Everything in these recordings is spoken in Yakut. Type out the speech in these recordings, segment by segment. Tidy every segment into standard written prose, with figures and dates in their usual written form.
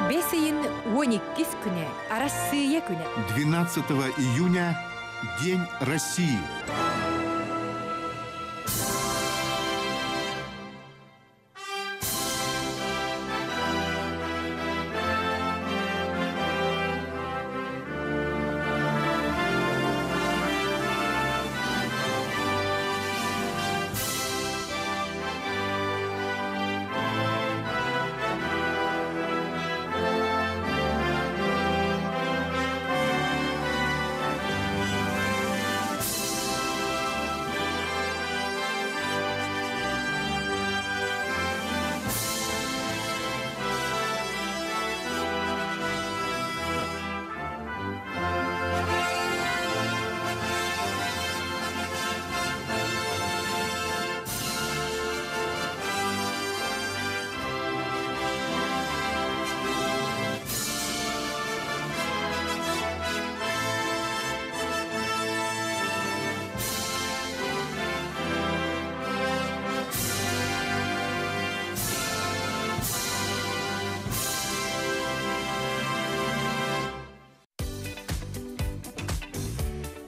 Бэс ыйын 12 күнэ Арассыыйа күнэ. 12 июня День России.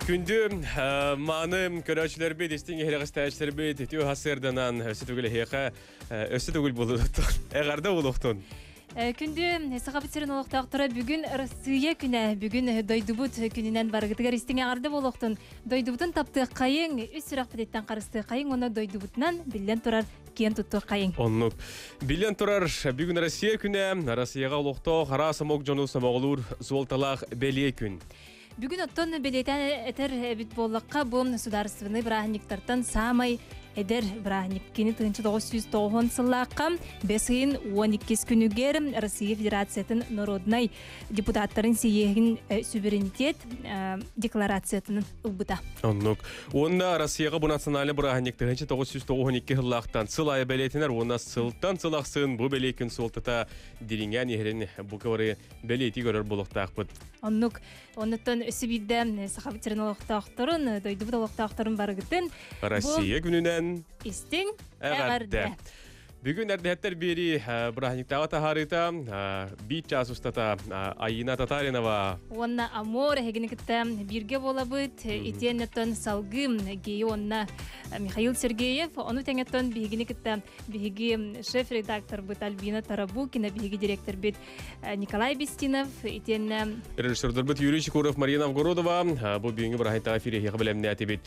Күндү мааны көрөөчүлөрбүт, истиҥ иһирэҕистээччилэрбит үтүө сарсыарданан өссө төгүл эһиэхэ өссө төгүл буолуохтун. Эҕэрдэ буолуохтун. Күндү Сахабыт сирин олохтоохторо бүгүн Россия күнэ, бүгүн дойдубут күнүнэн барыгытыгар истиҥ эҕэрдэ буолуохтун. Дойдубутун таптыаххайыҥ, үс сүрэхпититтэн харыстыаххайыҥ уонна дойдубутунан биллэн турар киэн туттуоххайыҥ. Оннук. Биллэн турар, бүгүн Россия күнэ, Россияҕа олохтоох араас омук дьону сомоҕолуур суолталаах бэлиэ күн. Бүгүн оттон бэлиэтээн этэр эбит буоллахха, бу судаарыстыбаннай бырааһынньыктартан саамай эдэр бырааһынньык. Кини 1990 сыллаахха бэс ыйын 12 күнүгэр Россия Федерациятын народнай депутаттарын сийиэһин суверенитет декларациятын ылбыта. Оннук. Уонна Россияҕа бу национальный бырааһынньык 1992 сыллаахтан сыл аайы бэлиэтэнэр уонна сылтан сыл ахсын бу бэлиэ күн суолтата дириҥээн иһэрин бука бары бэлиэтии көрөр буолуохтаахпыт. Оннук. Оннуттан өссө биирдэ Сахабыт сирин олохтоохторун, дойдубут олохтоохторун барыгытын Россия күнүнэн истиҥ эҕэрдэ. Бүгүн эрдэһэттэр биэрии бырааһынньыктааҕы таһаарыыта биир чаас устата Айина Татаринова уонна Амор эһигини кытта бииргэ буолабыт. Итиэннэттэн салгыы Гея уонна Михаил Сергеев. Ону тэҥэттэн биһигини кытта биһиги шеф-редакторбыт Альбина Тарабукина, биһиги директорбит Николай Бестинов, итиэннэ режиссердарбыт Юрий Чекуров, Мария Новгородова бу бүгүҥҥү бырааһынньыктааҕы эфири бэлэмнээтибит.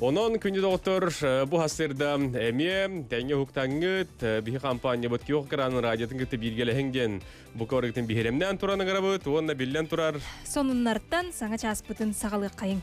Онон күндү доҕоттор, бу хасырда эмиэ тэҥҥэ уһуктаҥҥыт, биһи компаниябыт Киох Кран радиотын кытта бииргэлэһиҥ диэн бу көрүгүтүн биһирэмнээн туран ыҥырабыт уонна биллэн турар сонуннартан саҥа чааспытын саҕалыаххайыҥ.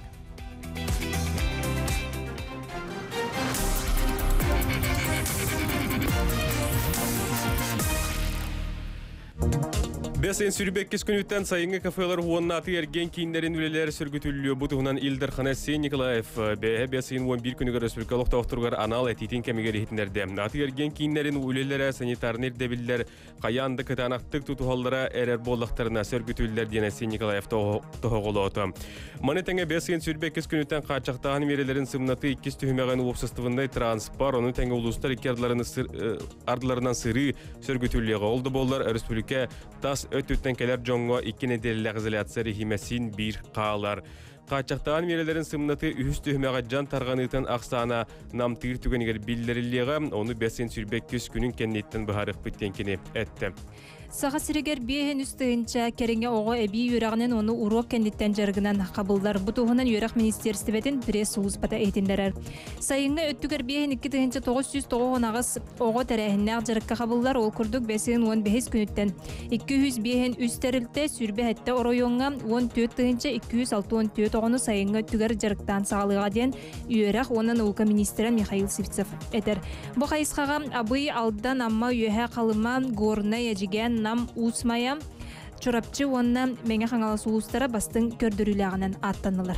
Бэс ыйын сүүрбэккис күнүттэн сайыҥҥы кафелар уонна атыы-эргиэн кииннэрин үлэлэр сөргүтүллүө. Бу туһунан Ил Дархан Айсен Николаев бэйэ бэс ыйын 11 күнүгэр республика олохтоохторугар анал этиитин кэмигэр иһитиннэрдэ. Атыы-эргиэн кииннэрин үлэлэрэ санитарнай ирдэбиллэр хайаан да кытаанахтык тутуһаллара эрэр буоллахтарына сөргүтүллэр диэн Айсен Николаев тоһоҕолоото. Маны тэҥэ бэс ыйын 22 күнүттэн хааччахтааһын миэрэлэрин сымнатыы иккис түһүмэҕин уопсастыбаннай транспорт, ону тэҥэ улуустар икки ардыларынан сырыы сөргүтүллүөҕэ. Ол да буоллар, өрөспүүбүлүкэ тас өттүттэн кэлэр дьоҥҥо икки нэдиэлэлээх изоляция режимэ син биир хаалар. Хааччахтаан миэрэлэрин сымнатыы үһүс түһүмэҕэ дьан тарҕаныытын ахсаана намтыыр түгэнигэр биллэриллиэҕэ, ону бэс 22 күнүн кэнниттэн быһаарыахпыт диэн кини эттэ. Саха сиригэр биэһин үс тыһыынча кэриҥэ оҕо эбии үөрэҕинэн уонна уруок кэнниттэн дьарыгынан хабыллар. Бу туһунан үөрэх министиэристибэтин пресс-сулууспата иһитиннэрэр. Сайыҥҥы өттүгэр биэһин 2998 оҕо тэрээһиннээх дьарыкка хабыллар. Ол курдук бэс ыйын уон бэһис күнүттэн 205 үс тэрилтэ сүүрбэ сэттэ оройуоҥҥа 14 тыһыынча 264 оҕону сайыҥҥы өттүгэр дьарыктаан саҕалыаҕа диэн үөрэх уонна наука министрэ Михаил Сивцев этэр. Бу хайысхаҕа Абый, Алдан, Амма, Үөһээ Халыма, Горнай, Эдьигээн, Нам, Уус Майа, Чурапчы уонна Мэҥэ Хаҥалас улуустара бастыҥ көрдөрүүлээҕинэн ааттаннылар.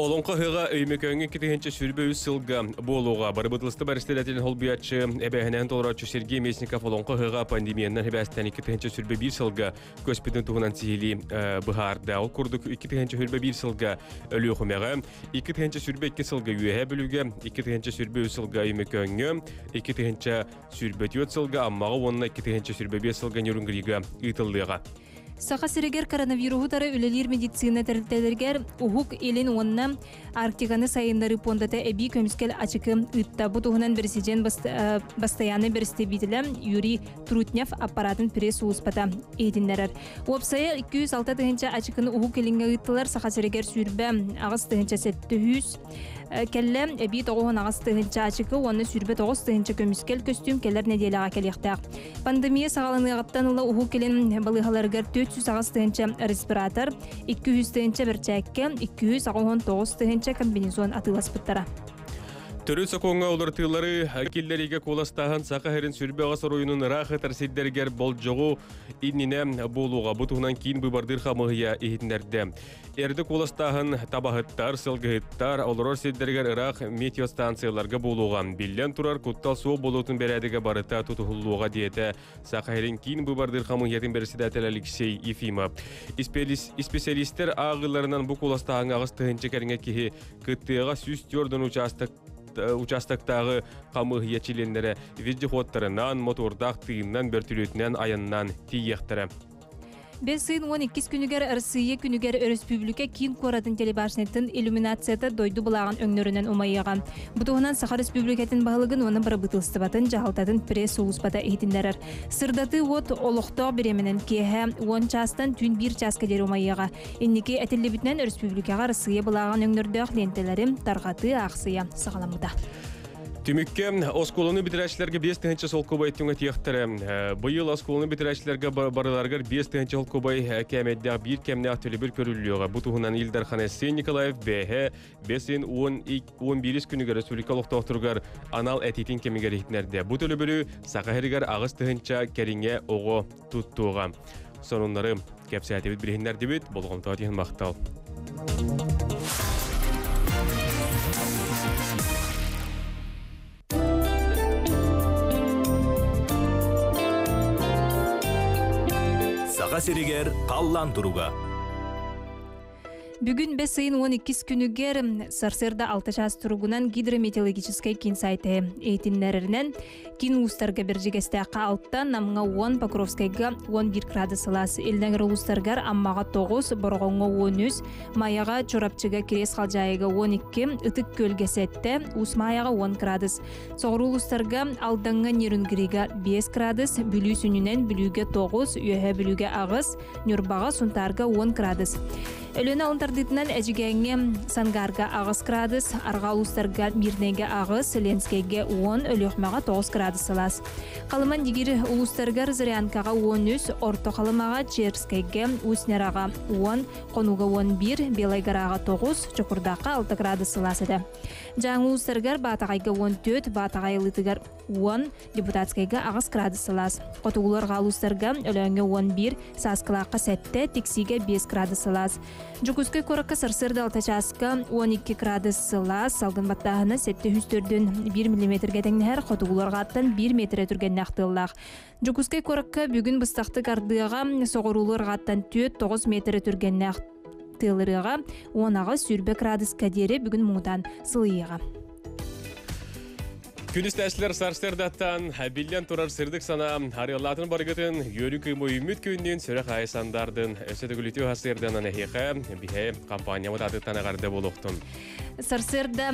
Олоҥхо ыһыаҕа Өймөкөөҥҥө 2023 сылга буолуоҕа. Бырабыыталыстыба бэрэссэдээтэлин холбуйааччы, эбээһинэһин толорооччу Сергей Местников Олоҥхо ыһыаҕа пандемиянан сибээстээн 2021 сылга көспүтүн туһунан сиһилии быһаарда. Ол курдук 2021 сылга Өлүөхүмэҕэ, 2022 сылга Үөһээ Бүлүүгэ, 2023 сылга Өймөкөөҥҥө, 2024 сылга Аммаҕа уонна 2025 сылга Нерюнгрига ыытыллыаҕа. Саха сиригэр коронавируһу утары үлэлиир медицина тэрилтэлэригэр Уһук Илин уонна Арктиканы сайыннарыы пуондата эбии көмүскэл ачыкы ыытта. Бу туһунан бэрэсидьиэн бастайааннай бэрэстэбиитэлэ Юрий Трутнев аппаратын пресс-сулууспата иһитиннэрэр. Уопсайа 206 тыһыынча ачыкыны Уһук Илиҥҥэ ыыттылар. Саха сиригэр 28 700 кэллэ. Эбии 98 тыһыынча ачыкы уонна 29 тыһыынча көмүскэл көстүүм кэлэр нэдиэлэҕэ кэлиэхтээх. Пандемия саҕаланыаҕыттан ыла Уһук Илин балыыһаларыгар 408 тыһыынча респиратор, 200 тыһыынча бэрчээккэ, 289 тыһыынча комбинезон атыыласпыттара. Төрүт сокуоҥҥа уларытыылары киллэриигэ куоластааһын Саха сирин сүрбэ аҕыс оройуонун ыраах ытар сирдэригэр болдьоҕу иннинэ буолуоҕа. Бу туһунан киин быыбардыыр хамыыһыйа иһитиннэрдэ. Эрдэ куоластааһын табаһыттар, сылгыһыттар олорор сирдэригэр ыраах метеостанцияларга буолуоҕа. Биллэн турар, куттал суох буолуутун бэрээдэгэ барыта тутуһуллуоҕа, диэтэ Саха сирин киин быыбардыыр хамыыһыйатын бэрэссэдээтэлэ Алексей Ефимов. Исписэлиистэр ааҕыыларынан бу куоластааһыҥҥа 8 тыһыынча кэриҥэ киһи кыттыаҕа 104 учаастак участоктааҕы хамыыһыйа чилиэннэрэ вездеходтарынан, мотуордаах тыынынан, бөртүлүөтүнэн айаннаан тиийиэхтэрэ. Бэс ыйын 12 күнүгэр Арассыыйа күнүгэр өрөспүүбүлүкэ киин куоратын телебашнятын иллюминацията дойду былааҕын өҥнөрүнэн умайыаҕа. Бу туһунан Саха Республикатын баһылыгын уонна бырабыыталыстыбатын дьаһалтатын пресс-сулууспата иһитиннэрэр. Сырдатыы уот олохтоох бириэмэнэн киэһэ 10 чаастан түүн 1 чааска диэри умайыаҕа. Инники этиллибитинэн өрөспүүбүлүкэҕэ Арассыыйа былааҕын өҥнөрдөөх лиэнтэлэри тарҕатыы аахсыйа саҕаламмыта. Түмүккэ оскуоланы бүтэрээччилэргэ 5 тыһыынча солкуобай түҥэтиэхтэрэ. Быйыл оскуоланы бүтэрээччилэргэ барыларыгар 5 тыһыынча солкуобай кээмэйдээх биир кэмнээх төлөбүр көрүллүөҕэ. Бу туһунан Ил Дархан Айсен Николаев бэһэ бэсин 11 күнүгэр республика олохтоохторугар анал этиитин кэмигэр иһитиннэрдэ. Бу төлөбүрү Саха сиригэр 8 тыһыынча кэриҥэ оҕо туттуоҕа. Сонуннары кэпсээтибит билиһиннэрдибит. Болҕомтоҕо иһин махтал. Саха сиригэр халлаан туруга. Бүгүн бэс ыйын 12 күнүгэр сарсыарда 6 чаас туругунан гидрометеорологическай киин сайты иһитиннэрэринэн киин улуустарга Бэрдьигэстээххэ 6, Намҥа 10, Покровскайга 11 градус сылаас, Илдэҥэр улуустарыгар Аммаҕа 9, Бороҕоҥҥо 13, Майаҕа, Чурапчыга, Кириэс Халдьаайыга 12, Ытык Күөлгэ 7, Уус Маайаҕа 10 градус. Соҕуруу улуустарга Алдаҥҥа, Нерюнгрига 5 градус, Бүлүү сүнньүнэн Бүлүүгэ 9, Үөһээ Бүлүүгэ 8, Ньурбаҕа, Сунтаарга 10 градус. Өлүөнэ алын тардыытынан Эдьигээҥҥэ, Сангаарга 8 градус, Арҕаа улуустарга Мирнэйгэ 8, Ленскэйгэ 10, Өлүөхүмэҕэ 9 градус сылаас. Халыма Индигир улуустарыгар Зырянкаҕа 13, Орто Халымаҕа, Черскэйгэ, Усть-Нераҕа 10, Хонууга 11, Белай Гораҕа 9, Чокурдаахха 6 градус сылаас этэ. Дьааҥы улуустарыгар Баатаҕайга 14, Баатаҕай ылыытыгар 10, Депутатскайга 8 градус сылаас. Хотугулар улуустарга Өлөөҥҥө 11, Сааскылаахха 7, Тиксиигэ 5 градус сылаас. Дьокуускай куоракка сарсыарда 6 чааска 12 градус сылаас, салгын баттааһына 704 1 миллиметргэ тэҥнэһэр, хотугуларҕааттан 1 метрэ түргэннээх тыаллаах. Дьокуускай куоракка бүгүн быстахтык ардыаҕа, соҕуруулуу-арҕааттан 4-9 метрэ түргэннээх тыалырыаҕа, 18 сүүрбэ градуска диэри бүгүн муҥутаан сылыйыаҕа. Күнүстээчилэр сарсыардаттан биллэн турар сырдык санаа арыаллаатын барыгытын үөрүү кыымы үүммүт күннүүн сүрэх аайы сандардын өссө төгүл үтүө сарсыарданан эһиэхэ биһэ компаниябыт аатыттан эҕэрдэ буолуохтун. Сарсыарда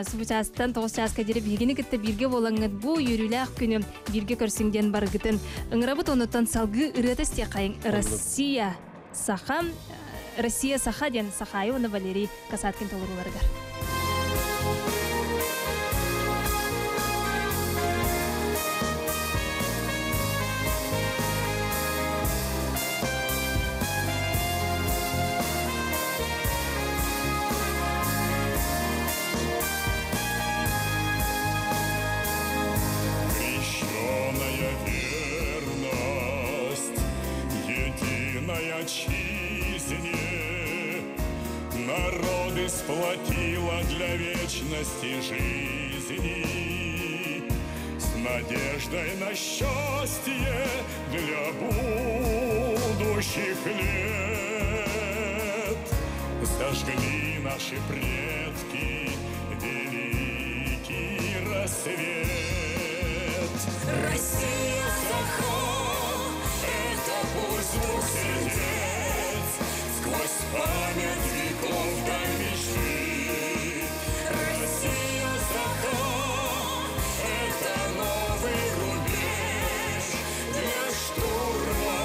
субу чаастан 9 чааска диэри биһигини кытта бииргэ буолаҥҥыт бу үөрүүлээх күнү бииргэ көрсүҥ диэн барыгытын ыҥырабыт онуттан салгыы ырыата истиэххэйиҥ Россия Саха Россия Саха диэн Сахаайа уонна Валерий Касаткин толорууларыгар. Крещеная верность единой отчизне. Народы. Сплотила для вечности жизни с надеждой на счастье для будущих лет. Зажгли наши предки великий рассвет. Россия, Саха, это пульс двух сердец, сквозь память веков до мечты. Россия, Саха, это новый рубеж для штурма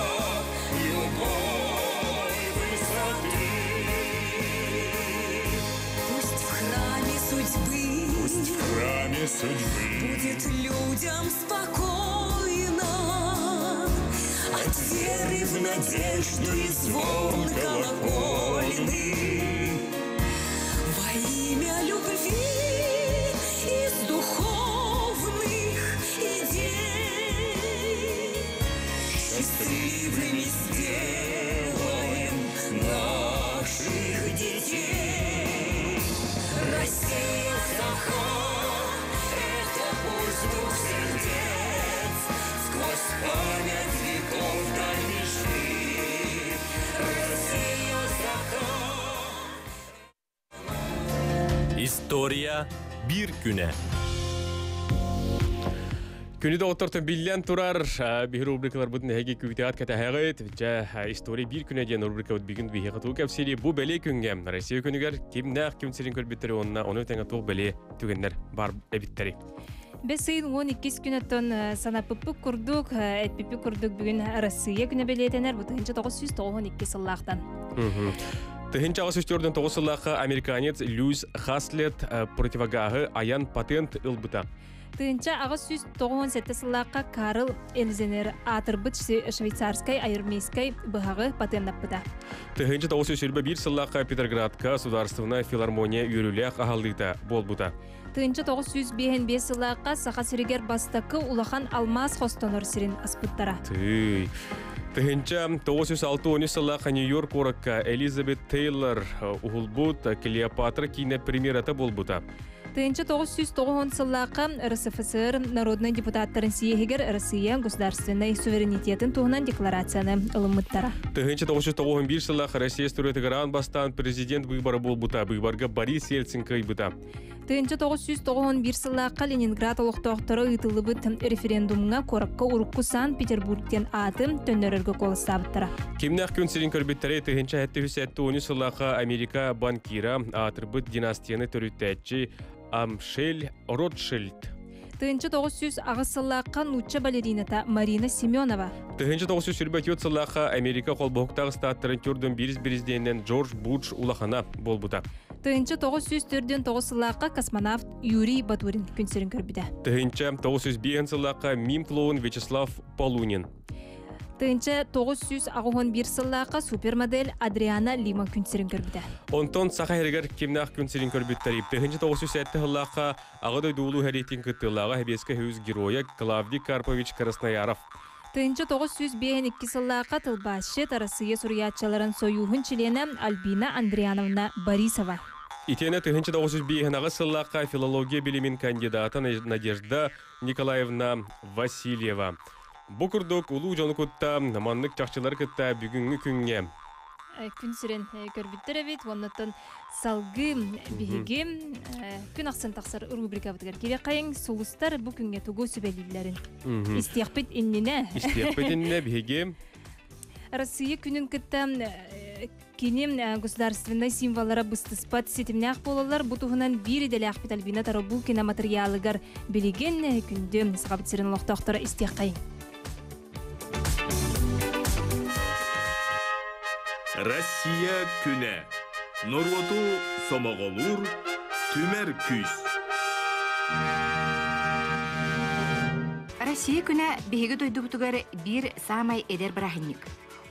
любой высоты. Пусть в храме судьбы, пусть в храме судьбы будет людям спокойно от веры в надежду и звон колокольный. Во имя любви из духовных идей счастливыми сделаем наших детей. Россия, Саха, это пульс двух сердец, сквозь память веков до мечты. Россия, Саха. История биир күнэ. Күнү доҕоттортон биллэн турар биһир рубрикаларбытын эһиги күүтэҕит кэтэһэҕит. Дьэ, история биир күнэ диэн рубрикабыт бүгүн биһиэхэ тугу кэпсиирий бу бэлиэ күҥҥэ Россия күнүгэр кимнээх күн сирин көрбүттэри уонна ону тэҥэ туох бэлиэ түгэннэр баар эбиттэри. Бэс ыйын 12 күнөттөн санаппыппыт курдук, эппиппит курдук бүгүн Россия күнэ бэлиэтэнэр бу 1992 сыллаахтан. 1849 сыллаахха американец Льюис Хаслет противогааһы айан патент ылбыта. 1897 сыллаахха Карл Эльзенер аатырбыт швейцарскай армейскай быһаҕы патеннаппыта. 1921 сыллаахха Петроградка Государственная филармония үөрүүлээх аһыллыыта буолбута. 1955 сыллаахха Саха сиригэр бастакы улахан алмаас хостонор сирин аспыттара. Тыый. 1963 сыллаахха Нью-Йорк куоракка Элизабет Тейлор уһулбут Клеопатра киинэ премьерата буолбута. 1990 сыллаахха РСФСР народнай депутаттарын съеһигэр Россия государственнай суверенитетын туһунан декларацияны ылыммыттара. 1991 сыллаах Россия историятыгар бастаан президент быыбара буолбута. Быыбарга Борис Ельцин кыайбыта. 1991 сыллаахха Ленинград олохтоохторо ыытыллыбыт референдумҥа куоракка урукку Санкт-Петербургтен ааты төннөрөргө куоластаабыттара. Кимнээх күн сирин көрбүттэрэ 1770 сыллаахха Америка банкира аатырбыт династияны төрүттээччи Амшель Ротшильд. 1908 сыллаахха нуучча балерината Марина Семенова. 1924 сыллаахха Америка холбоһуктаах штаттарын төрдөн бирис президентинэн Джордж Буш улахана буолбута. 1949 сыллаахха космонавт Юрий Батурин күн сирин көрбүтэ. 1905 сыллаахха мим-клоун Вячеслав Полунин. 1981 сыллаахха супермодель Адриана Лима күн сирин көрбүтэ. Онтон Саха сиригэр кимнээх күн сирин көрбүттэрий 1907 сыллаахха Аҕа дойду Улуу сэриитин кыттыылааҕа Сэбиэскэй Союз геройа Клавдий Карпович Краснояров. 1952 сыллаахха тылбаасчыт Арассыыйа суруйааччыларын сойууһун чилиэнэ Альбина Андриановна Борисова. Итиэнэ 1905 сыллаахха филология билимин кандидата Надежда Николаевна Васильева. Бу курдук улуу дьону кытта маннык чахчылары кытта бүгүҥҥү күҥҥэ күн сирин көрбүттэр эбит. Оннуттан салгыы биһиги күн ахсын тахсар рубрикабытыгар кириэххэйиҥ сулустар бу күҥҥэ тугу сүбэлииллэрин истиэхпит иннинэ. Истиэхпит иннинэ биһиги Россия күнүн кытта кини государственнай символлара быстыспат ситимнээх буолаллар. Бу туһунан биир идэлээхпит Альбина Тарабукина матырыйаалыгар билигин күндү Сахабыт сирин олохтоохторо истиэххэйиҥ. Россия күнэ. Норуоту сомоҕолуур түмэр күүс. Россия күнэ биһиги дойдубутугар биир саамай эдэр бырааһынньык.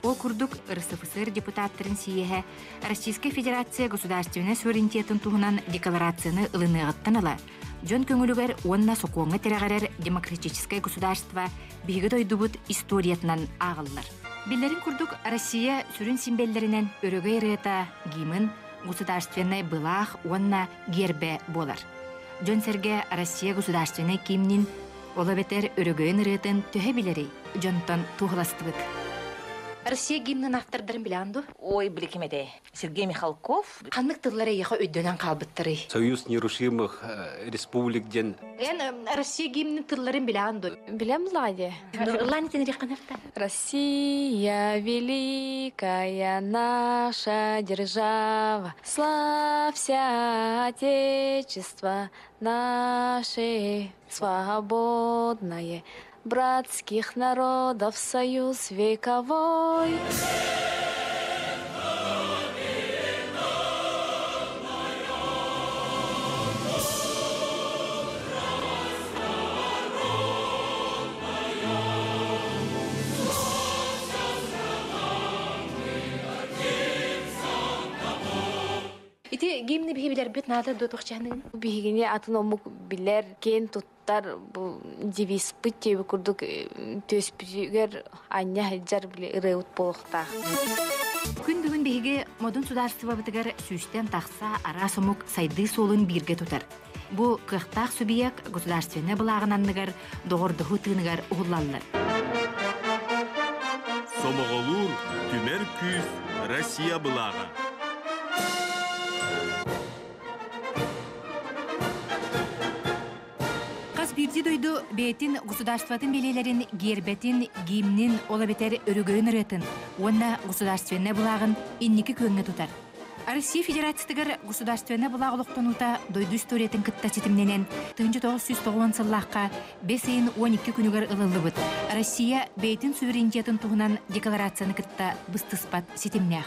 Ол курдук, РСФСР депутаттарын сийиэһэ Российскай Федерация государственнай суверенитетын туһунан декларацияны ылыныаҕыттан ыла дьон көҥүлүгэр уонна сокуоҥҥа тирэҕирэр демократическай государство биһиги дойдубут историятынан ааҕыллар. Биллэрин курдук, Россия сүрүн симбэллэринэн өрөгөй ырыата, гимн, государственнай былаах уонна гиэрбэ буолар. Дьон-сэргэ Россия государственнай гимнин, ол эбэтэр өрөгөйүн ырыатын төһө билэрий? Дьонтон туоһуластыбыт. Россия гимнин автордарын билэҕин дуо? Ой, биликим этэ. Сергей Михалков. Ханнык тыллар эйиэхэ өйдөнөн хаалбыттарый? Союз нерушимых республик диэн. Эн Россия гимнин тылларын билэҕин дуо? Билем Влади. Ыллаан итинриэххин Россия великая наша держава, славься, Отечество наше свободное, братских народов союз вековой. Ити гимни биһи билэрбит наада дуо туохчааныгын? Биһигини атын омук билэр, киэн туттар бу девизпит диэби курдук түөспүтүгэр анньа сылдьар били ырыабыт буолуохтаах. Күн бүгүн биһиги модун судаарыстыбабытыгар сүүстэн тахса араас омук сайдыы суолун бииргэ тутар. Бу кыахтаах субъект государственнай былааҕын анныгар доҕордоһуу тыыныгар уһуллаллар. Сомоҕолуур түмэр күүс Россия былааҕа. Хас биирдии дойду бэйэтин государствотын бэлиэлэрин гиэрбэтин, гимнин, ол эбэтэр өрөгөйүн ырыатын уонна государственнай былааҕын инники күөҥҥэ тутар. Россия Федерациятыгар государственнай былаах олохтонуута дойду историятын кытта ситимнэнэн 1990 сыллаахха бэс ыйын 12 күнүгэр ылыллыбыт Россия бэйэтин суверенитетын туһунан декларацияны кытта быстыспат ситимнээх.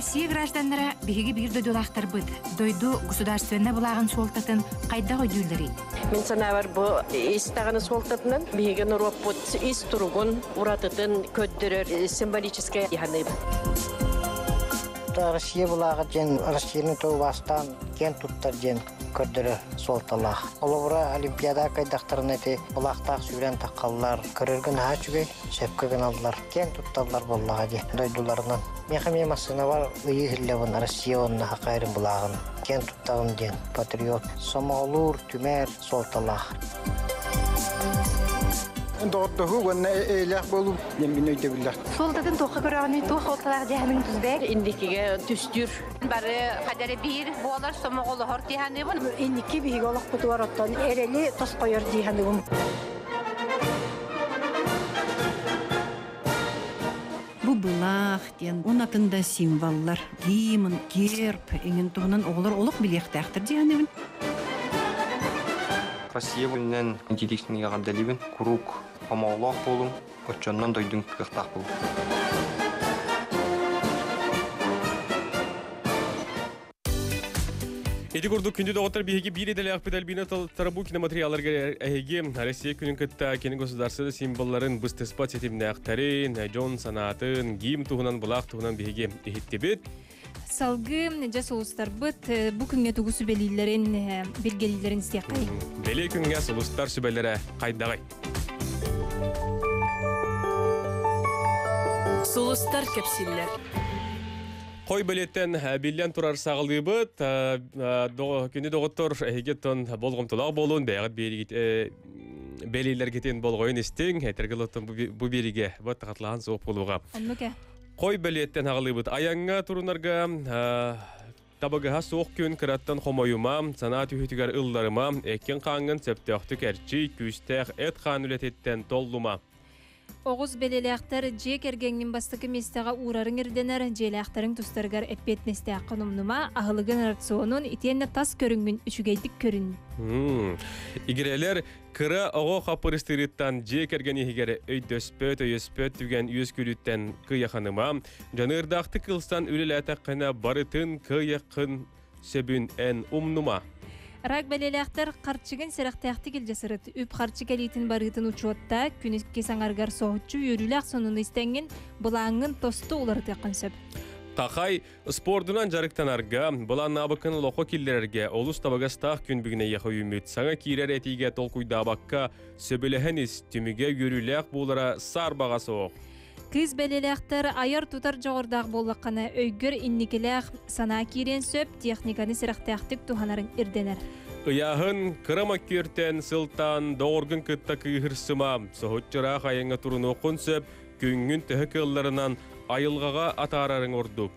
Россия гражданнара биһиги биир дойдулаахтарбыт дойду государственнай былааҕын суолтатын хайдах өйдүүллэрий? Мин санаабар бу ис даҕаны суолтатынан биһиги норуоппут ис туругун уратытын көрдөрөр символическай дьаһаныыбыт. Россия былааҕа диэн Россияны тылбаастаан киэн туттар диэн көрдөрөр суолталаах. Холобура, Олимпиада кыайдахтарына ити былаахтаах сүүрэн таххаллар, көрөргө наһаа үчүгэй, сөпкө гыналлар, киэн тутталлар буоллаҕа дии дойдуларынан. Миэхэ эмиэ массыынабар ыйыы иһиллэбин Россия уонна Хакайрын былааҕын киэн туттабын диэн патриот, сомоҕолуур, түмэр суолталаах. Доҕордоһуу уонна эйэлээх буолуу диэн мин өйдөбүллээх. Суолтатын туохха көрөҕүнүй, туох суолталаах дьаһаныҥ тузбек? Индикигэ түстүүр. Бары хадары биир буолар сомоҕолоһор дии Инники биһиги олохпутугар оттон эрэли тосхойор дии саныыбын. Бу былаах диэн он да символлар, гимн, герб иҥин туһунан оҕолор олох билиэхтээхтэр дии саныыбын. Россия күнүнэн интеллектнига эҕэрдэлиибин. Куруук омоолоох буолуҥ, оччоннон дойдуҥ кыахтаах буолуҥ. Ити курдук күндү доҕоттор биһиги биир идэлээхпит Альбина Тарабукина материалларга эһиги Россия күнүн кытта кини государство символларын быстыспат ситимнээхтэрин, дьон санаатын, гимн туһунан, былаах туһунан биһиги иһиттибит. Салгыы дьэ сулустарбыт бу күҥҥэ тугу сүбэлииллэрин, билгэлииллэрин истиэххэй. Бэлиэ күҥҥэ сулустар сүбэлэрэ хайдаҕый? Сулустар кэпсииллэр. Хой бэлиэттэн биллэн турар саҕалыыбыт. Күнү доҕоттор эһигиттэн болҕомтолоох буолун, бэйэҕит биэригит бэлиэлэргитин болҕойун истиҥ, этэргэ бу биэригэ бу тахатлаан суох буолуоҕа. Оннук Хой бэлиэттэн аҕалыыбыт. Айаҥҥа турунарга табыгаһа суох күн кыраттан хомойума, санаа түһүтүгэр ылларыма, эккин хааҥҥын сөптөөхтүк эрчий, күүстээх эт-хаан үлэтиттэн толлума. Оҕус бэлиэлээхтэр дьиэ кэргэҥҥин бастакы миэстэҕэ уурарыҥ ирдэнэр, дьиэлээхтэриҥ тустарыгар эппиэтинэстээххин умнума, аһылыгын рационун итиэннэ тас көрүҥҥүн үчүгэйдик көрүн. Игирэлэр кыра оҕо хаппырыстыырыттан дьиэ кэргэн иһигэр өйдөспөт, өйөспөт түгэн үөскүүрүттэн кыйаханыма, дьаныардаахтык ылсан үлэлээтэххинэ барытын кыайыаххын сөбүн эн умнума. Рак бэлиэлээхтэр харчыгын сэрэхтээхтик илдьэ сырыт. Үп-харчы кэлиитин барыытын учуотта, күнүскү саҥаргар соһуччу үөрүүлээх сонуну истэҥҥин, былааҥҥын тосту уларытыаххын сөп. Хахай спордунан дьарыктанарга, былааннаабыккын олоххо киллэрэргэ олус табыгастаах күн бүгүн эйиэхэ үүммүт. Саҥа киирэр этиигэ толкуйдаабакка, сөбүлэһэн ис, түмүгэ үөрүүлээх буолара саарбаҕа суох. Кыыс бэлиэлээхтэр айар-тутар дьоҕурдаах буоллаххына, өйгөр инникилээх санаа киириэн сөп, техниканы сэрэхтээхтик туһанарыҥ ирдэнэр. Ыйааһын кыра мөккүөртэн сылтаан доҕоргун кытта кыыһырсыма, соһуччураах айаҥҥа турунуоххун сөп, күҥҥүн төһө кыалларынан айылҕаҕа атаарарыҥ ордук.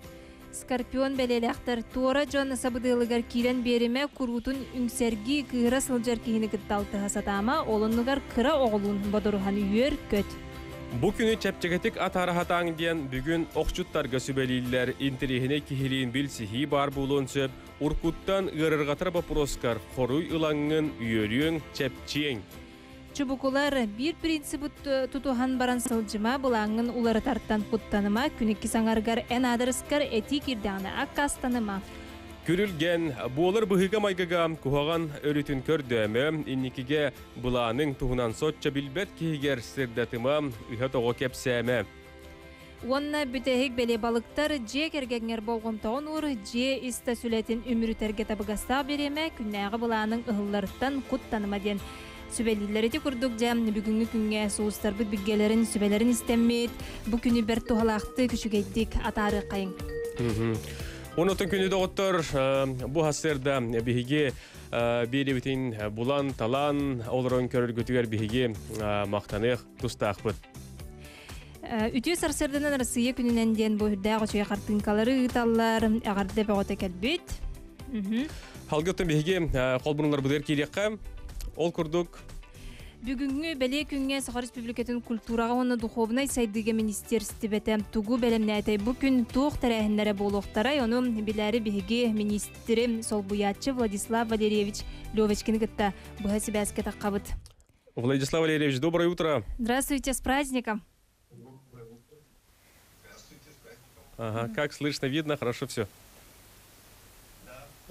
Скорпион бэлиэлээхтэр туора дьон сабыдыалыгар киирэн биэримэ, куруутун үҥсэргии, кыыһыра сылдьар киһини кытта алтыһа сатаама, ол оннугар кыра оҕолуун бодоруһан үөр-көт. Бу күнү чэпчэкитик атаара сатааҥ диэн бүгүн охчуттарга сүбэлииллэр, интэриэһинэй киһилиин билсиһии баар буолуон сөп, уркуттан ыарырҕатар боппуруоскар хоруй ылаҥҥын үөрүөҥ, чэпчиэҥ. Чубукулар биир принцибы тутуһан баран сылдьыма, былааҥҥын уларытартан куттаныма, күн иккис аҥарыгар эн аадырыскар этии киирдэҕинэ аккаастаныма. Күрүлгэн, буолар быһыыга-майгыга куһаҕан өрүтүн көрдөөмө, инникигэ былааныҥ туһунан соччо билбэт киһигэр сырдатыма, ыһа-тоҕо кэпсээмэ. Уонна бүтэһик бэлиэ балыктар дьиэ кэргэҥҥэр болҕомтоҕун уур, дьиэ ис-тас үлэтин үмүрүтэргэ табыгастаах бириэмэ, күннээҕи былааныҥ ыһылларыттан куттаныма диэн сүбэлииллэр. Ити курдук дьэ бүгүҥҥү күҥҥэ сулустарбыт билгэлэрин, сүбэлэрин истэммит, бу күнү бэрт туһалаахтык, үчүгэйдик атаарыаххайыҥ. Онотон күнү доҕоттор, бу сарсыарда биһиги биэрэбитин булан-талан олорон көрөргүтүгэр биһиги махтаныах тустаахпыт. Үтүө сарсыарданан Россия күнүнэн диэн бу үрдээх үчүгэй хартыынкалары ыыталлар, эҕэрдэ бөҕөтө кэлбит. Халгыттан биһиги холбунуларбытыгар киириэххэ. Ол курдук Бүгүҥҥү бэлиэ күҥҥэ Саха Республикатын культураҕа уонна духуобунай сайдыыга министиэристибэтэ тугу бэлэмнээтэй? Бу күн туох тэрээһиннэрэ буолуохтарай? Ону билээри биһиги министри солбуйааччы Владислав Валерьевич Левочкины кытта быһа сибээскэ таххабыт. Владислав Валерьевич, доброе утро. Здравствуйте, с праздником. Ага, как слышно, видно, хорошо все.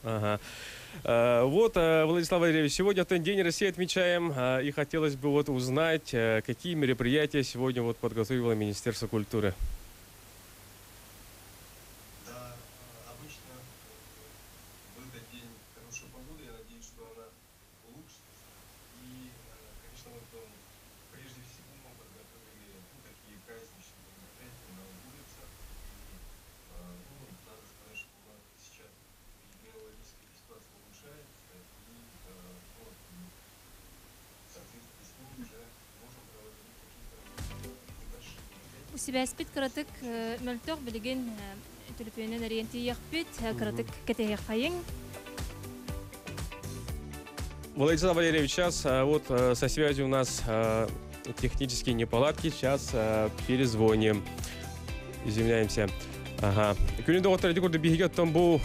Ага. Вот, Владислав Валерьевич, сегодня в День России отмечаем, и хотелось бы вот узнать, какие мероприятия сегодня вот подготовило Министерство культуры. Да, обычно в этот день хорошая погода, я надеюсь, что она улучшится. И, конечно, вот прежде всего мы подготовили ну, такие праздничные мероприятия на улицах. И, ну, надо сказать, что у нас сейчас эпидемиологическая ситуация улучшается, и ну, в соответствии с ним уже можем проводить какие-то небольшие мероприятия. Сибээспит кыратык мөлтөх билигин төлөпүөнүн эрийэн тиийиэхпит, кыратык кэтэһиэххэйиҥ. Владислав Валерьевич, сейчас вот со связью у нас технические неполадки, сейчас перезвоним. Извиняемся. Ага. Күнү доҕоттор ити курдук биһиги оттон бу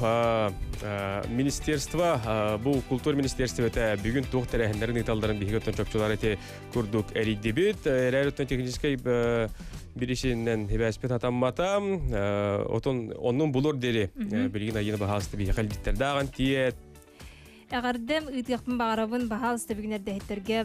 министерство, бу культура министерствота бүгүн туох тэрээһиннэрин ыыталларын биһиги оттон чопчулар ити курдук эрийдибит. Эрээр оттон техническэй бирисинэн хибээспит атаммата. Отон оннун булур диэри билигин айыны баһаалыста биһиэхэ илдьиттэрдээҕин тиэт Эҕэрдэм ыытыахпын баҕарабын, баһаалыста бүгүн эрдэһиттэргэ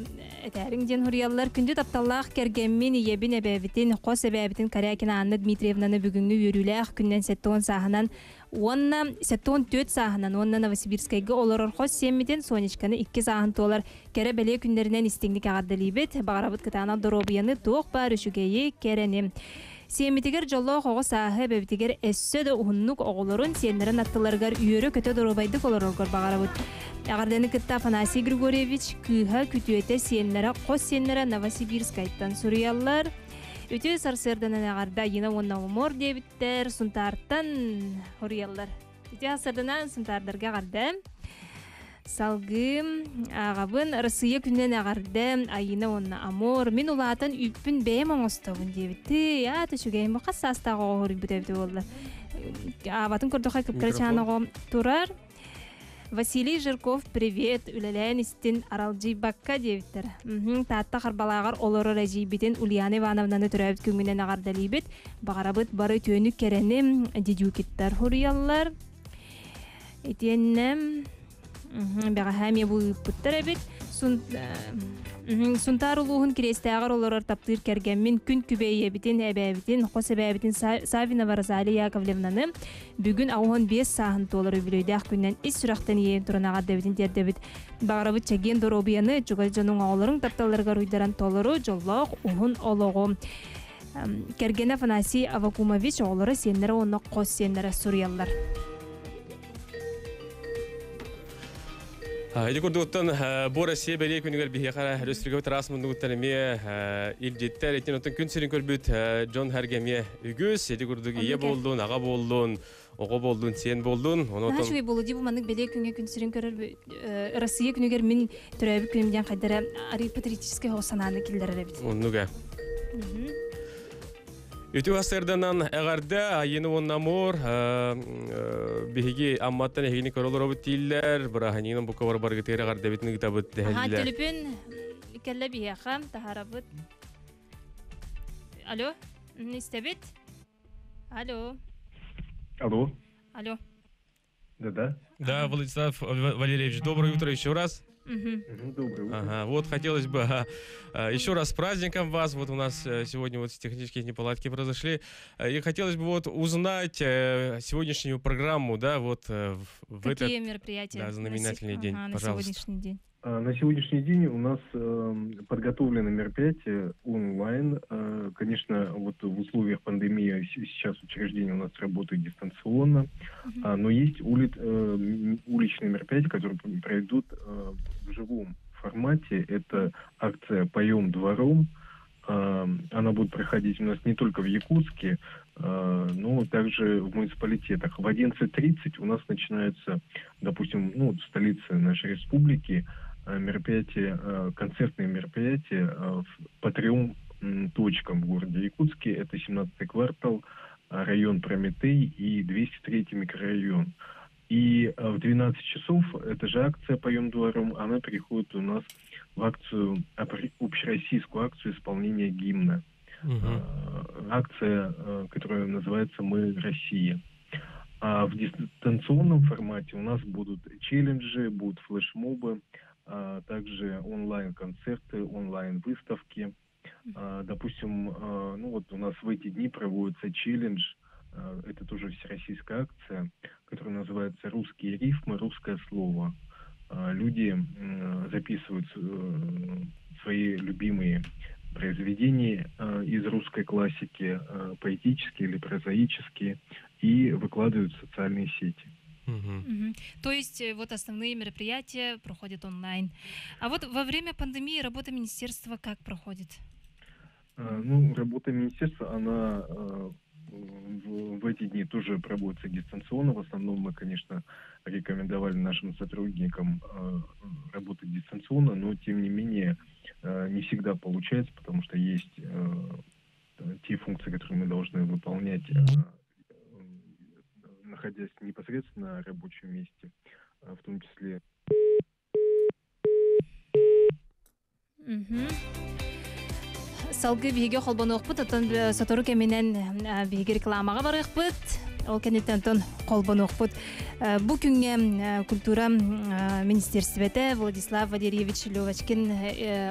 этээриҥ диэн суруйаллар. Күндү тапталлаах кэргэммин, ийэбин, эбээбитин, хос эбээбитин Корякина Анна Дмитриевнаны бүгүҥҥү үөрүүлээх күнүнэн 70 сааһынан уонна 74 сааһынан уонна Новосибирскайга олорор хос сиэммитин Сонечканы икки сааһын туолар кэрэ бэлиэ күннэринэн истиҥник эҕэрдэлиибит. Баҕарабыт кытаанах доруобуйаны, туох баар үчүгэйи, кэрэни. Сиэммитигэр дьоллоох оҕо сааһы эбэбитигэр өссө да уһуннук оҕолорун, сиэннэрин аттыларыгар үөрэ-көтө доруобайдык олороргор баҕарабыт. Эҕэрдэни кытта Афанасий Григорьевич кыыһа, күтүөтэ, сиэннэрэ, хос сиэннэрэ Новосибирскайтан суруйаллар. Үтүө сарсыарданан эҕэрдэ Айыына уонна Умор диэбиттэр, Сунтаартан хоруйаллар. Үтүө сарсыарданан Сунтаардарга эҕэрдэ. Салгыы ааҕабын Россия күнүнэн эҕэрдэ Айыына уонна Амор мин улаатан үүппүн бэйэм оҥостобун диэбитти аат үчүгэйим бу хас саастаах оҕо хоруйбут эбитэ буолла аабатын көрдөххө кыпкырачаан оҕо турар Василий Жирков привет үлэлээн истин аралдьыйбакка диэбиттэр Таатта Харбалааҕар олорор эдьиийбитин Ульяна Ивановнаны төрөөбүт күҥҥүнэн эҕэрдэлиибит баҕарабыт бары үтүөнү кэрэни Дедюкиттар суруйаллар Итиэннэ бэҕэһээ эмиэ бу ыыппыттар эбит. Сунтаар улууһун Кириэстээҕэр олорор таптыыр кэргэммин күн күбэй ийэбитин, эбээбитин, хос эбээбитин Саввинова Розалия Яковлевнаны бүгүн 85 сааһын туолар үбүлүөйдээх күнүнэн ис сүрэхтэн ийэйэн туран эҕэрдэбитин тиэрдэбит. Баҕарабыт чэгиэн доруобуйаны, чугас дьонуҥ оҕолоруҥ тапталларыгар уйдаран толору, дьоллоох уһун олоҕу. Кэргэнэ Афанасий Авакумович оҕолоро сиэннэрэ уонна хос сиэннэрэ суруйаллар. Ити курдуктан бу Россия бэлиэ күнүгэр биһиэхэ республика тараас муннугуттан эмиэ илдьиттэр итин оттон күн сирин көрбүт дьон хэргэ эмиэ үгүс ити курдук ийэ буоллун, аҕа буоллун, оҕо буоллун, сиэн буоллун. Наһаа үчүгэй буолуо дии бу маннык бэлиэ күҥҥэ күн сирин көрөр Россия күнүгэр мин төрөөбүт күнүм диэн хайдара арый патриотическай оҕо санааны киллэрэр эбит. Оннук ээ. Үтүө сарсыарданан эҕэрдэ Айыны уонна Амур биһиги Амматтан эһигини көрө олоробут дииллэр. Бырааһынньыгынан бука бар баргытыгар эҕэрдэбитин ыытабыт дэһэллэр. Төлөпүөн кэллэ биһиэхэ таһаарабыт. Алло, истэбит? Алло. Алло. Алло. Да-да. Да, Владислав Валерьевич, доброе утро еще раз. Угу. Доброе утро. Ага, вот хотелось бы еще раз с праздником вас. Вот у нас сегодня вот технические неполадки произошли. И хотелось бы вот узнать сегодняшнюю программу, да, вот в Какие этот мероприятия да, знаменательный день, ага, пожалуйста. На сегодняшний день. На сегодняшний день у нас подготовлено мероприятие онлайн. Конечно, вот в условиях пандемии сейчас учреждения у нас работают дистанционно, но есть уличные мероприятия, которые пройдут в живом формате. Это акция «Поем двором». Она будет проходить у нас не только в Якутске, но также в муниципалитетах. В 11:30 у нас начинается, допустим, ну, в столице нашей республики, мероприятие, концертные мероприятия по трем точкам в городе Якутске. Это 17-й квартал, район Прометей и 203-й микрорайон. И в 12 часов эта же акция «Поем двором», она переходит у нас в акцию, общероссийскую акцию исполнения гимна. Угу. Акция, которая называется «Мы Россия». А в дистанционном формате у нас будут челленджи, будут флешмобы, а также онлайн-концерты, онлайн-выставки. Допустим, ну вот у нас в эти дни проводится челлендж, это тоже всероссийская акция, которая называется «Русские рифмы, русское слово». Люди записывают свои любимые произведения из русской классики, поэтические или прозаические, и выкладывают в социальные сети. Угу. То есть вот основные мероприятия проходят онлайн. А вот во время пандемии работа министерства как проходит? Ну, работа министерства, она в эти дни тоже проводится дистанционно. В основном мы, конечно, рекомендовали нашим сотрудникам работать дистанционно, но, тем не менее, не всегда получается, потому что есть те функции, которые мы должны выполнять, находясь непосредственно на рабочем месте, в том числе... Салгыы биһиги холбонуохпут, оттон сотору кэминэн биһиги рекламаҕа барыахпыт. Ол кэнниттэн оттон холбонуохпут. Бу күҥҥэ культура министерствете Владислав Валерьевич Левочкин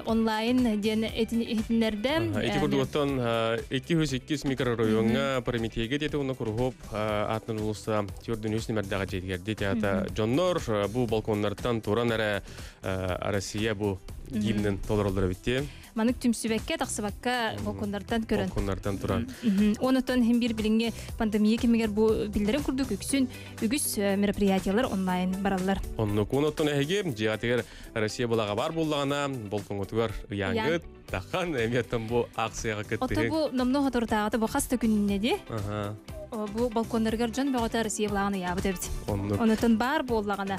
онлайн диэн иһитиннэрдэ. Ити курдук оттон 202 микрорайоҥҥа Прометейга диэти уонна Куруһуоп аатынан улууса төрдүн үс нөмэрдээх дьиэтигэр театр дьоннор бу балконнартан туран эрэ Россия бу гимнин толороллор эбит. Манык түмсүбэккэ, тахсыбакка балконнартан көрөн. Балконнартан туран. Онотон хим бир билиҥҥи пандемия кэмигэр бу биллэрин курдук үксүн үгүс мероприятиялар онлайн бараллар. Оннук онотон эһиги дьиэтигэр Россия былаҕа бар буоллаҕына балкоҥҥутугар ыйааҥҥыт тахан эмиэттэн бу акцияҕа кыттыһыҥ. Ото бу номно хоторутааҕыта бу хас да күнүнэ дии. Бу балконнарыгар дьон бөҕөтө Россия былаҕын ыйаабыт эбит. Оннук. Онотон баар буоллаҕына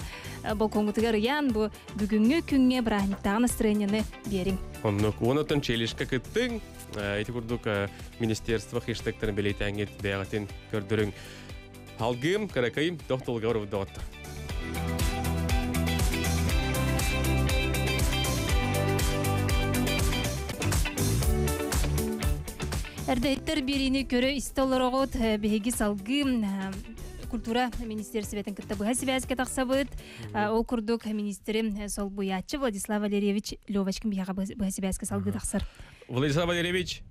балкоҥҥутугар ыйаан бу бүгүҥҥү күҥҥэ бырааһынньыктааҕы настроениены биэриҥ. Оннук. Онотон челлишка кыттыҥ. Ити курдук министерство хэштегтарын бэлиэтээҥҥит бэйэҕитин көрдөрүҥ. Алгыым, кыракыйым, тохтолга барыбыт Эрдэһиттэр биэриини көрө истэ олороҕут. Биһиги салгыы культура министерствотын кытта быһа сибээскэ тахсабыт. Ол курдук министри солбуйааччы Владислав Валерьевич Левочкин биһиэхэ быһа сибээскэ салгыы тахсар. Владислав Валерьевич.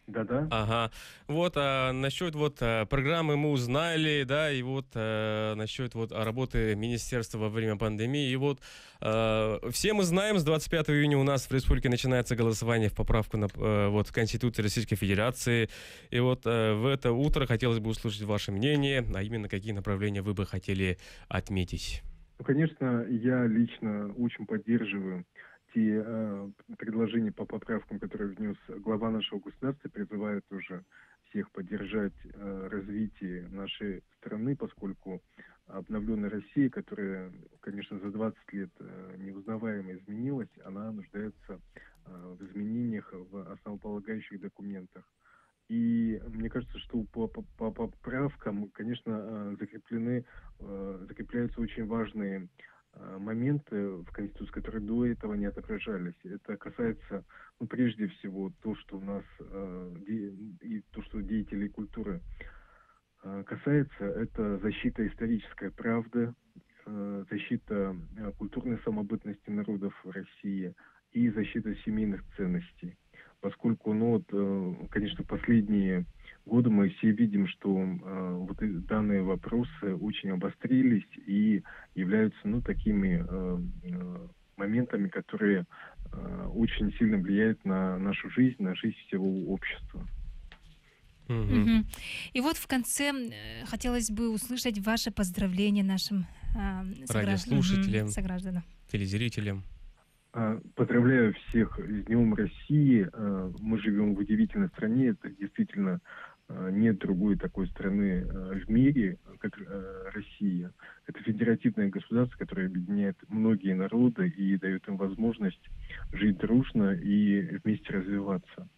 Да-да. Ага. Вот, а насчет вот программы мы узнали, да, и вот насчет вот работы министерства во время пандемии. И вот все мы знаем, с 25 июня у нас в республике начинается голосование в поправку на вот, Конституцию Российской Федерации. И вот в это утро хотелось бы услышать ваше мнение, а именно какие направления вы бы хотели отметить. Ну, конечно, я лично очень поддерживаю те предложения по поправкам, которые внес глава нашего государства, призываю тоже всех поддержать развитие нашей страны, поскольку обновленная Россия, которая, конечно, за 20 лет неузнаваемо изменилась, она нуждается в изменениях в основополагающих документах. И мне кажется, что по поправкам, конечно, закрепляются очень важные моменты в Конституции, которые до этого не отображались. Это касается, ну, прежде всего, то, что у нас и то, что деятелей культуры касается, это защита исторической правды, защита культурной самобытности народов России и защита семейных ценностей. Поскольку, ну, вот, конечно, последние годы мы все видим, что вот данные вопросы очень обострились и являются, ну, такими моментами, которые очень сильно влияют на нашу жизнь, на жизнь всего общества. Угу. И вот в конце хотелось бы услышать ваше поздравление нашим радиослушателям, согражданам, телезрителям. Поздравляю всех с Днем России. Мы живем в удивительной стране. Это действительно нет другой такой страны в мире, как Россия. Это федеративное государство, которое объединяет многие народы и дает им возможность жить дружно и вместе развиваться.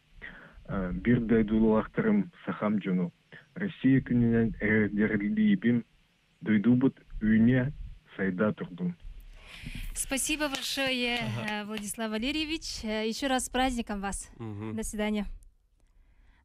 Биир дойдулаахтарым сахам дьоно. Россия күнүнэн эҕэрдэлиибин дойдубут үүнэ сайда турдун. Спасибо большое, Владислав Валерьевич. Еще раз с праздником вас. Угу. До свидания.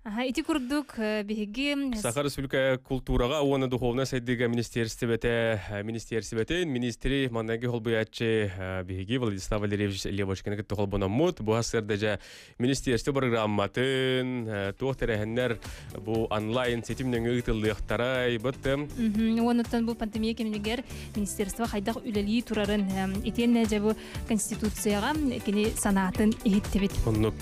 Ага, ити курдук биһиги Саха Республика култуураҕа уонна духовнай сайдыыга министиэристибэтэ министиэристибэтин министри маҥнайгы холбуйааччы биһиги Владислав Валерьевич Левочкины кытта холбономмут. Бу сарсыарда дьэ министиэристибэ программатын туох тэрээһиннэр бу онлайн ситим нөҥүө ыытыллыахтарай быттым. Уонуттан бу пандемия кэмигэр министерство хайдах үлэлии турарын итиэннэ дьэ бу конституцияҕа кини санаатын иһиттибит. Оннук.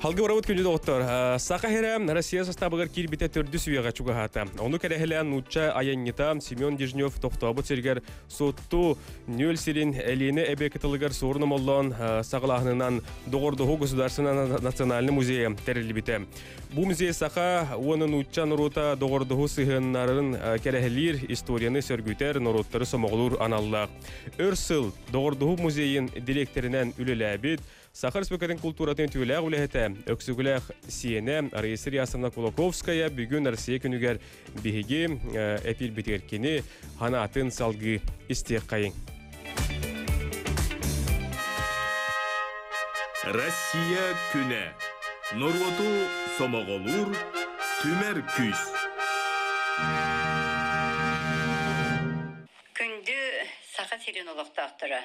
Халгы барабыт күндү доҕоттор. Саха сирэ Россия састаабыгар киирбитэ төрдүс үйэҕэ чугаһаата. Ону кэрэһилээн нуучча айанньыта Семен Дежнев тохтообут сиригэр Суотту нүөл сирин Элиэнэ эбэ кытылыгар суорун омоллоон саҕалааһынынан Доҕордоһуу государственнай национальный музейа тэриллибитэ. Бу музей саха уонна нуучча норуота доҕордоһуу сыһыаннарын кэрэһилиир, историяны сөргүтэр, норуоттары сомоҕолуур аналлаах. Өр сыл Доҕордоһуу музейын дириэктэринэн үлэлээбит, Саха Республикатын култууратын үтүөлээх үлэһитэ, Өксөкүлээх сиэнэ Раиса Ильясовна Кулаковская бүгүн Россия күнүгэр биһиги эпиирбитигэр кини санаатын салгыы истиэххэйиҥ. Россия күнэ. Норуоту сомоҕолуур түмэр күүс. Күндү Саха сирин олохтоохторо,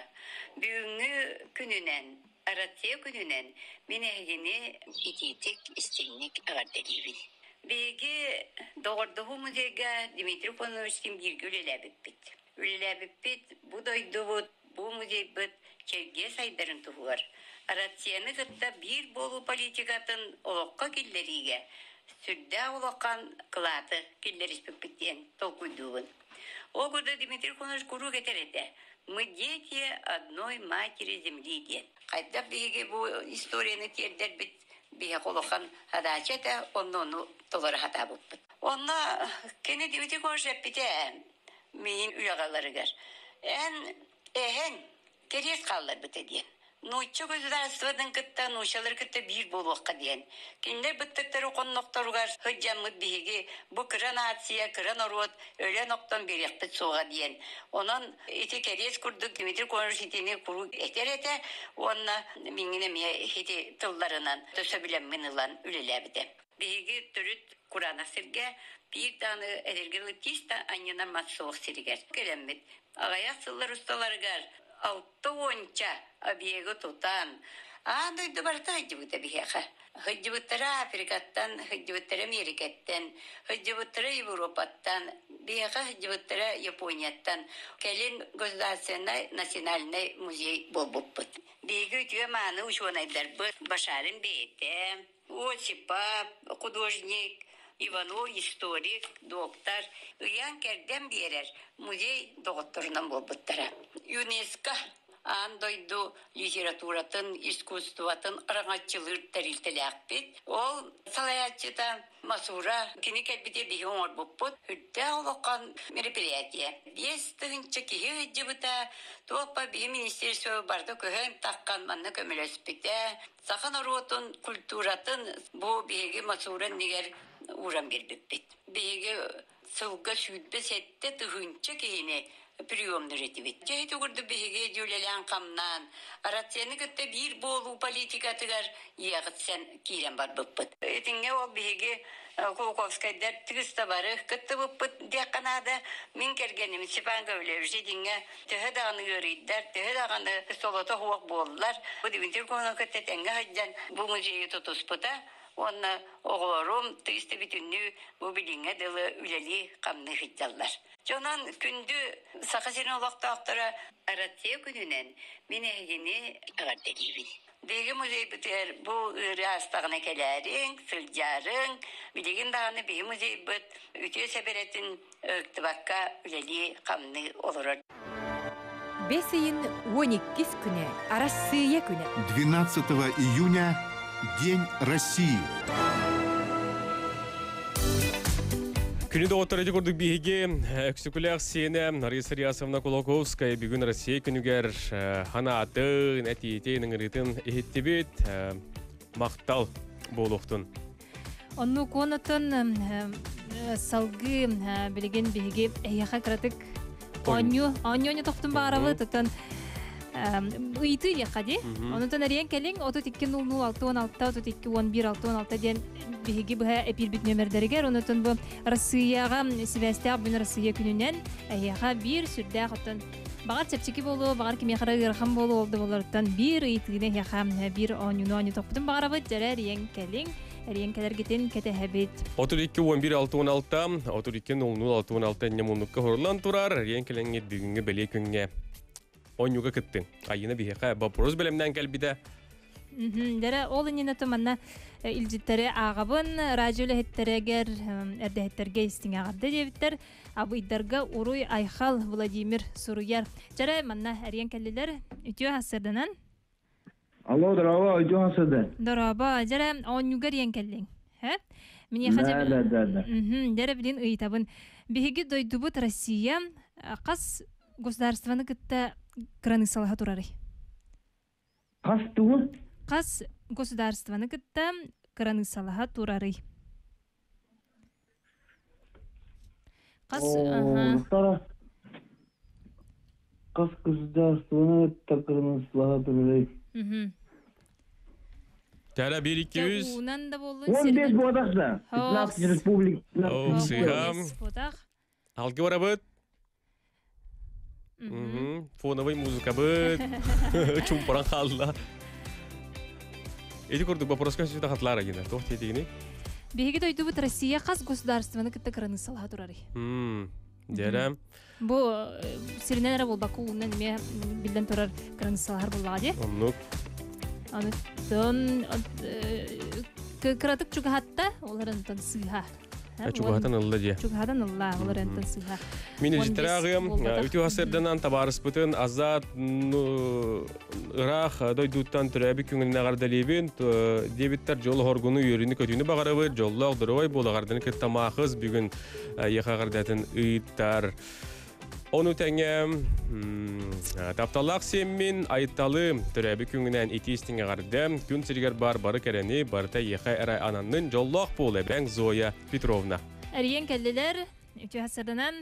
бүгүҥҥү күнүнэн, Россия күнүнэн мин эһигини итиитик, истиҥник эҕэрдэлиибин. Биһиги Доҕордоһуу музейга Дмитрий Кононовичтыын бииргэ үлэлээбиппит. Үлэлээбиппит бу дойдубут, бу музейбыт чэлгийэ сайдарын туһугар, Россияны кытта биир буолуу политикатын олоххо киллэриигэ сүрдээх улахан кылааты киллэриспиппит диэн толкуйдуубун. Ол курдук Дмитрий Кононович куруук этэр этэ: «Мы дети одной матери земли» диэн. Хайдах биһиги бу историяны тиэрдэрбит биһиэхэ улахан задача этэ, онно ону толоро сатаабыппыт. Онно кини Дмитрий Кононович эппитэ миин үлэҕэлэригэр эн эһэҥ кэриэс хаалларбыта диэн. Нуучча государствотын кытта, нууччалары кытта биир буолуохха диэн. Кинилэр быттыктары хоннохторугар сылдьаммыт биһиги бу кыра нация, кыра норуот өлөн-охтон биэриэхпит суоҕа диэн. Онон ити кэриэс курдук Дмитрий Конович итини куруук этэр этэ уонна миҥин эмиэ ити тылларынан сөбүлэммин ылан үлэлээбитэ. Биһиги төрүт кураанах сиргэ биир даҕаны эдэргэ тиис да анньынан мас суох сиригэр кэлэммит аҕыйах сыллар усталарыгар 60-ча объегы тутан. Аан дойду барыта сылдьыбыта биһиэхэ. Сылдьыбыттара Африкаттан, сылдьыбыттара Америкаттан, сылдьыбыттара Европаттан, биһиэхэ сылдьыбыттара Японияттан. Кэлин Государственнай национальнай музей буолбуппут. Биһиги үтүө-мааны учуонайдарбыт Башарин бэйэтэ, Осипов художник, Иванов историк, доктор ыйан-кэрдэн биэрэр музей доҕотторунан буолбуттара. ЮНЕСКО аан дойду литературатын, искусствотын араҥаччылыыр тэрилтэлээхпит. Ол салайааччыта Масура кини кэлбитэ биһи оҥорбуппут. Үрдээх улахан мероприятие. 5000 киһи сылдьыбыта, туох биһи министерство барыта көһөн таххан манна көмөлөспүтэ. Саха норуотун культуратын бу биһиги Масура иннигэр ууран биэрбиппит. Биһиги сылга 27 000 киһини приемнуур этибит. Дьэ ити курдук биһиги дьүүлэлээн-хамнаан, Россияны кытта биир буолуу политикатыгар иэҕитсэн киирэн барбыппыт. Итинҥэ ол биһиги Кулаковскайдар тыыс да бары кыттыбыппыт диэххэ наада. Мин кэргэним Степан Гаврильевич итинҥэ төһө даҕаны ыарыйдар, төһө даҕаны солото суох буоллар, бу Дмитрий Кулаковы кытта тэҥҥэ сылдьан бу музейы тутуспута уонна оҕолорум тыыс да бүтүннүү бу билиҥҥэ дылы үлэлии-хамныы сылдьаллар. Дьонон күндү Саха сирин олохтоохторо Россия күнүнэн мин эһигини эҕэрдэлиибин. Биһиги музейбытыгар бу ыарыы аастаҕына кэлээриҥ, сылдьаарыҥ. Билигин даҕаны биһи музейбыт үтүө сэбэрэтин ыһыктыбакка үлэлии-хамныы олорор. Бэс ыйын 12 күнэ Арассыыйа күнэ. 12 июня День России. Күнү доҕоттор ити курдук биһиги Өксөкүлээх сиэнэ Лариса Рясовна Кулаковская бүгүн Россия күнүгэр ханаатын, этиитин, ыҥырыытын иһиттибит. Махтал буолуохтун. Онну куонатын салгыы билигин биһиги эһиэхэ кыратык оонньуу оонньуу тохтун баарабыт отон ыйытыы диэххэ дии. Онутан эрийэн кэлиҥ 32 00 66 32 11 66 диэн биһиги быһа эпиирбит нүөмэрдэригэр онутун бу Россияҕа сибээстээх бүн Россия күнүнэн эһиэхэ биир сүрдээх оттон баҕар чэпчэки буолуо, баҕар кимиэхэ эрэ ыарахан буолуо ол да буоларыттан биир ыйытыыны эһиэхэ биир оонньууну оонньотохпутун баҕарабыт. Дьэрэ эрийэн кэлиҥ, эрийэн кэлэргитин кэтэһэбит. 32 11 66, 32 00 66 инньэ муннукка хоруллан турар, эрийэн кэлэҥҥит бүгүҥҥү бэлиэ күҥҥэ оонньууга кыттыҥ. Айыына биһиэхэ вопрос бэлэмнээн кэлбитэ. Дэрэ ол иннинэ манна илдьиттэри ааҕабын, радио үлэһиттэригэр, эрдэһиттэргэ истиҥ эҕэрдэ диэбиттэр. Абыйдарга Уруй Айхал Владимир суруйар. Чэрэ манна эрийэн кэллилэр. Үтүө хассырданан. Алло, здорово, үтүө хассырдан. Дорообо, дьэрэ оонньууга эрийэн кэллиҥ. Һэ? Миниэхэ Да, да, да, да. Дьэрэ билин ыйытабын. Биһиги дойдубут Россия хас государствоны кытта кыраныыссалаһа турарый? Хас тугу? Хас государствоны кытта кыраныыссалаһа турарый? Хас ага. Хас государствоны кытта кыраныыссалаһа турарый? Тара 1 200. Уунан да буоллун 15 буотах да. 15 республик. Сыһам. Алгы барабыт. Фоновый музыкабыт. Чумпуран хаалла. Ити курдук вопроска сүтэ хатлар агина. Туох тиэтигини? Биһиги дойдубут Россия хас государствоны кытта кыраныыссалаһа турарый? Дьэрэ. Бу сиринэн эрэ буолбакка уунан эмиэ биллэн турар кыраныыссалаһар буоллаҕа дии. Оннук. Онуттан кыратык чугаһатта, ол эрэн сыыһа. Чугаһатан ылла дии. Чугаһатан ылла, ол эрэн сыыһа. Мин илдьитэрэ үтүө сырданан табаарыспытын Азат ыраах дойдуттан төрөөбүт күҥүнэн эҕэрдэлиибин диэбиттэр дьол хоргуну үөрүүнү көтүүнү баҕарабыт дьоллоох доруобай буолаҕарданы кытта маахыс бүгүн эйиэхэ эҕэрдэтин ыыттар. Ону тэҥэ тапталлаах сиэммин Айталы төрөөбүт күҥүнэн итии истиҥ эҕэрдэ күн сиригэр баар бары кэрэни барыта эйиэхэ эрэ ананнын дьоллоох буол эбэҥ Зоя Петровна. Эрийэн кэллилэр. Үтүө хассарданан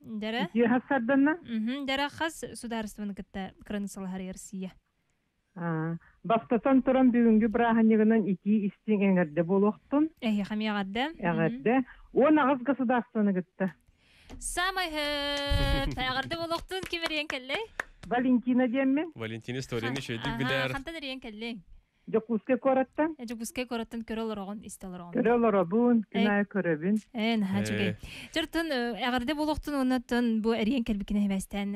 дэрэ. Үтүө хассарданна? Дэрэ хас судаарыстыбаны кытта кыраныыссалаһар Россия? Бастатан туран бүгүҥҥү бырааһынньыгынан итии истиҥ эҥэрдэ буолуохтун. Эһиэхэ эмиэ эҕэрдэ. Эҕэрдэ. 18 государствоны кытта. Самай хөп. Эҕэрдэ буолуохтун ким эрийэн кэллэй? Валентина диэммин. Валентина историяны үчүгэйдик билэр. Хантан эрийэн кэллиҥ? Дьокуускай куораттан. Дьокуускай куораттан көрө олороҕун, истэ олороҕун. Көрө олоробун, күн аайы көрөбүн. Ээ, наһаа үчүгэй. Чөртөн эҕэрдэ буолуохтун уоннаттан бу эрийэн кэлбиккин эһэбэстээн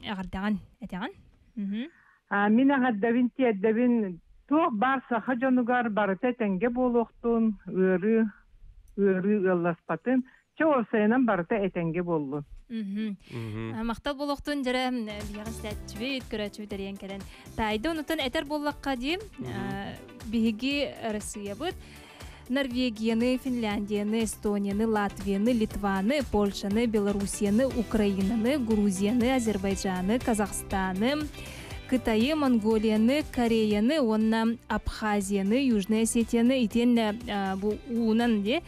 эҕэрдэҕин этэҕин. Мин эҕэрдэбин тиэрдэбин туох баар саха дьонугар барыта этэҥҥэ буолуохтун, ыарыы ыарыы ыалласпатын, Чэ, уопсайынан барыта этэҥҥэ буоллун. Махтал буолуохтун дьэрэ биһиэхэ истээччибит, көрөөччүбүт эрийэн кэлэн таайда. Онутан этэр буоллахха дии, биһиги Россиябыт Норвегияны, Финляндияны, Эстонияны, Латвияны, Литваны, Польшаны, Белоруссияны, Украинаны, Грузияны, Азербайджаны, Казахстаны, Кытайы, Монголияны, Кореяны уонна Абхазияны, Южная Осетияны итиэннэ бу уунан дии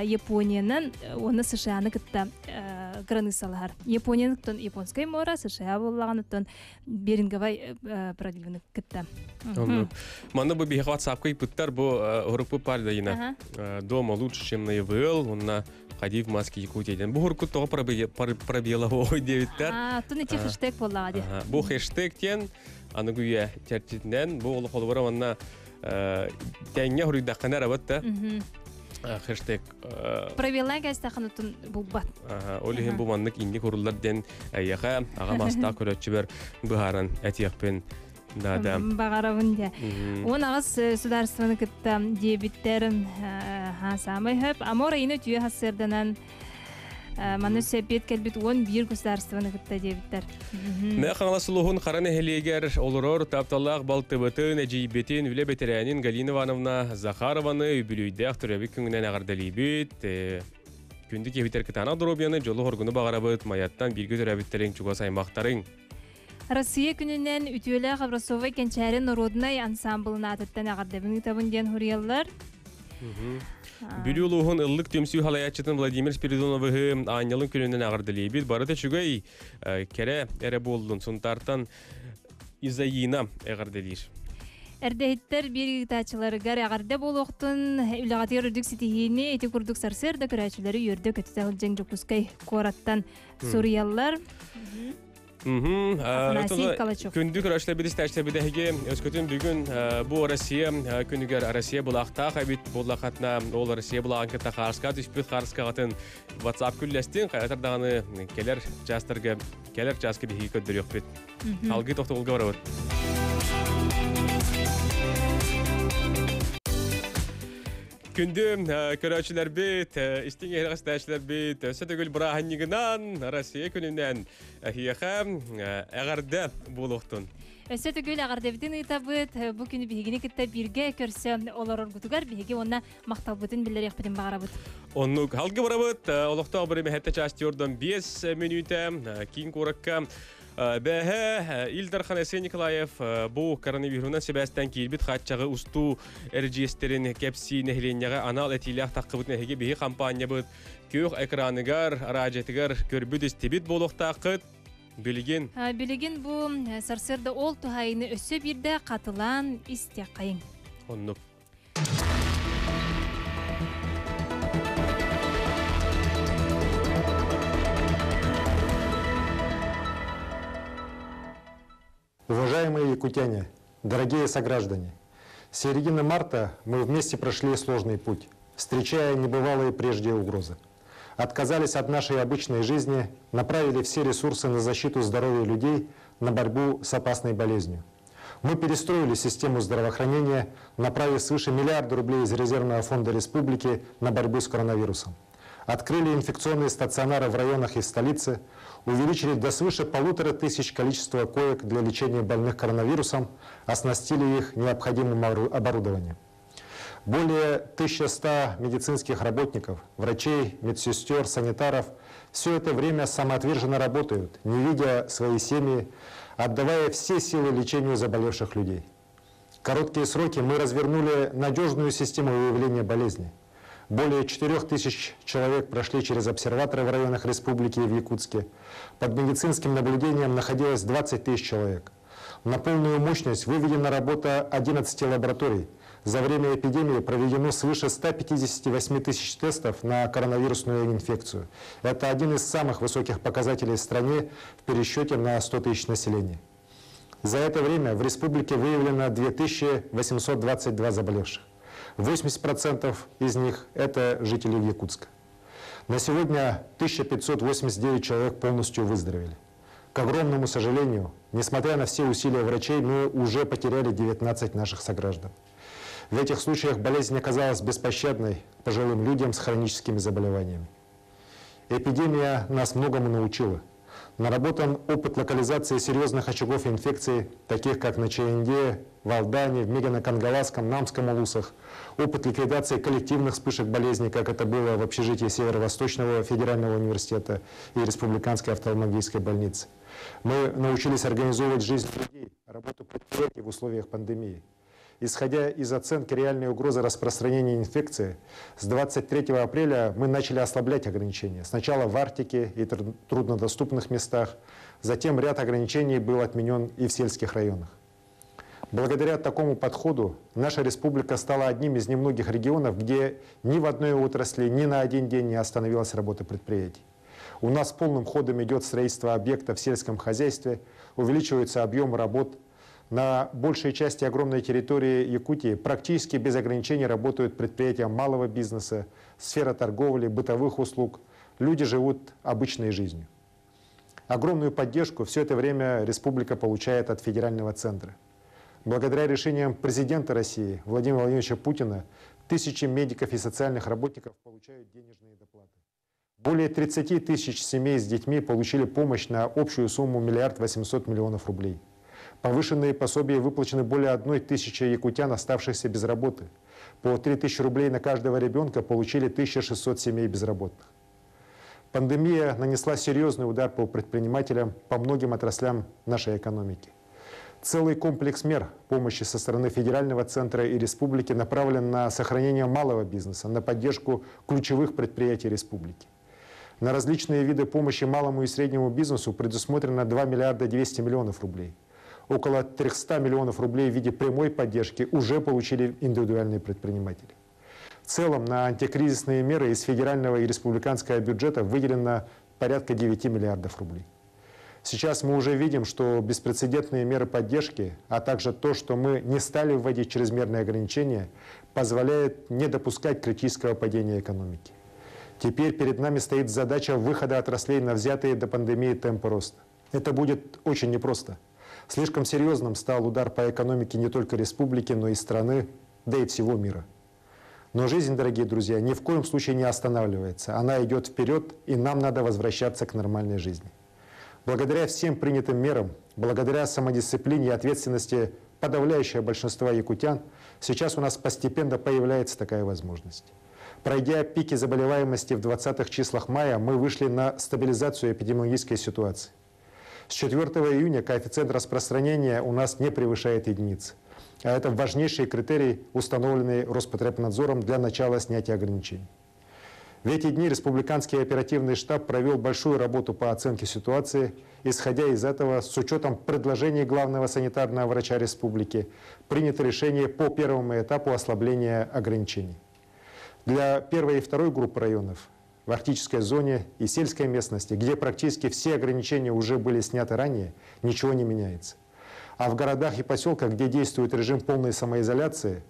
Япониянан уонна США-ны кытта границалаһар. Японияны Японскай муора, США буоллаҕын оттон Беринговай проливны кытта. Манна бу биһиэхэ WhatsApp-ка ыйпыттар бу урукку пардайына. Дома лучше, чем на ЕВЛ, онна ходи в маске Якутия диэн. Бу урукку тоҕо пробела ой диэбиттэр. А, тун ити хэштег буоллаҕа дии. Бу хэштег диэн аныгы үйэ чэрчитинэн бу олохолугар манна тэҥҥэ хоруйдаххына эрэ да хэштег Правилаан кэстэххин булбат. Ол иһин бу маннык инник уруллар диэн эйиэхэ аҕа маастаах көрөөччүбэр быһааран этиэхпин наада. Баҕарабын дьэ. Уон аҕыс судаарыстыбаны кытта диэбиттэр саамай хөп. Амор айыны үтүө хассыарданан Манна сэпиэт кэлбит 11 государствоны кытта диэбиттэр. Мэ Хаҥалас улууһун Хара нэһилиэгэр олорор тапталлаах балтыбытын, эдьиийбитин, үлэ бэтэрээнин Галина Ивановна Захарованы үбүлүйдээх төрөөбүт күҥүнэн эҕэрдэлиибит. Күндү киһибитэр кытаанах доруобуйаны, дьолу-хоргуну баҕарабыт, Майаттан бииргэ төрөөбүттэриҥ, чугас аймахтарыҥ. Россия күнүнэн үтүөлээх образцовай кэнчээри норуодунай ансаамбылын аатыттан эҕэрдэбин ыытабын диэн суруйаллар. Бүлүү улууһун ыллык түмсүү салайааччытын Владимир Спиридоновыһы аанньалын күнүнэн эҕэрдэлиибит. Барыта үчүгэй, кэрэ эрэ буоллун. Сунтаартан Изаина эҕэрдэлиир. Эрдэһиттэр биир ыытааччыларыгар эҕэрдэ буолуохтун, үлэҕитигэр үрдүк ситиһиини ити курдук сарсыарда көрөөччүлэри үөрдэ-көтүтэ сылдьан Дьокуускай куораттан суруйаллар. Афанасий Калачев. Күндү көрөөччүлэрбит истээччилэрбит эһиги өскөтүн бүгүн бу Россия күнүгэр Россия былаахтаах эбит буоллахатына ол Россия былааҕын кытта хаарыска түспүт хаарыскаҕытын WhatsApp күллэстин хайатар даҕаны кэлэр чаастарга кэлэр чааска биһиги көрдөрүөхпүт. Алгыы тохтобулга барабыт. Күндү көрөөччүлэрбит, истиҥ эһиэхэ истээччилэрбит, өссө төгүл бырааһынньыгынан, Россия күнүнэн эһиэхэ эҕэрдэ буолуохтун. Өссө төгүл эҕэрдэбитин ыытабыт. Бу күнү биһигини кытта бииргэ көрсө олороргутугар биһиги уонна махталбытын биллэриэхпитин баҕарабыт. Оннук халгы барабыт. Олохтоох биримэһэтте части ордон 5 мүнүүтэ киин куоракка Бэһэ Ил Дархан Айсен Николаев бу коронавирунан сибээстэн киирбит хааччаҕы устуу эрдьиэстэрин кэпсии нэһилиэнньэҕэ анал этиилээх таххыбытын эһиги биһи хампаанньабыт күөх экраныгар, араадьыйатыгар көрбүт-истибит буолуохтааххыт. Билигин. Билигин бу сарсыарда ол туһайыны өссө биирдэ хатылаан истиэххэйиҥ. Оннук. Уважаемые якутяне, дорогие сограждане, с середины марта мы вместе прошли сложный путь, встречая небывалые прежде угрозы. Отказались от нашей обычной жизни, направили все ресурсы на защиту здоровья людей, на борьбу с опасной болезнью. Мы перестроили систему здравоохранения, направив свыше миллиарда рублей из резервного фонда республики на борьбу с коронавирусом. Открыли инфекционные стационары в районах и в столице, увеличили до свыше 1500 количество коек для лечения больных коронавирусом, оснастили их необходимым оборудованием. Более 1100 медицинских работников, врачей, медсестер, санитаров все это время самоотверженно работают, не видя свои семьи, отдавая все силы лечению заболевших людей. В короткие сроки мы развернули надежную систему выявления болезни. Более 4000 человек прошли через обсерваторы в районах республики и в Якутске. Под медицинским наблюдением находилось 20 тысяч человек. На полную мощность выведена работа 11 лабораторий. За время эпидемии проведено свыше 158 тысяч тестов на коронавирусную инфекцию. Это один из самых высоких показателей в стране в пересчете на 100 тысяч населения. За это время в республике выявлено 2822 заболевших. 80% из них – это жители Якутска. На сегодня 1589 человек полностью выздоровели. К огромному сожалению, несмотря на все усилия врачей, мы уже потеряли 19 наших сограждан. В этих случаях болезнь оказалась беспощадной пожилым людям с хроническими заболеваниями. Эпидемия нас многому научила. Наработан опыт локализации серьезных очагов инфекции, таких как на Чаинде, в Алдане, в Мегино-Кангаласском, Намском улусах, опыт ликвидации коллективных вспышек болезни, как это было в общежитии Северо-Восточного федерального университета и Республиканской офтальмологической больницы. Мы научились организовывать жизнь людей, работу предприятий в условиях пандемии. Исходя из оценки реальной угрозы распространения инфекции, с 23 апреля мы начали ослаблять ограничения. Сначала в Арктике и труднодоступных местах, затем ряд ограничений был отменен и в сельских районах. Благодаря такому подходу наша республика стала одним из немногих регионов, где ни в одной отрасли ни на один день не остановилась работа предприятий. У нас полным ходом идет строительство объектов в сельском хозяйстве, увеличивается объем работ. На большей части огромной территории Якутии практически без ограничений работают предприятия малого бизнеса, сфера торговли, бытовых услуг. Люди живут обычной жизнью. Огромную поддержку все это время республика получает от федерального центра. Благодаря решениям президента России Владимира Владимировича Путина тысячи медиков и социальных работников получают денежные доплаты. Более 30 тысяч семей с детьми получили помощь на общую сумму 1 800 000 000 рублей. Повышенные пособия выплачены более 1000 якутян, оставшихся без работы. По 3000 рублей на каждого ребенка получили 1600 семей безработных. Пандемия нанесла серьезный удар по предпринимателям, по многим отраслям нашей экономики. Целый комплекс мер помощи со стороны федерального центра и республики направлен на сохранение малого бизнеса, на поддержку ключевых предприятий республики. На различные виды помощи малому и среднему бизнесу предусмотрено 2 миллиарда 200 миллионов рублей. Около 300 миллионов рублей в виде прямой поддержки уже получили индивидуальные предприниматели. В целом на антикризисные меры из федерального и республиканского бюджета выделено порядка 9 миллиардов рублей. Сейчас мы уже видим, что беспрецедентные меры поддержки, а также то, что мы не стали вводить чрезмерные ограничения, позволяет не допускать критического падения экономики. Теперь перед нами стоит задача выхода отраслей на взятые до пандемии темпы роста. Это будет очень непросто. Слишком серьезным стал удар по экономике не только республики, но и страны, да и всего мира. Но жизнь, дорогие друзья, ни в коем случае не останавливается. Она идет вперед, и нам надо возвращаться к нормальной жизни. Благодаря всем принятым мерам, благодаря самодисциплине и ответственности подавляющего большинства якутян, сейчас у нас постепенно появляется такая возможность. Пройдя пики заболеваемости в 20-х числах мая, мы вышли на стабилизацию эпидемиологической ситуации. С 4 июня коэффициент распространения у нас не превышает единицы. А это важнейший критерий, установленный Роспотребнадзором для начала снятия ограничений. В эти дни Республиканский оперативный штаб провел большую работу по оценке ситуации. Исходя из этого, с учетом предложений главного санитарного врача республики, принято решение по первому этапу ослабления ограничений. Для первой и второй группы районов в арктической зоне и сельской местности, где практически все ограничения уже были сняты ранее, ничего не меняется. А в городах и поселках, где действует режим полной самоизоляции,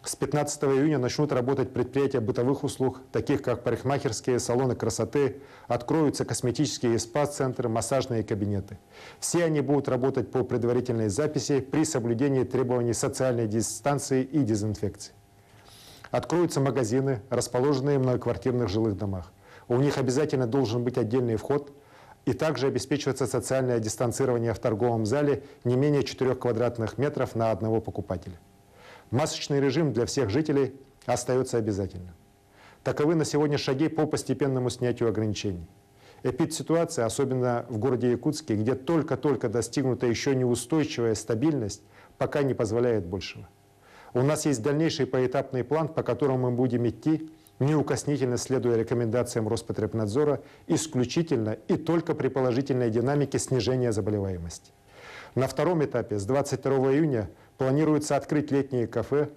с 15 июня начнут работать предприятия бытовых услуг, таких как парикмахерские, салоны красоты, откроются косметические и спа-центры, массажные кабинеты. Все они будут работать по предварительной записи при соблюдении требований социальной дистанции и дезинфекции. Откроются магазины, расположенные в многоквартирных жилых домах. У них обязательно должен быть отдельный вход и также обеспечиваться социальное дистанцирование в торговом зале не менее 4 квадратных метров на одного покупателя. Масочный режим для всех жителей остается обязательным. Таковы на сегодня шаги по постепенному снятию ограничений. Эпидситуация, особенно в городе Якутске, где только-только достигнута еще неустойчивая стабильность, пока не позволяет большего. У нас есть дальнейший поэтапный план, по которому мы будем идти, неукоснительно следуя рекомендациям Роспотребнадзора, исключительно и только при положительной динамике снижения заболеваемости. На втором этапе с 22 июня планируется открыть летние кафе,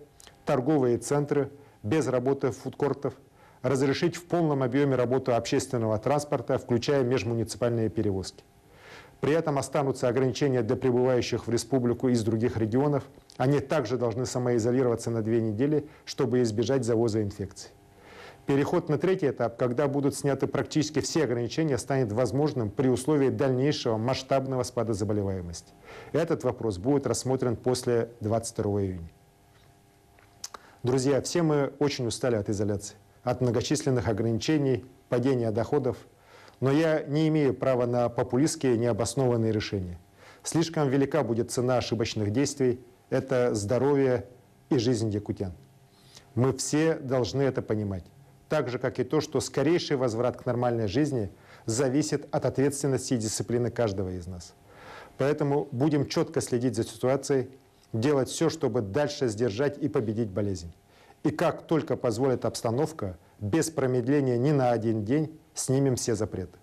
торговые центры без работы фудкортов, разрешить в полном объеме работу общественного транспорта, включая межмуниципальные перевозки. При этом останутся ограничения для прибывающих в республику из других регионов. Они также должны самоизолироваться на 2 недели, чтобы избежать завоза инфекций. Переход на третий этап, когда будут сняты практически все ограничения, станет возможным при условии дальнейшего масштабного спада заболеваемости. Этот вопрос будет рассмотрен после 22 июня. Друзья, все мы очень устали от изоляции, от многочисленных ограничений, падения доходов. Но я не имею права на популистские необоснованные решения. Слишком велика будет цена ошибочных действий. Это здоровье и жизнь якутян. Мы все должны это понимать. Так же, как и то, что скорейший возврат к нормальной жизни зависит от ответственности и дисциплины каждого из нас. Поэтому будем четко следить за ситуацией, делать все, чтобы дальше сдержать и победить болезнь. И как только позволит обстановка, без промедления ни на один день снимем все запреты.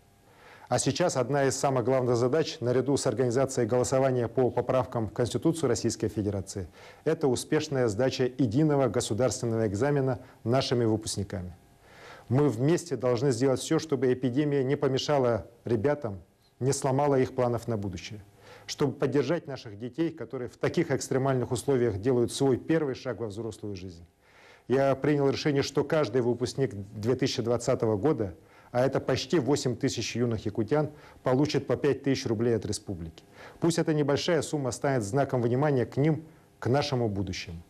А сейчас одна из самых главных задач, наряду с организацией голосования по поправкам в Конституцию Российской Федерации, это успешная сдача единого государственного экзамена нашими выпускниками. Мы вместе должны сделать все, чтобы эпидемия не помешала ребятам, не сломала их планов на будущее. Чтобы поддержать наших детей, которые в таких экстремальных условиях делают свой первый шаг во взрослую жизнь. Я принял решение, что каждый выпускник 2020 года, а это почти 8 тысяч юных якутян, получит по 5 тысяч рублей от республики. Пусть эта небольшая сумма станет знаком внимания к ним, к нашему будущему.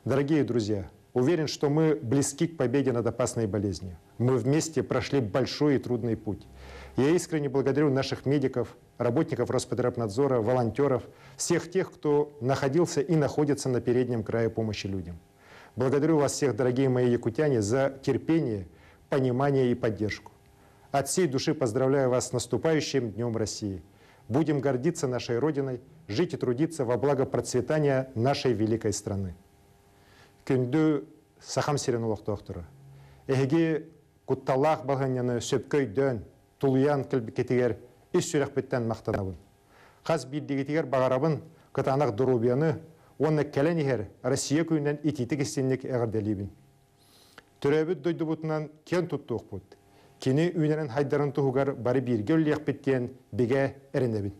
Дорогие друзья, уверен, что мы близки к победе над опасной болезнью. Мы вместе прошли большой и трудный путь. Я искренне благодарю наших медиков, работников Роспотребнадзора, волонтеров, всех тех, кто находился и находится на переднем крае помощи людям. Благодарю вас всех, дорогие мои якутяне, за терпение, понимание и поддержку. От всей души поздравляю вас с наступающим Днем России. Будем гордиться нашей Родиной, жить и трудиться во благо процветания нашей великой страны. Күндү Сахам сирин олохтоохторо. Эһиги кутталлаах балаһыанньаны сөпкө өйдөөн, тулуйан кэлбиккитигэр ис сүрэхпиттэн махтанабын. Хас биирдиигитигэр баҕарабын кытаанах доруобуйаны, уонна кэлэн иһэр Россия күнүнэн итиитик-истиҥник эҕэрдэлиибин. Төрөөбүт дойдубутунан киэн туттуохпут. Кини үүнэрин-сайдарын туһугар бары бииргэ үлэлиэхпит диэн бигэ эрэнэбин.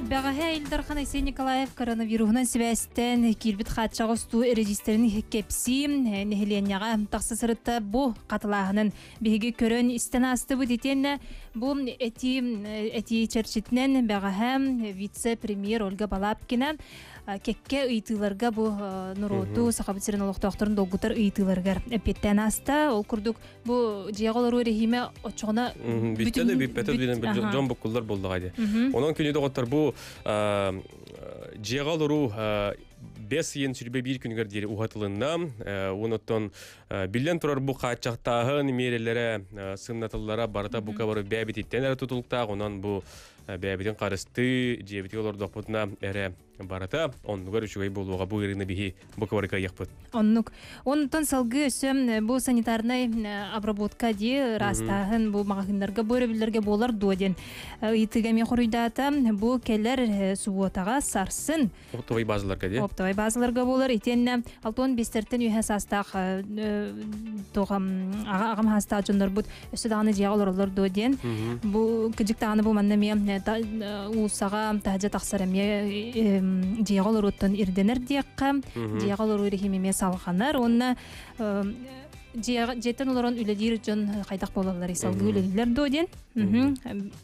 Бэҕэһээ Ил Дархан Айсен Николаев коронавируһунан сибээстээн киирбит хааччаҕы устуу регистрин кэпсии нэһилиэнньэҕэ тахса сырытта бу хатылааһынын биһиги көрөн истэн аастыбыт итиэннэ бу этии этии чэрчитинэн бэҕэһээ вице-премьер Ольга Балабкина кэккэ ыйытыыларга бу норуоту Сахабыт сирин олохтоохторун долгутар ыйытыыларыгар эппиэттээн ааста. Ол курдук бу дьиэҕэ олоруу эрэһиимэ оччоҕуна бүттэ да бүппэтэ диэн дьон буккуллар буоллаҕа дии. Онон күнү доҕоттор бу дьиэҕэ олоруу 5 ыйын 21 күнүгэр диэри уһатылынна. Онуттан биллэн турар бу хааччахтааһын миэрэлэрэ сымнатыллара барыта бука бары бэйэбититтэн эрэ тутулуктаах. Онон бу бэйэбитин харыстыы, дьиэбитигэр олордохпутуна эрэ барыта оннугар үчүгэй буолуоҕа бу ыарыыны биһи бу кыбарыка ыйыахпыт. Оннук. Онтон салгыы өссө бу санитарнай обработка дии ыраастааһын бу маҕаһыыннарга бу өрөбүллэргэ буолар дуо диэн ыйытыыга эмиэ хоруйдаата. Бу кэлэр субуотаҕа сарсын Оптовай базаларга дии. Оптовай базаларга буолар. Итиэннэ 65-тэн үөһэ саастаах туох аҕам саастаах дьоннорбут өссө даҕаны дьиэҕэ олороллор дуо диэн. Бу кыдьык даҕаны бу манна эмиэ уулуссаҕа таһдьа тахсар эмиэ дьиэҕэ олорууттан ирдэнэр диэххэ. Дьиэҕэ олоруу режим эмиэ салҕанар. Уонна дьиэттэн олорон үлэлиир дьон хайдах буолалларый салгыы үлэлииллэр дуо диэн.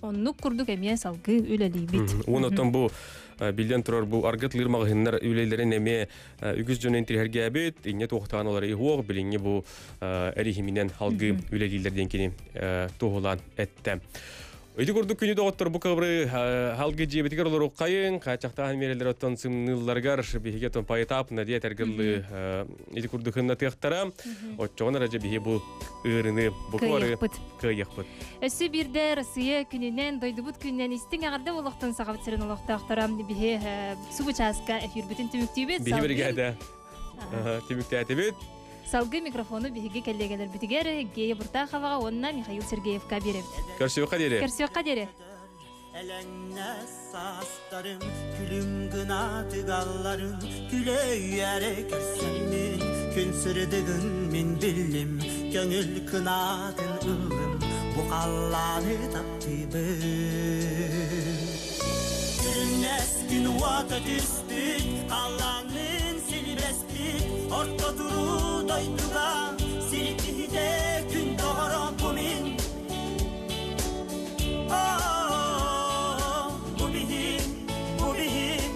Оннук курдук эмиэ салгыы үлэлиибит. Уон бу биллэн турар бу аргытлыыр маҕаһыыннар үлэлэрин эмиэ үгүс дьон интириэһиргээбит инньэ туохтаан олар иһуох билиҥҥи бу эриһиминэн халгыы үлэлииллэр диэн кини туоһулаан эттэ. Ити курдук күнү доҕоттор бу кыбры халгы дьиэбитигэр олоруоххайыҥ, хааччахтааһын миэрэлэр оттон сымныылларыгар биһиги оттон поэтапна диэ этэргыллыы ити курдук хыннатыахтара. Оччоҕун эрэ биһи бу ыарыны бу кыайыахпыт. Өссө биирдэ Россия күнүнэн, дойдубут күнүнэн истиҥ эҕэрдэ буолуохтун Сахабыт сирин олохтоохторо биһи субу чааска эфирбитин түмүктүүбүт. Биһи биригээдэ түмүктээтибит. Салгыы микрофону биһиги кэллиэгэлэрбитигэр Гея Буртаховаҕа уонна Михаил Сергеевка биэрэбит. Көрсүөххэ диэри. Көрсүөххэ диэри. Элэҥнэс саастарым күлүм гына тыгалларын Күлэ үөрэ көрсөммүн күн сырдыгын мин биллим Көҥүл кынаатын ыллым бу халлааны таптыыбын Күрүҥнэс күн уота түспүт халлаанныын силбэспит Орто туруу дойдуга сир киһитэ күн доҕоро бу мин Бу биһин, бу биһин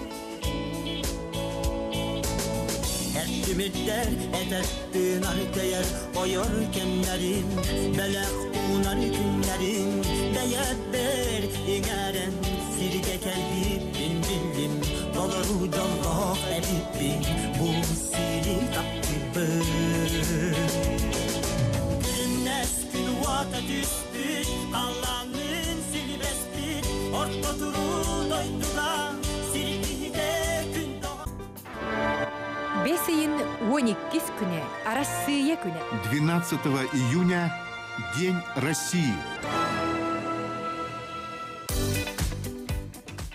Эртимирдэр этэртыынар көйөр ойор кэмнэрин Бэлэх уунар күннэрин Бэйэбэр иҥэрэн сиргэ кэлбиппин биллим Толору дьоллоох эбиппин бу сири таптыыбын Күрүмнэс күн уота түспүт халлаанныын силбэспит орто туруу дойдуга сир киһитэ күн Бэс ыйын 12 күнэ Арассыыйа күнэ. 12 июня День России.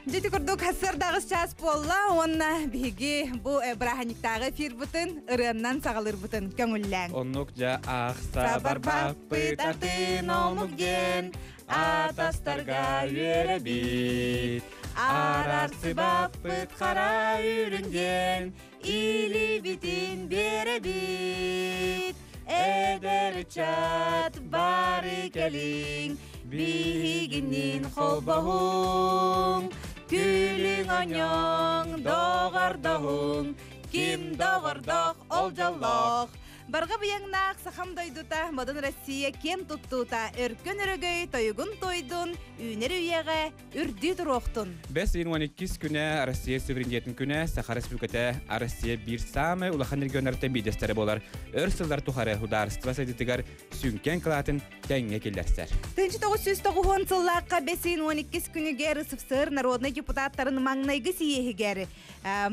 Дьити курдук сардаҕыс чаас буолла уонна биһиги бу бырааһынньыктааҕы эфирбытын ырыаннан саҕалыырбытын көҥүллээҥ. Оннук дьэ аахса барбаппыт атын омук диэн атастарга үөрэбит. Арарсыбаппыт хара үрүҥ диэн илиибитин биэрэбит. Эдэр ыччат бары кэлиҥ, биһигинниин холбоһуҥ. Күлүҥ онньоҥ, доҕордоһуҥ, ким доҕордоох ол дьоллоох. Барҕа быйаҥнаах сахам дойдута, модун Россия киэн туттуута, өркөн өрөгөй тойугун тойдун, үүнэр үйэҕэ үрдүү туруохтун. Бэс ыйын 12 күнэ Россия суверенитетин күнэ, Саха Республиката Россия биир саамай улахан регионнартан биирдэстэрэ буолар. Өр сыллар тухары судаарыстыба сайдыытыгар сүҥкэн кылаатын тэҥҥэ киллэрсэр. 1990 сыллаахха бэс ыйын 12 күнүгэр РСФСР народнай депутаттарын маҥнайгы сийиэһигэр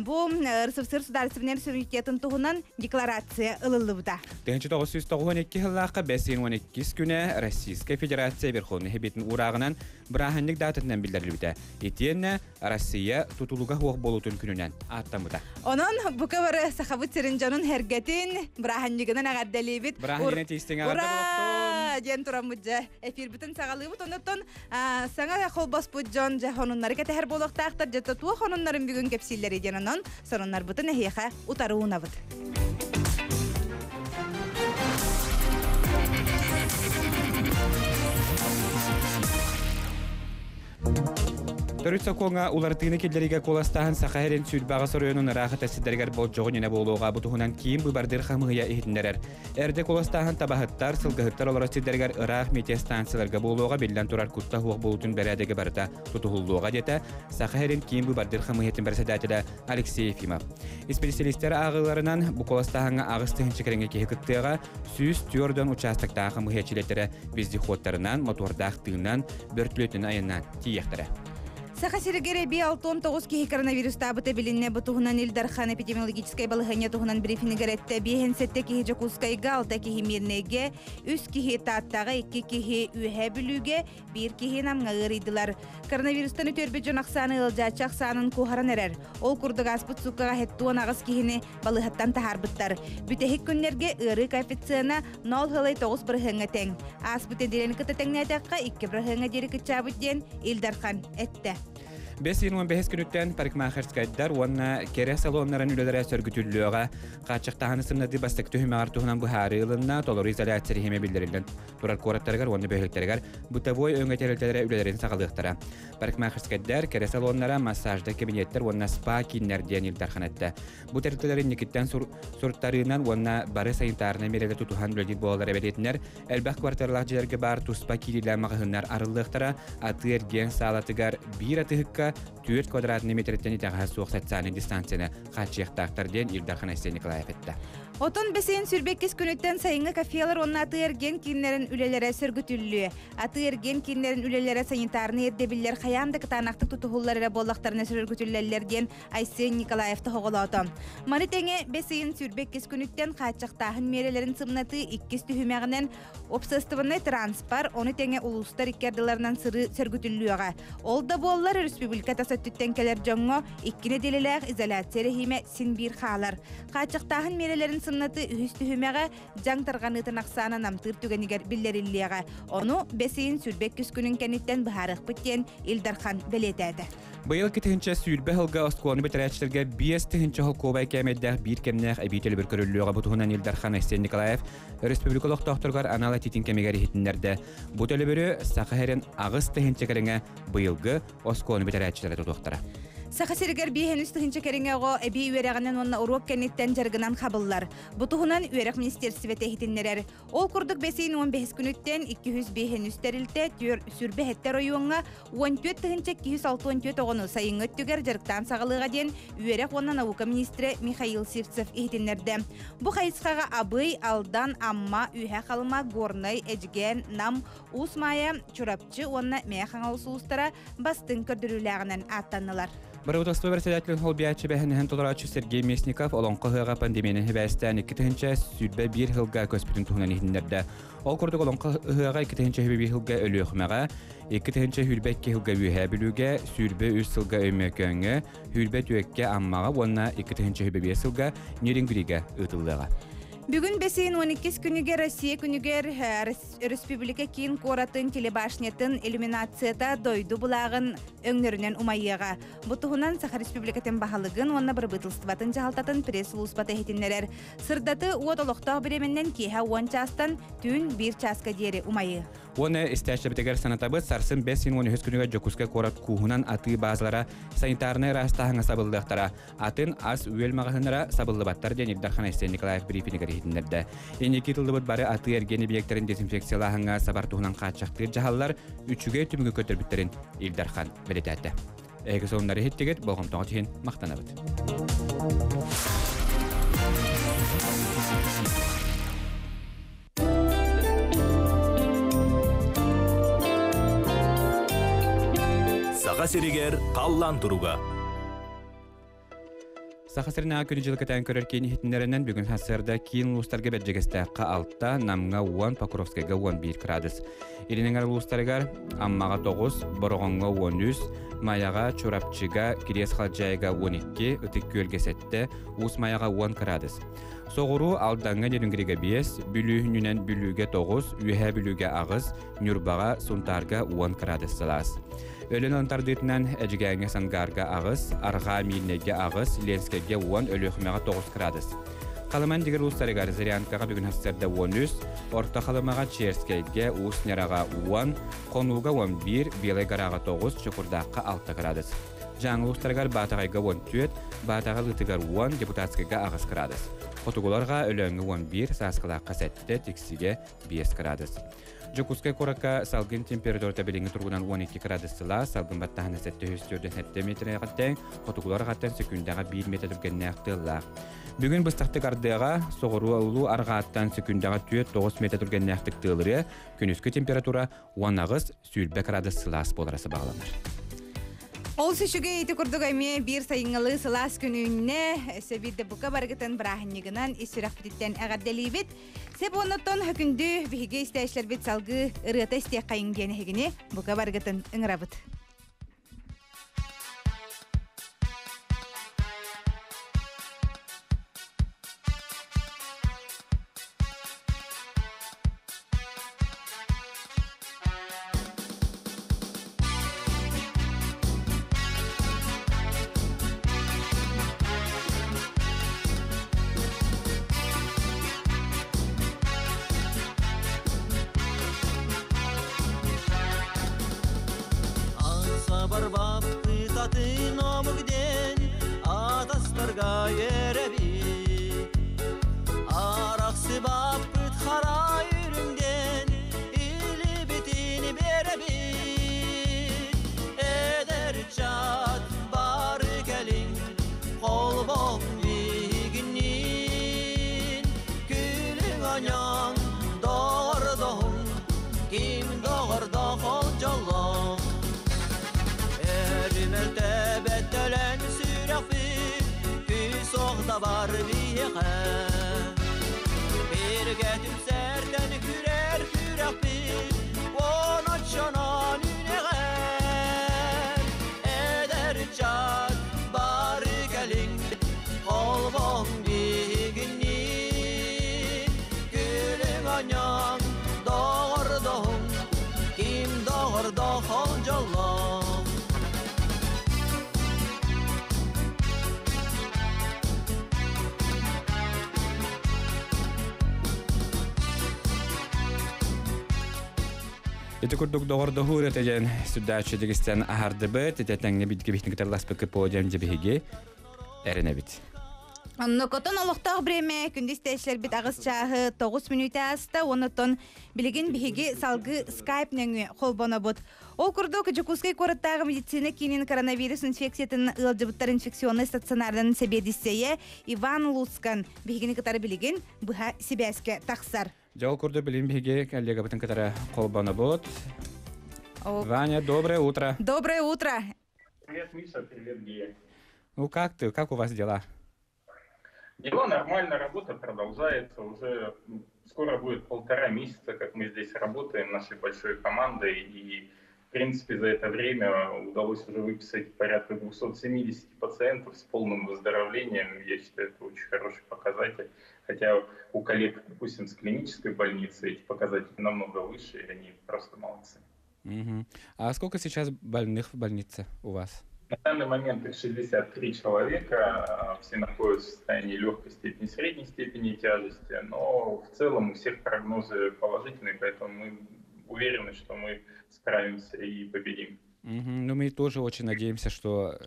Бу РСФСР судаарыстыбаннай суверенитетын туһунан декларация ылыллыбыта. 1992 сыллаахха бэс ыйын 12 күнэ Российскай Федерация Верховнай Сэбиэтин уурааҕынан бырааһынньык даататынан биллэриллибитэ. Итиэннэ Россия тутулуга суох буолуутун күнүнэн ааттаммыта. Онон бука бары Сахабыт сирин дьонун эргэтин бырааһынньыгынан эҕэрдэлиибит. Бырааһынньыгынан тиистиҥ эҕэрдэ Ура! диэн тураммыт дьэ эфирбитин саҕалыыбыт. Онуттан саҥа холбоспут дьон дьэ сонуннары кэтэһэр буолуохтаахтар. Дьэ туох сонуннарын бүгүн кэпсииллэрий диэн онон сонуннарбытын эһиэхэ утары уунабыт. Төрүт сокуоҥҥа уларытыыны киллэриигэ куоластааһын Саха сирин сүүрбэҕэ оройуонун ыраах сирдэригэр болдьоҕун инэ буолуоҕа бу туһунан киин быыбардыыр хамыыһыйа иһитиннэрэр. Эрдэ куоластааһын табаһыттар, сылгыһыттар олорор сирдэригэр ыраах метеостанцияларга буолуоҕа биллэн турар кутта суох буолуутун бэрээдэгэ барыта тутуһуллуоҕа диэтэ Саха сирин киин быыбардыыр хамыыһыйатын бэрэссэдээтэлэ Алексей Ефимов. Исписэлиистэр ааҕыыларынан бу куоластааһыҥҥа 8000 кэриҥэ киһи кыттыаҕа, 104 учаастактаах хамыыһыйа чилиэттэрэ вездеходтарынан, мотуордаах тыынан, бөртүлүөтүнэн айаннаан тиийиэхтэрэ. Саха сиригэр эбии 69 киһи коронавирустаабыта билиннэ. Бу туһунан Ил Дархан эпидемиологическай балаһыанньа туһунан брифингэр эттэ. 57 киһи Дьокуускайга, 6 киһи Мирнэйгэ, 3 киһи Тааттаҕа, 2 киһи Үөһээ Бүлүүгэ, 1 киһи Намҥа ыарыйдылар. Коронавирустан үтүөрбүт дьон ахсаана ыалдьааччы ахсаанын куоһаран эрэр. Ол курдук ааспыт сууккаҕа 78 киһини балыыһаттан таһаарбыттар. Бүтэһик күннэргэ ыарыы коэффициена 0,9 бырыһыаҥҥа тэҥ. Ааспыт нэдиэлэни кытта тэҥнээтэххэ, 2 бырыһыаҥҥа диэри кыччаабыт диэн Ил Дархан эттэ. Бэс ыйын 15 күнүттэн парикмахерскайдар уонна кэрэ салоннарын үлэлэрэ сөргүтүллүөҕэ. Хааччахтааһыны сымнатыы бастакы түһүмэҕэр туһунан быһаарыы ылынна, толору изоляция режимэ биллэриллэн турар куораттарыгар уонна бөһүөлэктэригэр бытовой өҥө тэрилтэлэрэ үлэлэрин саҕалыахтара. Парикмахерскайдар, кэрэ салоннара, массаждар кабинеттар уонна спа-кииннэр диэн Ил Дархан эттэ. Бу тэрилтэлэр инникиттэн суруттарыынан уонна бары санитарнай миэрэлэри тутуһан үлэлиир буолаллара бэлиэтинэр. Элбэх квартиралаах дьиэлэргэ баар туспа киириилээх маҕаһыыннар арыллыахтара. Атыы-эргиэн саалатыгар биир атыыһыкка 4 квадратный метртэн итэҕэһэ суох социальнай дистанцияны хааччыйыахтаахтар диэн Ил Дархан Айсен Николаев эттэ. Отон бэсиэн сүрбеккис күнүттэн сайыҥҥы кафелар уонна атыы-эргиэн кииннэрин үлэлэрэ сөргүтүллүө. Атыы-эргиэн кииннэрин үлэлэрэ санитарнай ирдэбиллэр хайаан да кытаанахтык тутуһуллар эрэ буоллахтарына сөргүтүллэллэр диэн Айсен Николаев тоһоҕолоото. Маны тэҥэ бэс ыйын сүрбеккис күнүттэн хааччахтааһын миэрэлэрин сымнатыы иккис түһүмэҕинэн Уопсастыбаннай транспорт, ону тэҥэ улуустар икки ардыларынан сырыы сөргүтүллүөҕэ. Ол да буоллар, республика тас өттүттэн кэлэр дьоҥҥо икки нэдиэлэлээх изоляция эрэһиимэ син биир хаалар. Хааччахтааһын миэрэлэрин сымнатыы үһүс түһүмэҕэ дьаҥ тарҕаныытын ахсаана намтыыр түгэнигэр биллэриллиэҕэ. Ону бэс ыйын 22 күнүн кэнниттэн быһаарыахпыт диэн Ил Дархан бэлиэтээтэ. Быйыл 2020 сылга оскуоланы бүтэрээччилэргэ 5 тыһыынча холкуобай кээмэйдээх биир кэмнээх эбии төлөбүр көрүллүөҕэ. Бу туһунан Ил Дархан Айсен Николаев республика олохтоохторугар анал этиитин кэмигэр иһитиннэрдэ. Бу төлөбүрү Саха сирин 8 тыһыынча кэриҥэ быйылгы оскуоланы бүтэрээччилэрэ тутуохтара. Саха сиригэр 53 тыһыынча кэриҥэ оҕо эбии үөрэҕинэн уонна уруок кэнниттэн дьарыгынан хабыллар. Бу туһунан үөрэх министиэристибэтэ иһитиннэрэр. Ол курдук бэс ыйын 15 күнүттэн 205 тэрилтэ 27 оройуоҥҥа 14 тыһыынча 264 оҕону сайыҥҥы өттүгэр дьарыктаан саҕалыаҕа диэн үөрэх уонна наука министрэ Михаил Сивцев иһитиннэрдэ. Бу хайысхаҕа Абый, Алдан, Амма, Үөһээ Халыма, Горнай, Эдьигээн, Нам, Уус Маайа, Чурапчы уонна Мэҥэ Хаҥалас улуустара бастыҥ көрдөрүүлээҕинэн ааттаннылар. Правительство председателин солбуйааччы эбээһинэһин толорооччу Сергей Местников Олоҥхо ыһыаҕа пандемиянан сибээстээн 2021 сылга көспүтүн туһунан иһитиннэрдэ. Ол курдук Олоҥхо ыһыаҕа 2021 сылга Өлүөхүмэҕэ, 2022 сылга Үөһээ Бүлүүгэ, 23 сылга Өймөкөөҥҥө, 24-кэ Аммаҕа уонна 2025 сылга Нерюнгригэ ыытыллыаҕа. Бүгүн бэс ыйын 12 күнүгэр Россия күнүгэр Республика киин куоратын телебашнятын иллюминацията дойду былааҕын өҥнөрүнэн умайыаҕа. Бу туһунан Саха Республикатын баһылыгын уонна бырабыыталыстыбатын дьаһалтатын пресс-сулууспата иһитиннэрэр. Сырдатыы уот олохтоох бириэмэннэн киэһэ 10 чаастан түүн 1 чааска диэри умайыы. Уонна истээччилэрбитигэр санатабыт, сарсын 5 син 13 күнүгэр Дьокуускай куорат кууһунан атыы базалара санитарнай ыраастааһыҥҥа сабыллыахтара. Атын ас-үөл маҕаһыыннара сабыллыбаттар диэн Ил Дархан Айсен Николаев брифингэр иһитиннэрдэ. Инники тыллыбыт бары атыы эргиэн объектарын дезинфекциялааһыҥҥа сабар туһунан хааччахтыыр дьаһаллар үчүгэй түмүгү көрдөрбүттэрин Ил Дархан бэлиэтээтэ. Эһиги сонуннары иһиттигит, болҕомтоҕут иһин махтанабыт. Саха сиригэр халлаан туруга. Саха сиринээҕи күнү-дьылы кэтээн көрөр киин иһитиннэринэн бүгүн сарсыарда киин улуустарга Бэрдьигэстээххэ 6, Намҥа 10, Покровскайга 11 градус. Илин эҥэр улуустарыгар Аммаҕа 9, Бороҕоҥҥо 13, Майаҕа, Чурапчыга, Кириэс Халдьаайыга 12, Ытык Күөлгэ 7, Уус Майаҕа 10 градус. Соҕуруу Алдаҥҥа Нерюнгригэ 5, Бүлүү күнүнэн Бүлүүгэ 9, Үөһээ Бүлүүгэ 8, Ньурбаҕа, Сунтаарга 10 градус сылаас. Өлөөн тардыытынан Эдьигээҥҥэ Сангаарга 8, Арҕаа Миирнэйгэ 8, Ленскэйгэ 10, Өлүөхүмэҕэ 9 градус. Халыма Индигир улуустарыгар Зырянкаҕа бүгүн сарсыарда 13, Орто Халымаҕа Черскэйгэ, Уус Ньараҕа 10, Хонууга 11, Белай Гораҕа 9, Чокурдаахха 6 градус. Дьааҥы улуустарыгар Баатаҕайга 14, Баатаҕа Лыытыгар 10, Депутатскайга 8 градус. Хотугуларга Өлөөҥҥө 11, Сааскылаахха 7, Тиксигэ 5 градус. Дьокуускай куоракка салгын температурата билиҥҥи туругунан 12 градус сылаас, салгын баттааһына 747 метрэ хотугулар аттан сөкүүндэҕэ 1 метр түргэннээх тыаллаах. Бүгүн быстахтык ардыаҕа, соҕуруу улуу арҕааттан сөкүүндэҕэ 4-9 метр түргэннээхтик тыалырыа, күнүскү температура 18 20 градус сылаас буолара сабаҕаланар. Ол үчүгэй ити курдук эмиэ биир сайыҥҥылыы сылаас күн үүннэ, өссө биирдэ бука барыгытын бырааһынньыгынан ис сүрэхпититтэн эҕэрдэлиибит. Сөп оннуттан күндү биһиги истээччилэрбит салгыы ырыата истиэххэйиҥ диэн эһигини бука барыгытын ыҥырабыт. Барбаппыт омук диэн атастарга үөрэбит. Арахсыбаппыт хара үрүҥ диэн илиибитин биэрэбит. Эдэр ыччат бары кэлиҥ холбоһуҥ биһигинниин. бар биһиэхэ. Бииргэ түмсэртэн күрэр күрэхпит, оноччонон үнэҕэр. Эдэр ыччат бары кэлиҥ, холбоһуҥ биһигинниин. Күлүҥ оонньооҥ, доҕордоһуҥ, ким доҕордоох ол дьоллоох. Ити курдук доҕордоһуу ырыата диэн сүрдээччи дигистэн аһардыбыт, ити тэҥҥэ бидги биһитин кытарласпыккыт подиум дьэбиһиги эрэнэбит. Оннукотон олохтоох бириэмэ күндү истээччилэрбит аҕыс чааһы 9 мүнүүтэ ааста уонна билигин биһиги салгыы скайп нөҥүө холбонобут. Ол курдук, Дьокуускай куораттааҕы медицина киинин коронавирус инфекциятын ыалдьыбыттар инфекционнай стационардан сэбиэдиссэйэ Иван Луцкан биһигини кытары билигин быһа сибээскэ тахсар. Дьэ, ол курдук билигин биһиги коллегабытын кытары холбонобут. Ваня, доброе утро. Доброе утро. Привет, Миша, привет, Гия. Ну как ты, как у вас дела? Дела нормально, работа продолжается. Уже скоро будет 1,5 месяца, как мы здесь работаем нашей большой командой. И, в принципе, за это время удалось уже выписать порядка 270 пациентов с полным выздоровлением. Я считаю, это очень хороший показатель. Хотя у коллег, допустим, с клинической больницы эти показатели намного выше, и они просто молодцы. Угу. А сколько сейчас больных в больнице у вас? На данный момент их 63 человека, все находятся в состоянии легкой степени, средней степени тяжести, но в целом у всех прогнозы положительные, поэтому мы уверены, что мы справимся и победим. Угу. Ну, мы тоже очень надеемся, что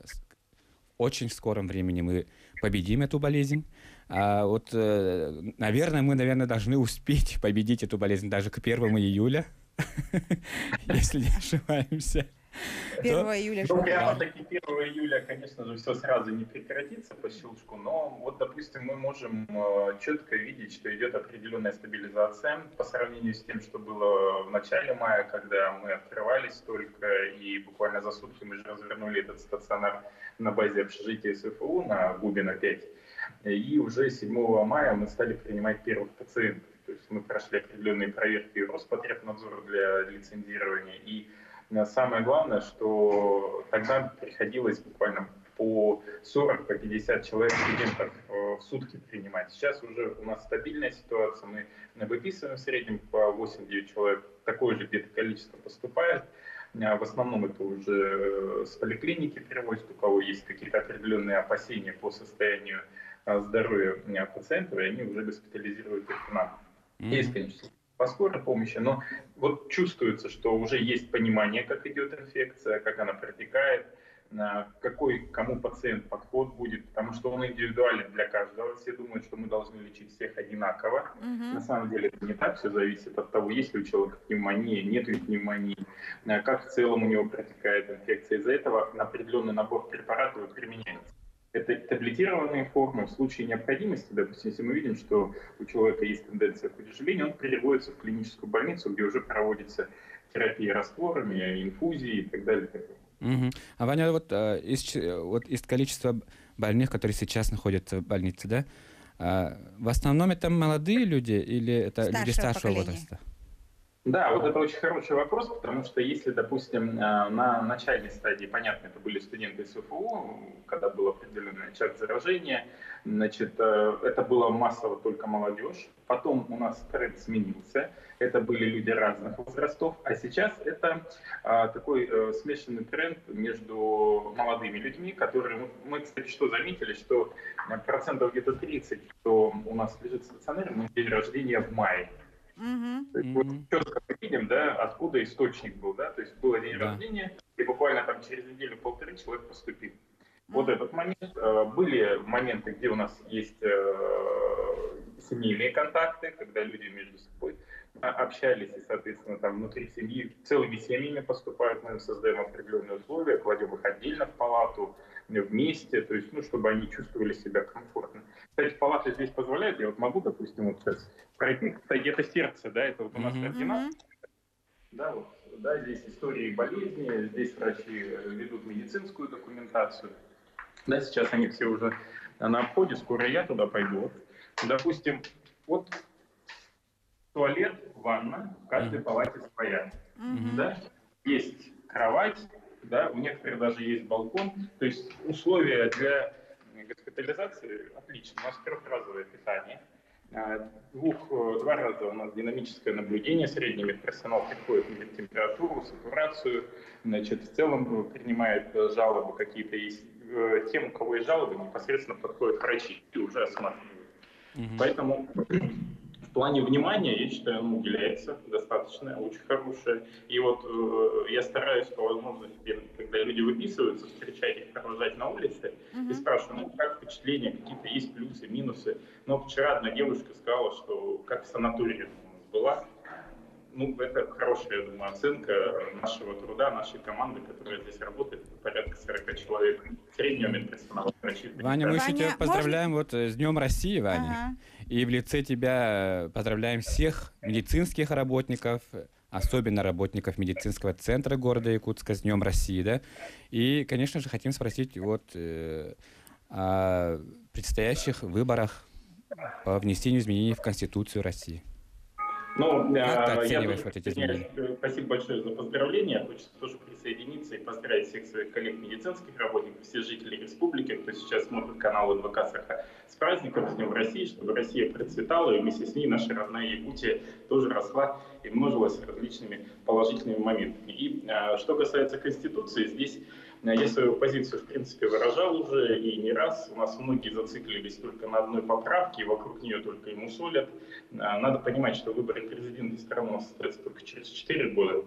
в очень скором времени мы победим эту болезнь. А вот, наверное, мы, наверное, должны успеть победить эту болезнь даже к 1 июля, если не ошибаемся. 1 июля. Ну, прямо-таки 1 июля, конечно же, все сразу не прекратится по щелчку, но вот, допустим, мы можем четко видеть, что идет определенная стабилизация по сравнению с тем, что было в начале мая, когда мы открывались только, и буквально за сутки мы же развернули этот стационар на базе общежития СФУ на Губина 5, и уже 7 мая мы стали принимать первых пациентов. То есть мы прошли определенные проверки Роспотребнадзора для лицензирования, и самое главное, что тогда приходилось буквально по 40, по 50 человек студентов в сутки принимать. Сейчас уже у нас стабильная ситуация, мы выписываем в среднем по 8-9 человек, такое же где-то количество поступает. В основном это уже с поликлиники привозят, у кого есть какие-то определенные опасения по состоянию здоровья пациентов, и они уже госпитализируют их к нам. Есть, конечно, по скорой помощи, но вот чувствуется, что уже есть понимание, как идет инфекция, как она протекает, какой кому пациент подход будет, потому что он индивидуален для каждого. Все думают, что мы должны лечить всех одинаково. На самом деле это не так, все зависит от того, есть ли у человека пневмония, нет ли пневмонии, как в целом у него протекает инфекция. Из-за этого определенный набор препаратов применяется. Это таблетированные формы. В случае необходимости, допустим, если мы видим, что у человека есть тенденция к утяжелению, он переводится в клиническую больницу, где уже проводится терапия растворами, инфузии и так далее. Угу. А, Ваня, вот из количества больных, которые сейчас находятся в больнице, да, в основном это молодые люди или это старшего люди старшего поколения? возраста? Да, вот это очень хороший вопрос, потому что если, допустим, на начальной стадии, понятно, это были студенты СФУ, когда был определенный очаг заражения, значит, это было массово только молодежь, потом у нас тренд сменился, это были люди разных возрастов, а сейчас это такой смешанный тренд между молодыми людьми, которые, мы, кстати, что заметили, что процентов где-то 30, кто у нас лежит в стационаре, у них день рождения в мае. То есть вот четко мы видим, да, откуда источник был, да, то есть был день рождения, и буквально там через неделю-полторы человек поступил. Вот этот момент. Были моменты, где у нас есть семейные контакты, когда люди между собой общались, и, соответственно, там внутри семьи целыми семьями поступают, мы им создаем определенные условия, кладем их отдельно в палату, вместе, то есть, ну, чтобы они чувствовали себя комфортно. Кстати, палаты здесь позволяют, я вот могу, допустим, вот сейчас пройти, кстати, это сердце, да, это вот у нас ординатор, да, вот, да, здесь истории болезни, здесь врачи ведут медицинскую документацию, да, сейчас они все уже На обходе, скоро я туда пойду. Вот, допустим, вот туалет, ванна, в каждой палате своя. Да? Есть кровать, да, у некоторых даже есть балкон. То есть условия для госпитализации отлично. У нас трехразовое питание. Два раза у нас динамическое наблюдение, средний медперсонал приходит, меряет температуру, сатурацию, значит, в целом принимает жалобы какие-то есть. Тем, у кого есть жалобы, непосредственно подходят врачи и уже осматривают. Поэтому в плане внимания, я считаю, оно уделяется достаточно, очень хорошее. И вот я стараюсь по возможности, когда люди выписываются, встречать их, провожать на улице и спрашиваю, ну, как впечатления, какие-то есть плюсы, минусы. Но вчера одна девушка сказала, что как в санатории у нас была. Ну, это хорошая, я думаю, оценка нашего труда, нашей команды, которая здесь работает, это порядка 40 человек среднего медперсонала. Врачи, Ваня, мы еще Ваня, тебя поздравляем вот с Днем России, Ваня. Ага. И в лице тебя поздравляем всех медицинских работников, особенно работников медицинского центра города Якутска с Днем России, да. И, конечно же, хотим спросить вот о предстоящих выборах по внесению изменений в Конституцию России. Ну, Как ты я оцениваешь тоже вот эти изменения? Спасибо большое за поздравления. Хочется тоже присоединиться и поздравить всех своих коллег медицинских работников, всех жителей республики, кто сейчас смотрит канал НВК Саха, с праздником, с Днем России, чтобы Россия процветала, и вместе с ней наша родная Якутия тоже росла и множилась различными положительными моментами. И что касается Конституции, здесь я свою позицию, в принципе, выражал уже и не раз. У нас многие зациклились только на одной поправке, и вокруг нее только и мусолят. Надо понимать, что выборы президента страны у нас состоятся только через 4 года,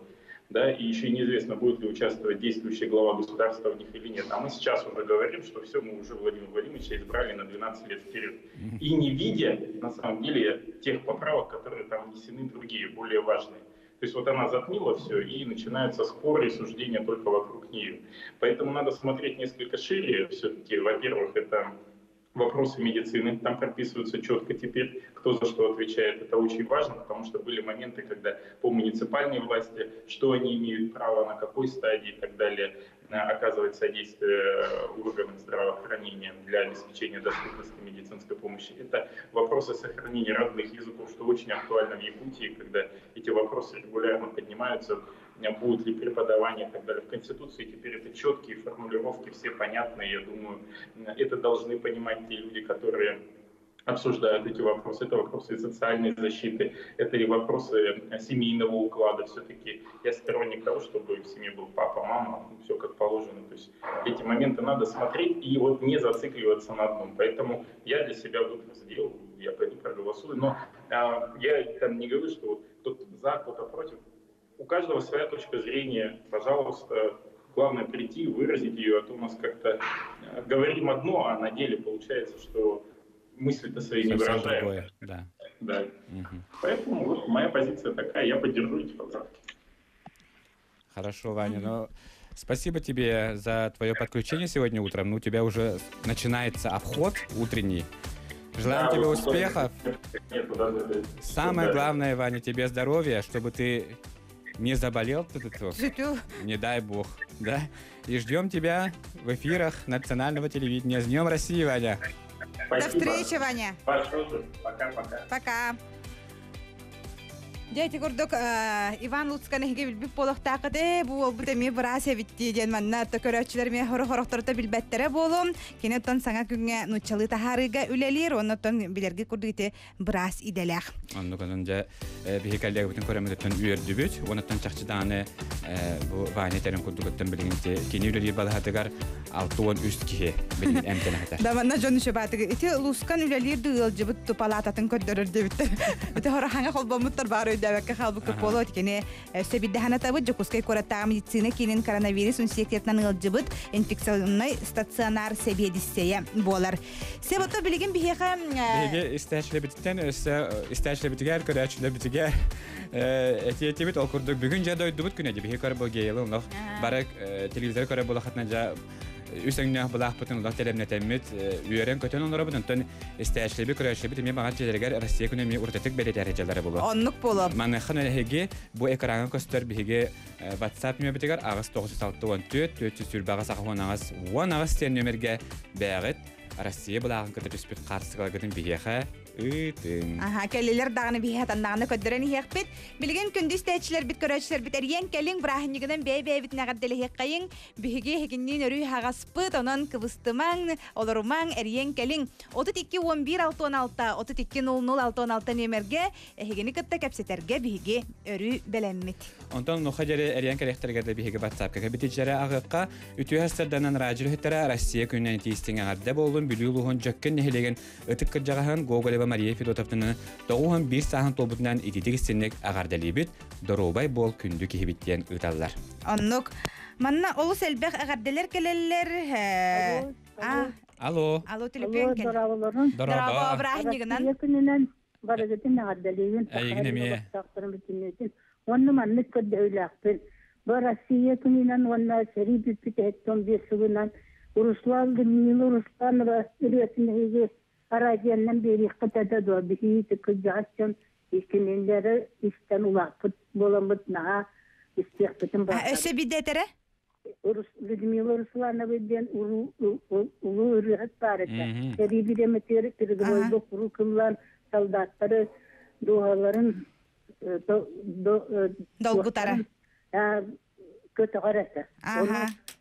да, и еще неизвестно, будет ли участвовать действующий глава государства в них или нет. А мы сейчас уже говорим, что все, мы уже Владимира Владимировича избрали на 12 лет вперед. И не видя, на самом деле, тех поправок, которые там внесены, другие, более важные. То есть вот она затмила все, и начинаются споры и суждения только вокруг нее. Поэтому надо смотреть несколько шире все-таки. Во-первых, это вопросы медицины, там прописываются четко теперь, кто за что отвечает. Это очень важно, потому что были моменты, когда по муниципальной власти, что они имеют право, на какой стадии и так далее, оказывать содействие органам здравоохранения для обеспечения доступности медицинской помощи. Это вопросы сохранения родных языков, что очень актуально в Якутии, когда эти вопросы регулярно поднимаются, будет ли преподавание и так далее. В Конституции теперь это четкие формулировки, все понятные, я думаю, это должны понимать те люди, которые обсуждают эти вопросы. Это вопросы и социальной защиты, это и вопросы семейного уклада. Все-таки я сторонник того, чтобы в семье был папа, мама, все как положено. То есть эти моменты надо смотреть и вот не зацикливаться на одном. Поэтому я для себя выбор сделал, я пойду проголосую. Но я там не говорю, что вот кто-то за, кто-то против. У каждого своя точка зрения. Пожалуйста, главное прийти, выразить ее, а то у нас как-то говорим одно, а на деле получается, что мысли-то свои не Совсем выражаем. другое, да. Да. Поэтому вот моя позиция такая, я поддержу эти поправки. Хорошо, Ваня, но спасибо тебе за твое подключение сегодня утром. У тебя уже начинается обход утренний. Желаем Да, тебе вот успехов. Нет, куда ты это Самое Да. главное, Ваня, тебе здоровья, чтобы ты не заболел ты тут. Житю. Не дай бог, да? И ждем тебя в эфирах национального телевидения. С Днем России, Ваня! До встречи, Ваня. Большое. Пока-пока. Пока. Дядя курдук Иван Луцкан эһиги билбит буолуохтааххыт ээ бу буолбут эмиэ быраас эбит дии диэн манна отто көрөөччүлэр эмиэ хоро-хорохторута билбэттэрэ буолуом. Кини оттон саҥа күҥҥэ нууччалыы таһаарыыга үлэлиир, уонна оттон билэргэ курдук ити быраас идэлээх. Оннук онон дьэ биһи коллегабытын көрөммүтүттэн үөрдүбүт. Уонуттан чахчы даҕаны бу Ваня тэрин курдугуттан билигин кини үлэлиир балаһатыгар 63 киһи билигин эмтэнэ сытар. Да манна дьон үчү ити Лускан үлэлиир ыалдьыбыт палаататын көрдөрөр диэбиттэр. Ити хорохаҥа холбоммуттар баар өйдөөбөккө хаалбыкка буолуо кини өссө биирдэ табыт Дьокуускай куораттааҕы медицина киинин коронавирус инфекциятынан ыалдьыбыт инфекционнай стационар сэбиэдиссэйэ буолар. Себото билигин биһиэхэ Биһиги истээчилэбититтэн өссө истээчилэбитигэр, көрөөччүлэбитигэр этиэтибит ол курдук бүгүн дьэ дойдубут күнэ дии биһиги көрө бу онох бары телевизор көрө буолахатына дьэ үс өҥнөөх былаахпытын улах тэлэмнэтэммит үөрэн көтөн олоробут онтон истээчилэби көрөөччүлэбит эмиэ баҕар дьиэлэригэр Россия күнэ эмиэ уртатык бэлиэтээр дьалара буолуо. Оннук буолуо. Маныахан эһиги бу экраҥҥа көстөр биһиги WhatsApp нөмербитигэр аҕыс 964 428 88 18 диэн нөмергэ бэҕит. Россия былааҕын кытта түспүт хаартыскаларгытын биһиэхэ ыытыҥ. Аха, кэллилэр даҕаны биһи хатаннаҕына көрдөрөн иһиэхпит. Билигин күндү истээччилэрбит, көрөөччүлэрбит эрийэн кэлиҥ, бырааһынньыгынан бэйэ-бэйэбитин эҕэрдэлэһиэххэйиҥ. Биһиги эһигинниин өрүү аһаҕаспыт, онон кыбыстымаҥ, олорумаҥ, эрийэн кэлиҥ. 32 11 66 32 00 66 нүөмэргэ эһигини кытта кэпсэтэргэ биһиги өрүү бэлэммит. Онтон нуха дьэри эрийэн кэлиэхтэригэр да биһиги WhatsApp-ка кэбитиджэрэ аҕыахха үтүө сырданан радио үлэһиттэрэ Россия күнүнэн итиистиҥ эҕэрдэ буоллун Бүлүү улууһун Дьөккөн нэһилиэгин ытык кырдьаҕаһын Гоголева Мария Федотовнаны 91 сааһын туолбутунан ититик истинник эҕэрдэлиибит, доруобай буол күндү киһибит диэн ыыталлар. Оннук. Манна олус элбэх эҕэрдэлэр кэлэллэр. Алло. Алло, төлөпүөн кэл. Дорообо. Бырааһынньыгынан. күнүнэн барыгытын эҕэрдэлиибин. Эйигин эмиэ. Бүтүннүүтүн. Уонна маннык көрдөһүүлээхпин. Бу Россия күнүнэн уонна сэрии бүппүт 75 сылынан Руслан Людмила Русланова ырыатын эһиги араадьыйаннан биэриэххит этэ дуо? Биһиги кырдьаҕас дьон кинилэри истэн улааппыт буоламмыт наһаа истиэхпитин баҕарабыт. Өссө биирдэ этэрэ? Людмила Русланова диэн улуу ырыаһыт баар этэ. Сэрии бириэмэтигэр передовойга куруук ыллаан солдаттары дууһаларын долгутара. Көтөҕөр этэ.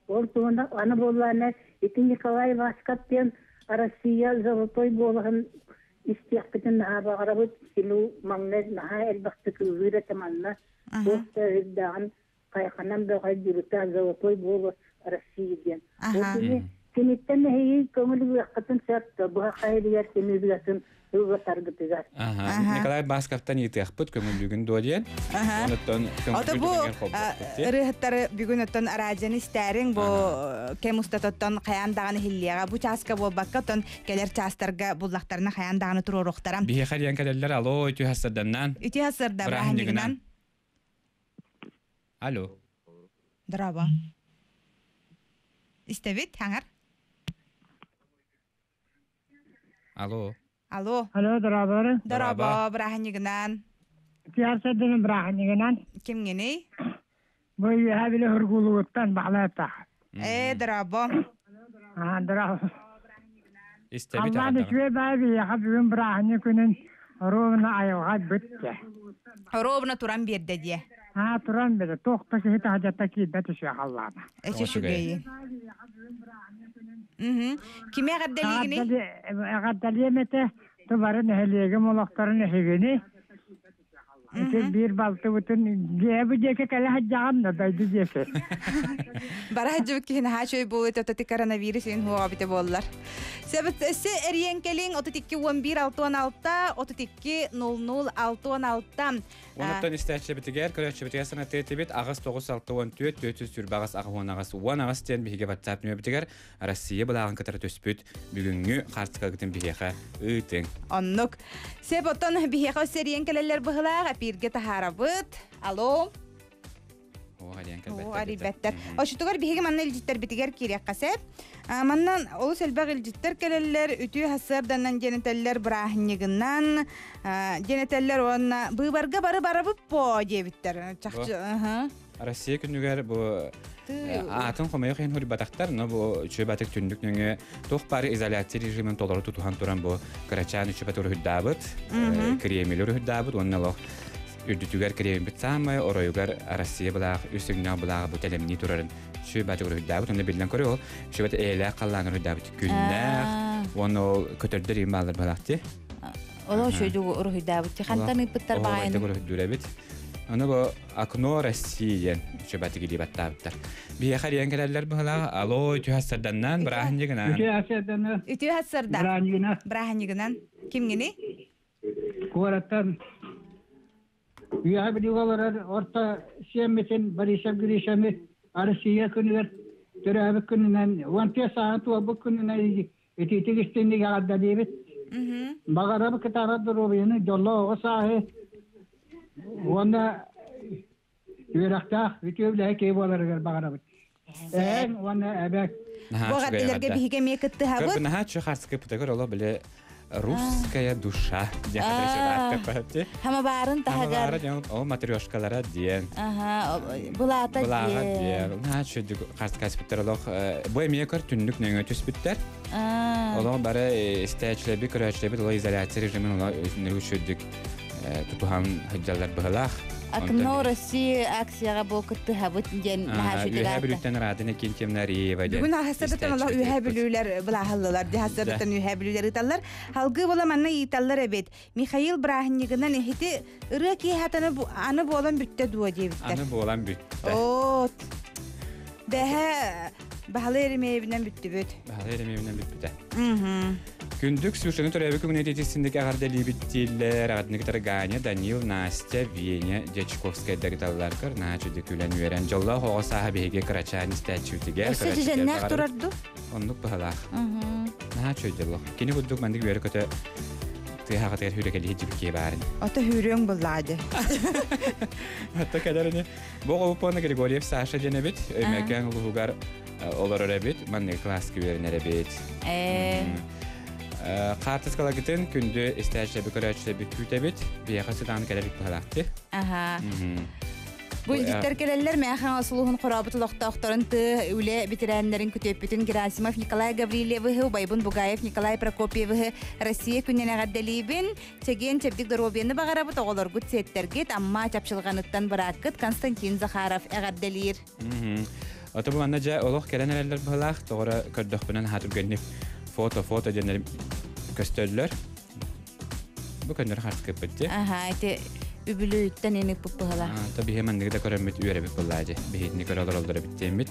Ол туһунан аны буоллаана ити Николай Васков диэн Россия золотой буолаһын истиэхпитин наһаа баҕарабыт. Кини маҥнай наһаа элбэхтик ыллыыр этэ манна. Туох да үрдээҕин хайханан бөҕө депутат золотой голос России диэн. Ол кини киниттэн эһиги көҥүл ылыаххытын сөп быһа хайылыгар кини ырыатын ыллатаргытыгар. Николай Басковтан ыйытыахпыт көҥүллүүгүн дуо диэн. Онуттан Ото бу ырыһыттары бүгүн оттон араадьыны истээриҥ бу кэм устатыттан хайаан даҕаны иһиллиэҕэ. Бу чааска буолбакка оттон кэлэр чаастарга буллахтарына хайаан даҕаны туруоруохтара. Биһиэхэ диэн кэлэллэр алло үтүө хассарданнан. Үтүө хассарда бырааһынньыгынан. Алло. Дорообо. Истэбит, хаҥар. Алло. Алло. Алло, дорообо. Дорообо, бырааһынньыгынан. Пиарсадын бырааһынньыгынан. Кимҥиний? Бу үөһэ биле хургулугуттан баҕалаата. Ээ, дорообо. Аа, дорообо. Истэбит Аллаан үчүгэй баай биһиэхэ бүгүн бырааһынньык күнүн оруобуна айылҕа бүттэ. Оруобуна туран биэрдэ диэ. Аа, туран биэрдэ. Туох да киһи таһдьата киирбэт үчүгэй халлаана. Эчи үчүгэйи. Кими эҕэрдэлиигиний? Эҕэрдэлиэм этэ, тубары нэһилиэгим олохторун эһигини. Ити биир балтыбытын дьиэбу диэки кэлэ сылдьаҕын да дойду диэки. Бара сылдьыбыт киһи наһаа үчүгэй буолуо этэ коронавирус иһин хуоҕа бите буоллар. Сөбүт өссө эрийэн кэлиҥ 32 11 66 32 00 66. Онуттан истээччибитигэр, көрөөччүбүтүгэр санатыы этибит аҕыс тоҕус алта уон түөрт түөрт сүүс сүүрбэ аҕыс аҕыс уон аҕыс уон аҕыс диэн биһиги WhatsApp нөмербитигэр Россия былааҕын кытары түспүт бүгүҥҥү хаартыскаҕытын биһиэхэ ыытыҥ. Оннук. Сөп оттон биһиэхэ өссө эрийэн кэлэллэр быһылаах эпииргэ таһаарабыт. Алло. Оо, арийбэттэр. Очутугар биһиги манна илдьиттэрбитигэр киириэххэ сөп. Манна олус элбэх илдьиттэр кэлэллэр, үтүө сарсыарданан диэн этэллэр, бырааһынньыгынан диэн этэллэр уонна быыбарга бары барабыт по диэбиттэр. Чахчы, Россия күнүгэр бу аатын хомойуох иһин хуруйбатахтар, но бу үчүгэй түннүк нөҥүө туох бары изоляция режимин толору тутуһан туран бу кырачаан үчүгэй уруһуйдаабыт, Кремль уруһуйдаабыт уонна олох үрдүтүгэр Кремльбит саамай оройугар Россия былаах үс өҥнөөх былааҕа бу тэлэмнии турарын үчүгэй уруһуйдаабыт уонна биллэн көрү ол үчүгэй эйэлээх халлаан уруһуйдаабыт күннээх уонна ол көтөрдөр им баалар былаахти. Олох үчүгэй уруһуйдаабыт. Хантан ыыппыттар баайын. Уруһуйдуур эбит. Аны бу Окно России диэн үчүбэтигили баттаабыттар. Биһиэхэ эрийэн кэлэллэр быһалаах. Алло, үтүө хассарданнан, бырааһынньыгынан. Үтүө хассарданнан. Үтүө хассарда. Бырааһынньыгынан. Бырааһынньыгынан. Кимҥиний? Куораттан Үөһэ Бүлүүгэ олорор орто сиэммитин Борисов Гришаны Россия күнүгэр төрөөбүт күнүнэн, уон түөрт сааһын туолбут күнүнэн итиитик истиҥник эҕэрдэлиибит. Баҕарабыт кытаанах доруобуйаны, дьоллоох оҕо сааһы уонна үөрэхтээх үтүө үлэһит киһи буоларыгар баҕарабыт. Эһэҥ уонна эбэҥ. Бу эҕэрдэлэргэ биһиги эмиэ кыттыһабыт. Наһаа чу харсыкы пытагыр оло биле. Русская душа диэн хатырысыдааттаппахти. Хамабаарын таһыгар. Хамабаара диэн ол матрешкалара диэн. Аха, былаата Былааҕа диэн. Наһаа үчүгэй хаскаспыттар олох бу эмиэ көр түннүк нөҥө түспүттэр. Олох бары истээччилэрбит, көрөөччүлэрбит олох изоляция режимин олох үчүгдүк тутуһан сылдьаллар быһылаах. Окно России акцияҕа бу кыттыһабыт диэн наһаа Үөһээ Бүлүүттэн Радина Кентьевна Ариева диэн Бүгүн аһастарыттан олох Үөһээ Бүлүүлэр былааһыллылар, дьаһастарыттан Үөһээ Бүлүүлэр ыыталлар. Халгыы була манна ыыталлар эбит. Михаил бырааһынньыгынан эһити ырыа киэһэтаны аны буолан бүттэ дуо диэбиттэр. Аны буолан бүттэ. Оо, бэһэ Баһылай Еремеевинэн бүттүбүт. Баһылай Еремеевинэн бүппүтэ. Күндүк Ксюшаны төрөөбүт күнүнэн ититиссинник эҕэрдэлиибит дииллэр. Эҕэрдини кытары Ганя, Данил, Настя, Веня Дьячковскайдар ыталларгар наһаа үчүгэй күлэн үөрэн дьоллоох оҕо сааһа биһиги кырачаан истээччибитигэр Өссө дьэдьэннээх турар ду? Оннук быһалаах. Наһаа үчүгэй дьоллоох. Кини курдук маннык үөрэ-көтө тыаһаҕытыгар хүрекэлиһи дьибикиэ баарын. Ото хүрүөҥ буллаады. Ото кэлэр Бу оҕобуппуона Григорьев Саша диэн эбит. Өймөкөөн улууһугар олорор эбит. Манныгы кылааска үөрэнэр эбит. Хаартыскалагытын күндү истээччилэрбит, көрөөччүлэрбит күүтэбит. Биһиэхэ сытаан кэлэр быһалаахты. Аха. Бу илдьиттэр кэлэллэр Мэхаҥа сулуһун хорообут олохтоохторун тыы үлэ бэтэрээннэрин күтүөппүтүн Герасимов Николай Гаврильевыһы, убайбын Бугаев Николай Прокопьевыһы Россия күнүнэн эҕэрдэлиибин. Чэгиэн чэбдик доруобуйаны баҕарабыт оҕолоргут сиэттэргит Амма чапчылҕаныттан бырааккыт Константин Захаров эҕэрдэлиир. Ото бу манна дьэ олох кэлэн эрэллэр быһылаах, тоҕоро көрдөхпүнэн аһаа түргэнник фото-фото диэннэр көстөллөр. Бу көннөрү хартыкыппыт дии. Аха, ити үбүлүөйүттэн эник быһыла. То биһи манныгы да көрөммүт үөрэбит буоллаа дьэ. Биһитини көрө олороллор эбит диэммит.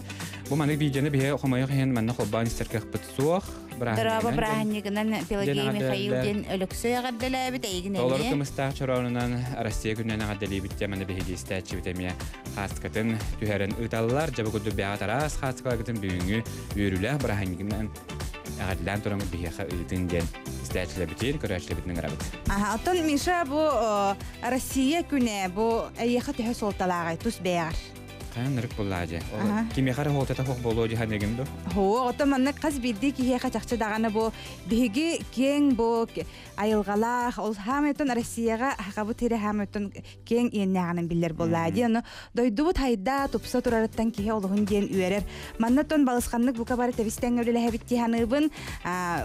Бу маннык видеоны биһи хомойох иһин манна холбоон истэр кыахпыт суох. Дорообо бырааһынньыгынан Пелагея Михаил диэн Өлөксөй эҕэрдэлээбит эйигин Толору кымыстаах чороонунан Россия күнүнэн эҕэрдэлиибит диэн маны биһиги истээччибит эмиэ хааскатын түһэрэн ыыталлар. Дьэ бу курдук бэйэҕит араас хааскаларгытын бүгүҥҥү үөрүүлээх бырааһынньыгынан эҕэрдэлээн туран биһиэхэ ыытын диэн истээччилэрбитин, көрөөччүлэрбитин ыҥырабыт. Аха, оттон Миша бу Россия күнэ бу эйиэхэ төһө суолталааҕый тус бэйэҕэр? Хайан ырык буллаа дьэ. Кимиэхэ эрэ хуолтата хуох буолуо дьиһан эгин ду? Хоо, оттон маннык хас биирдии киһиэхэ чахчы даҕаны бу биһиги киэҥ бу айылҕалаах, ол хаамайтон Россияҕа хахабыт сирэ хаамайтон киэҥ иэннээҕинэн биллэр буоллаа дии. Ону дойдубут хайда тупса турарыттан киһи олуһун диэн үөрэр. Манна оттон балысханнык бука бары тэбис-тэҥҥэ үлэлэһэбит дии саныыбын.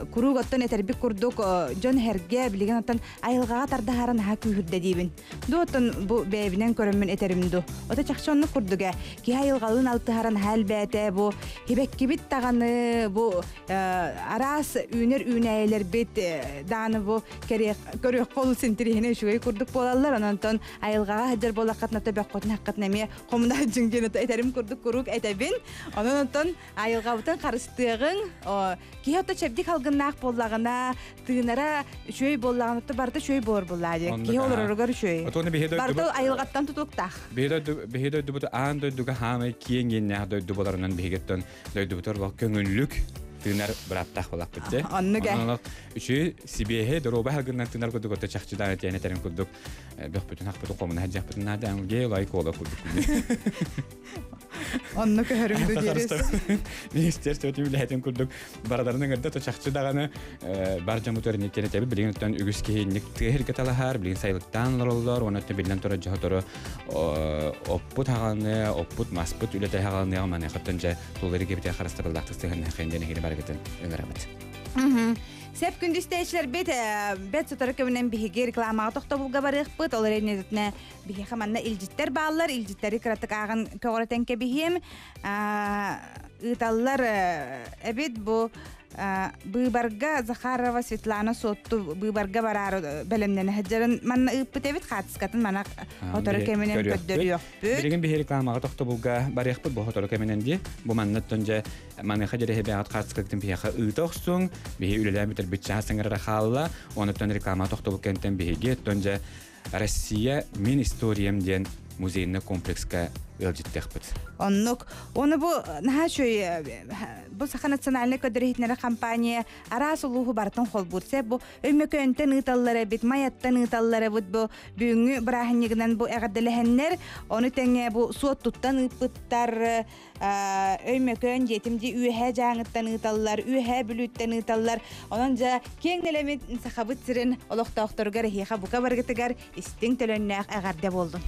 Куруук оттон этэрбит курдук дьон эргэ билигин оттон айылҕаҕа тардаһара наһаа күүһүрдэ диибин. Ду оттон бу бэйэбинэн көрөммүн этэрим ду. Ото чахчы оннук курдук ээ. Киһи айылҕалыын алтыһара наһаа элбээтэ. Бу хибэккибит даҕаны, бу араас үүнэр үүнээйилэрбит даҕаны бу көрүөххэ олус интириэһинэй үчүгэй курдук буолаллар. Онон айылҕаҕа сылдьар буоллаххытына бөххүтүн хаххытын эмиэ хомуна сылдьыҥ диэн этэрим курдук куруук этэбин. Онон оттон айылҕабытын харыстыаҕыҥ. Киһи ото чэбдик алгыннаах буоллаҕына, тыынара үчүгэй буоллаҕына, барыта үчүгэй буолар буоллаа дии. Киһи олороругар үчүгэй. Барыта айылҕаттан тутулуктаах. Биһи дойдубут аан дойдуга хаамай киэҥ иэннээх дойду боларынан биһигиттэн дойдубутар ол көҥүллүк тыынар бырааптаах буолахпыт дии. Оннук ээ. Үчүгэй сибиэһэй доруобай алгыннан тыынар курдук ото чахчыдаан этиэн этэрин курдук бөхпүтүн хахпытын хомуна сылдьыахпытын наада ангел лай кола курдук. Онно көһөрүм ду диэрис. Министерство үлэһитин курдук бараларын ыҥырда то чахчы даҕаны бар дьоммут өрүнүттэн этэбит билигин оттон үгүс киһи инник тыа сиргэ талаһар билигин сайылыктаан олороллор уонна оттон биллэн турар дьоһотору оппут хаҕаны оппут маспыт үлэтэ хаҕаныаҕа маныахаттан дьэ туллары кэбитэ харыстабыллаахтык сыһыаннаһыаххайын диэн эһигини барыгытын ыҥырабыт. Сеп күндүстээчилэрбит бэт сотору кэминэн биһиги рекламаҕа тохтобулга барыахпыт. Ол эрэн биһиэхэ манна илдьиттэр бааллар. Илдьиттэри кыратык ааҕан көҕүрэтэн кэбиһиэм. Ыыталлар эбит бу быыбарга Захарова Светлана Суотту быыбарга бараар бэлэмнэнэ сылдьарын манна ыыппыт эбит хаартыскатын мана хотору кэминэн көрдөрүөхпүт. Билигин биһи рекламаҕа тохтобулга барыахпыт бу хотору кэминэн дии. Бу манныттан дьэ маныаха дьэрэһи хаартыскатын биһиэхэ ыыта охсуҥ. Биһи үлэлээн бүтэрбит чаас ыҥырара хаалла. Онуттан реклама тохтобул кэнтэн биһиги оттон дьэ Россия мин историям диэн музейный комплекска ыалдьыттыахпыт. Оннук. Оны бу наһаа үчүгэй бу Саха национальнай көрдөрүһүтнэрэ компания араас улууһу барытын холбуур. Сэ бу Өймөкөөнтөн ыыталлар эбит, Майаттан ыыталлар эбит бу бүгүҥҥү бырааһынньыгынан бу эҕэрдэлэһэннэр, ону тэҥэ бу Суоттуттан ыыппыттар, Өймөкөөн диэтим дии Үөһээ Дьааҥыттан ыыталлар, Үөһээ Бүлүүттэн ыыталлар. Онон дьэ киэҥ нэлэмит Сахабыт сирин олохтоохторугар эһиэхэ бука барыгытыгар истиҥ төлөннөөх эҕэрдэ буоллун.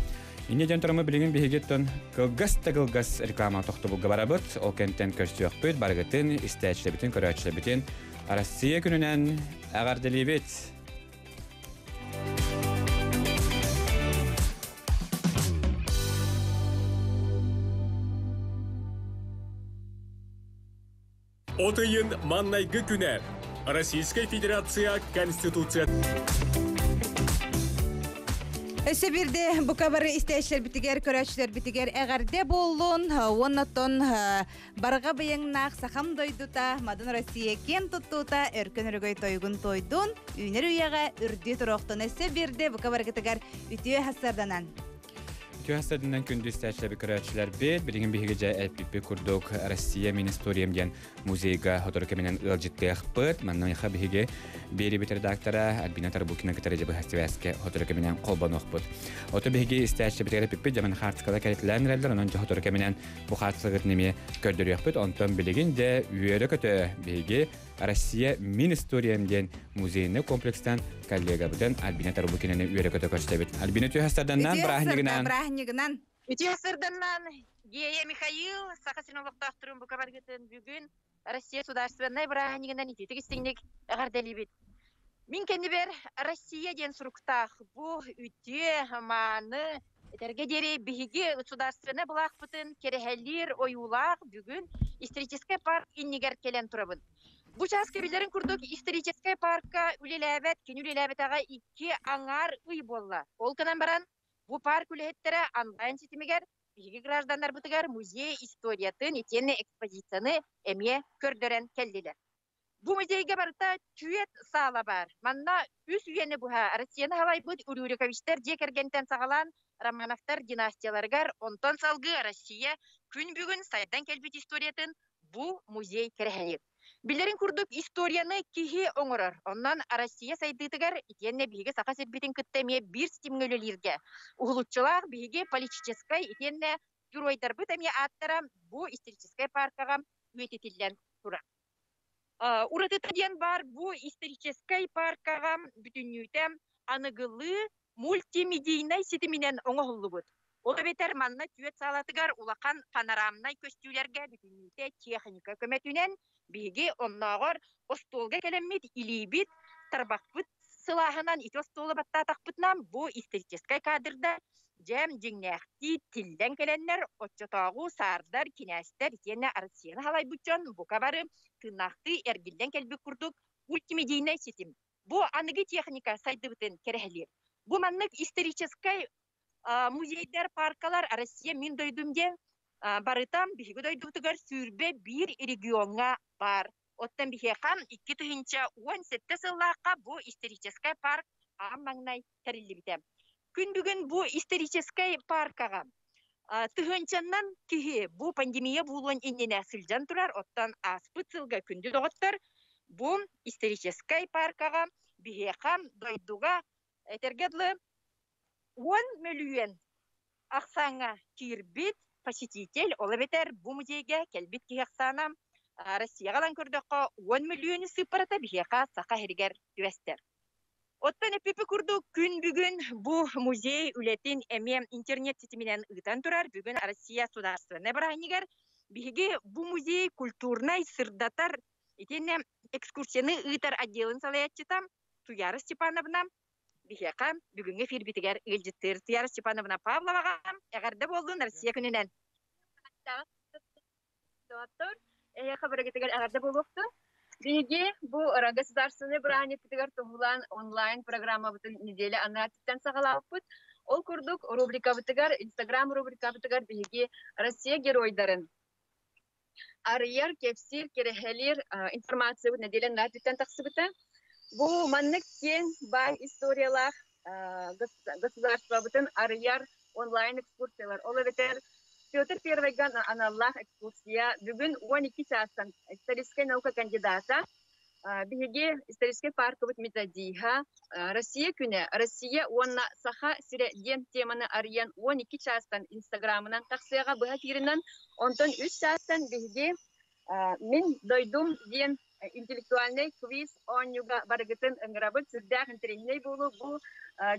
Инньэ дьон турамы билигин биһигиттэн кылгас да кылгас реклама тохтобулга барабыт. Ол кэнтэн көрсүөхпүт, барыгытын, истээччилэрбитин, көрөөччүлэрбитин Россия күнүнэн эҕэрдэлиибит! От ыйын маннайгы күнэ Российскай Федерация Конституция Өссө бирде бука бары истээчилэрбитигэр, көрөөччүлэрбитигэр эҕэрдэ буоллун. Уоннаттан барҕа быйаҥнаах сахам дойдута, Мадын Россия киэн туттуута өркөн өрөгөй тойугун тойдун, үүнэр үйэҕэ үрдүү туруохтун. Өссө бирде бука барыгытыгар үтүө хасарданан. Үтүө хасарданан күндү истээччилэрбит көрөөччүлэрбит, билигин биһиги дьэ эппиппит курдук Россия мин историям диэн музейга сотору кэминэн ыалдьыттыахпыт. Манна биһиги биэрибит редактора Альбина Тарбукина кытары дьэ быһа сибээскэ сотору кэминэн холбонуохпут. Ото биһиги истээччибитигэр эппиппит дьэ хаартыскалар кэлитилээн эрэллэр, онон дьэ сотору кэминэн бу хаартыскаларгытын эмиэ көрдөрүөхпүт. Онтон билигин дьэ үөрэ-көтө биһиги Россия мин историям диэн музейный комплекстан коллегабытын Альбина Тарбукинаны үөрэ-көтө көрсөбүт. Альбина түһэстарданнан бырааһынньыгынан. Бырааһынньыгынан. Үтүө сырданнан Гея Михаил Саха сирин олохтоохторун бука баргытын бүгүн Россия судаарыстыбаннай бырааһынньыгынан итиитик истиҥник эҕэрдэлиибит. Мин кэннибэр Россия диэн суруктаах бу үтүө, мааны, этэргэ диэри биһиги судаарыстыбаннай былаахпытын кэрэһэлиир ойуулаах бүгүн историческай парк иннигэр кэлэн турабын. Бу чааска билэрин курдук историческай парка үлэлээбэт, кини үлэлээбэтэҕэ икки аҥаар ый буолла. Ол гынан баран Бу парк үлэһиттэрэ онлайн ситимигэр биһиги гражданнарбытыгар музей историятын итиэннэ экспозицияны эмиэ көрдөрөн кэллилэр. Бу музейга барыта түөрт саала баар. Манна үс үйэни быһа Россияны халайбыт Рюриковичтар дьиэ кэргэнтэн саҕалаан Романовтар династияларыгар, онтон салгыы Россия күн бүгүн сайдан кэлбит историятын бу музей кэрэһэлиир. Билэрин курдук, историяны киһи оҥорор. Онон Россия сайдыытыгар итиэннэ биһиги Саха сирбитин кытта эмиэ биир ситимҥэ үлэлииргэ уһулуччулаах биһиги политическай итиэннэ геройдарбыт эмиэ ааттара бу историческай паркаҕа үйэтитиллэн турар. Уратыта диэн баар бу историческай паркаҕа бүтүннүүтэ аныгылыы мультимедийнай ситиминэн оҥоһуллубут. Ол эбэтэр манна түөрт саалатыгар улахан панорамнай көстүүлэргэ бүтүннүүтэ техника көмөтүнэн биһиги оннооҕор остуолга кэлэммит илиибит, тарбахпыт сылааһынан ити остуолу баттаатахпытынан бу историческай кадрдар дьэ дьиҥнээхтии тиллэн кэлэннэр оччотооҕу саардар, кинээстэр итиэннэ Россияны халайбыт дьон бука бары тыыннаахтыы эргиллэн кэлбит курдук мультимедийнай ситим Бу аныгы техника сайдыбытын кэрэһэлиир. Бу маннык историческай музейдар, паркалар Россия мин дойдум диэн барыта биһиги дойдубутугар 21 региоҥҥа баар. Оттон биһиэхэ 2017 сыллаахха бу историческай парк аан маҥнай тэриллибитэ. Күн бүгүн бу историческай паркаҕа тыһыынчаннан киһи бу пандемия буолуон иннинэ сылдьан турар. Оттон ааспыт сылга күндү доҕоттор бу историческай паркаҕа биһиэхэ дойдуга этэргэ дылы 10 мөлүйүөн ахсааҥҥа киирбит посетитель, ол эбэтэр бу музейга кэлбит киһи ахсаана Россияҕа ылан көрдөххө 10 мөлүйүөнү сыыппарата биһиэхэ Саха сиригэр түбэстэр. Оттон эппиппит курдук, күн бүгүн бу музей үлэтин эмиэ интернет ситиминэн ыытан турар. Бүгүн Россия судаарыстыбаннай бырааһынньыгар биһиги бу музей культурнай сырдатар итиэннэ экскурсияны ыытар отделын салайааччыта Туяра Степановна биһиэхэ бүгүҥҥү эфирбитигэр ыалдьыттыыр. Туяра Степановна Павловаҕа эҕэрдэ буоллун Россия күнүнэн! Доҕоттор, эһиэхэ барыгытыгар эҕэрдэ буолуохтун. Биһиги бу государственнай бырааһынньыкпытыгар туһулаан онлайн программабытын неделя анараа саҕалаабыппыт. Ол курдук рубрикабытыгар, Инстаграм рубрикабытыгар биһиги Россия геройдарын арыйар, кэпсиир, кэрэһэлиир информациябыт нэдиэлэ анараа тахсыбыта. Бу маннык киэҥ баай историялаах государствобытын арыйар онлайн экскурсиялар. Ол эбэтэр Петр Первыйга аналлаах экскурсия бүгүн 12 чаастан историческай наука кандидата биһиги историческай паркабыт методиһа Россия күнэ, Россия уонна Саха сирэ диэн теманы арыйан 12 чаастан Инстаграмынан тахсыаҕа быһа кииринэн, онтон 3 чаастан биһиги Мин дойдум диэн интеллектуальнай квиз оонньууга барыгытын ыҥырабыт. Сүрдээх интэриэһинэй буолуо. Бу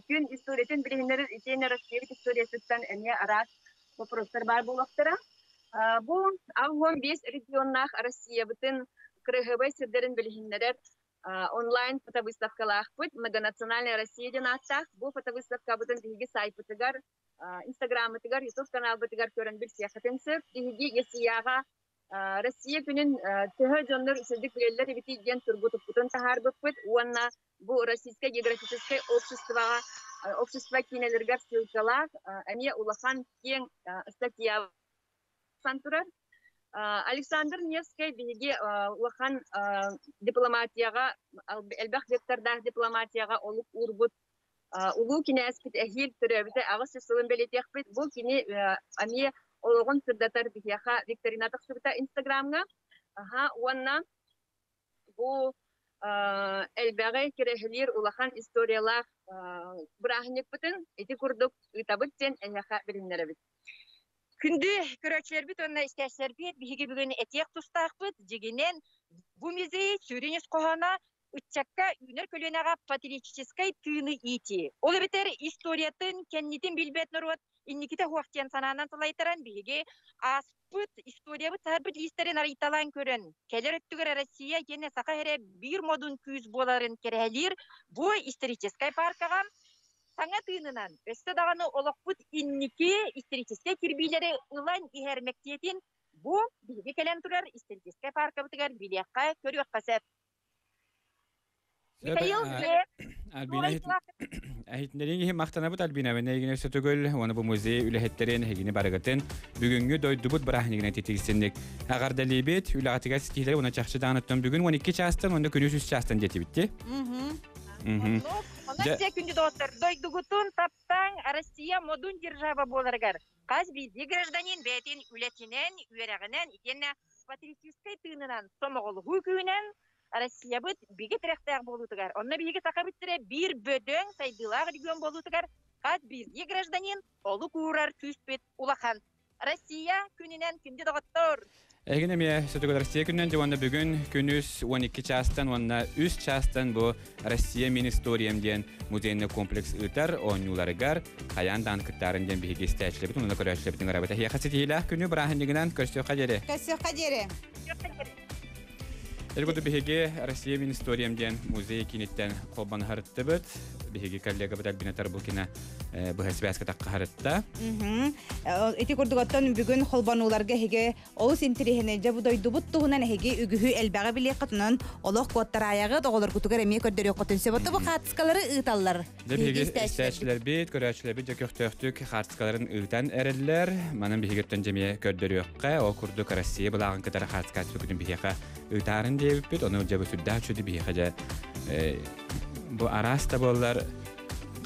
күн историятын билиһиннэрэр итиэннэ Россиябыт историятыттан эмиэ араас вопростар баар буолуохтара. Бу 65 регионнаах Россиябытын кыраһыабай сирдэрин билиһиннэрэр онлайн фотовыставкалаахпыт Многонациональная Россия диэн ааттаах. Бу фотовыставкабытын биһиги сайтпытыгар, Инстаграммытыгар, Ютуб каналбытыгар көрөн билсиэххитин сөп. Биһиги ЕСИА-ҕа Россия күнүн төһө дьоннор үчүгдүк билэллэр эбитий диэн тургутукпутун таһаарбыппыт уонна бу Российское географическое обществоҕа общество киинэлэригэр ссылкалаах эмиэ улахан киэҥ статья турар. Александр Невскэй биһиги улахан дипломатияҕа элбэх вектордаах дипломатияҕа олук уурбут улуу кинээспит эһиил төрөөбүтэ 800 сылын бэлиэтиэхпит. Бу кини эмиэ олоҕун сырдатар биһиэхэ викторина тахсыбыта Инстаграмҥа. Аха, уонна бу элбэҕи кэрэһилиир улахан историялаах бырааһынньыкпытын ити курдук ыытабыт диэн эһиэхэ билиннэрэбит. Күндү көрөөччүлэрбит уонна истээччилэрбит биһиги бүгүн этиэх тустаахпыт дьигинэн бу музей сүрүн ис хоһооно ыччакка үүнэр көлүөнэҕэ патриотическай тыыны иитии. Ол эбэтэр историятын, кэннитин билбэт норуот инникитэ суох диэн санаанан салайтаран биһиги ааспыт историябыт саһарбыт лиистэрин арыйталаан көрөн, кэлэр өттүгэр Россия итиэннэ Саха эрэ биир модун күүс буоларын кэрэһэлиир бу историческай паркаҕа саҥа тыынынан өссө даҕаны олохпут инники историческай кирбиилэри ылан иһэр мэктиэтин бу биһиги кэлэн турар историческай паркабытыгар билиэххэ, көрүөххэ сөп. Михаил Альбина Эһитиннэрин иһин махтанабыт Альбина Венегине сөтөгөл уонна бу музей үлэһиттерин эһигини барыгытын бүгүҥҥү дойдубут бырааһынньыгынан титигсинник аҕардалиибит үлэҕитигэр ситиһилэр уонна чахчы даҕаныттан бүгүн 12 чаастан уонна күнүс 3 чаастан диэтибитти. Онон дьэ күндү доҕоттор дойдугутун таптаҥ Россия модун держава буоларыгар хас биирдии гражданин бэйэтин үлэтинэн, үөрэҕинэн итиэннэ патриотическай тыынынан сомоҕолоһуу күүһүнэн Россиябыт бигэ тирэхтээх буолуутугар, онно биһиги Сахабыт сирэ биир бөдөҥ сайдыылаах регион буолуутугар хас биирдии гражданин олук уурар күүспүт улахан. Россия күнүнэн күндү доҕоттор! Эһигин эмиэ Сөтөгөл Россия күнүнэн дьэ уонна бүгүн күнүс 12 чаастан уонна 3 чаастан бу Россия мин историям диэн музейный комплекс ыытар оонньууларыгар хайаан даҕаны кыттаарын диэн биһиги истээччилэрбит уонна көрөөччүлэрбит ыҥырабыт. Эһиэхэ ситиһиилээх күнү бырааһынньыгынан көрсүөххэ диэри. Көрсүөххэ диэри. Эргуду биһиги Россия мин историям диэн музей кииниттэн холбоноһарыттыбыт. Биһиги коллегабыт Альбина Тарбукина быһа связка таххаһарытта. Ити курдук оттон бүгүн холбонууларга эһиги олус интириэһинэй дьэ бу дойдубут туһунан эһиги үгүһү элбэҕи билиэххитинэн олох куоттараайаҕыт оҕолоргутугар эмиэ көрдөрүөххүтүн сөп. Ото бу хаартыскалары ыыталлар. Дьэ биһиги истээччилэрбит, көрөөччүлэрбит дьэ көхтөөхтүк хаартыскаларын ыытан эрэллэр. Манан биһигиттэн дьэ эмиэ көрдөрүөххэ. Ол курдук Россия былааҕын кытары хаартыска түспүтүн биһиэхэ ыытаарын диэбиппит. Ону дьэ бу сүрдээх үчүгэй биһиэхэ дьэ бу араас да буоллар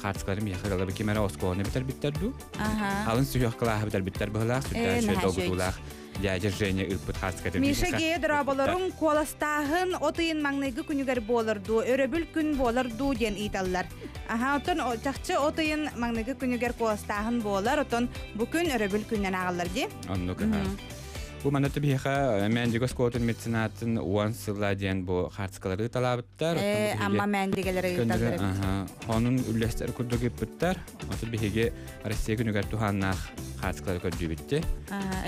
хаартыскаларын биһиэхэ ылабы ким эрэ оскуоланы бүтэрбиттэр дуу? Алын сүһүөх кылааһы бүтэрбиттэр быһылаах сүрдээх үчүгэй долгутуулаах дядя Женя ыыппыт хаартыскатын Миша Гея дорооболорун куоластааһын от ыйын маҥнайгы күнүгэр буолар дуу, өрөбүл күн буолар дуу диэн ыыталлар. Аха, оттон чахчы от ыйын маҥнайгы күнүгэр куоластааһын буолар, оттон бу күн өрөбүл күннэн ааҕаллар дии. Оннук. Бу манна биһиэхэ Мээндигэ оскуолатын меценатын уон сыла диэн бу хаартыскалары ыыталаабыттар. Амма Мээндигэлэри ыыталлар эбит. Онун үллэстэр курдук ыыппыттар. Отут биһиги Россия күнүгэр туһааннаах хаартыскалары көрдүүбүттэ.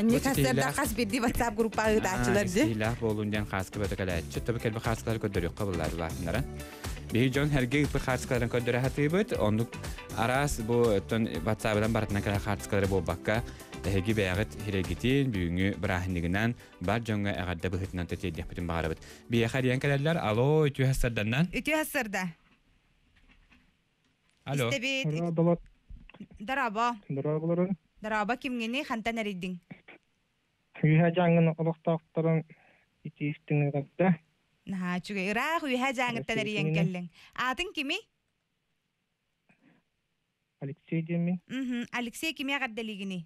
Инник хасыарда хас биирдии WhatsApp группа ыытааччылар ди. Сиилээх буолун диэн хааска бөтө кэлээччи. Тобу кэлби хаартыскалары көрдөрүөххэ буллар улаатыннара. Биһи дьон эргэ ыыппыт хаартыскаларын көрдөрө сатыыбыт. Оннук араас бу оттон WhatsApp-дан барытынан кэлэр хаартыскалары буолбакка, эһиги бэйэҕит хирэгитин бүгүҥҥү бырааһынньыгынан бар дьоҥҥо эҕэрдэ быһыытынан тиэрдиэхпитин баҕарабыт. Биһиэхэ эрийэн кэлэллэр. Алло, үтүө сарданнан. Үтүө сарда. Алло. Истэбит. Дорообо. Дорооболорун. Дорообо кимҥини хантан эрийдиҥ? Үөһэ Дьааҥын олохтоохторун итиистиҥ эҕэрдэ. Наһаа үчүгэй. Ыраах Үөһэ Дьааҥыттан эрийэн кэллиҥ. Аатыҥ кимий? Алексей диэммин. Алексей кими эҕэрдэлиигиний?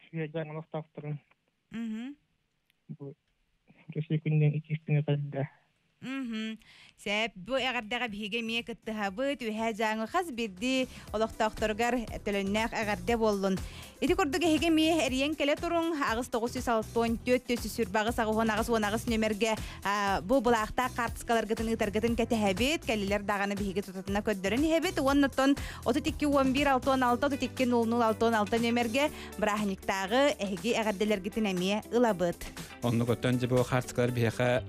Сүөдьээн олохтоохторун бу Россия күнүнэн иккис күнэ кэллэ. Сээп, бу эҕэрдэҕэ биһиги эмиэ кыттыһабыт, Үөһээ Дьааҥы хас биирдии олохтоохторугар төлөннөөх эҕэрдэ буоллун. Ити курдук эһиги эмиэ эрийэн кэлэ туруҥ, аҕыс 964 428 88 нүөмэргэ бу былаахтаах хаартыскаларгытын ыытаргытын кэтэһэбит, кэллилэр даҕаны биһиги тутатына көрдөрөн иһэбит уонна оттон 32 11 66 32 00 66 нүөмэргэ бырааһынньыктааҕы эһиги эҕэрдэлэргитин эмиэ ылабыт. Оннук оттон дьэ бу хаартыскалар биһиэхэ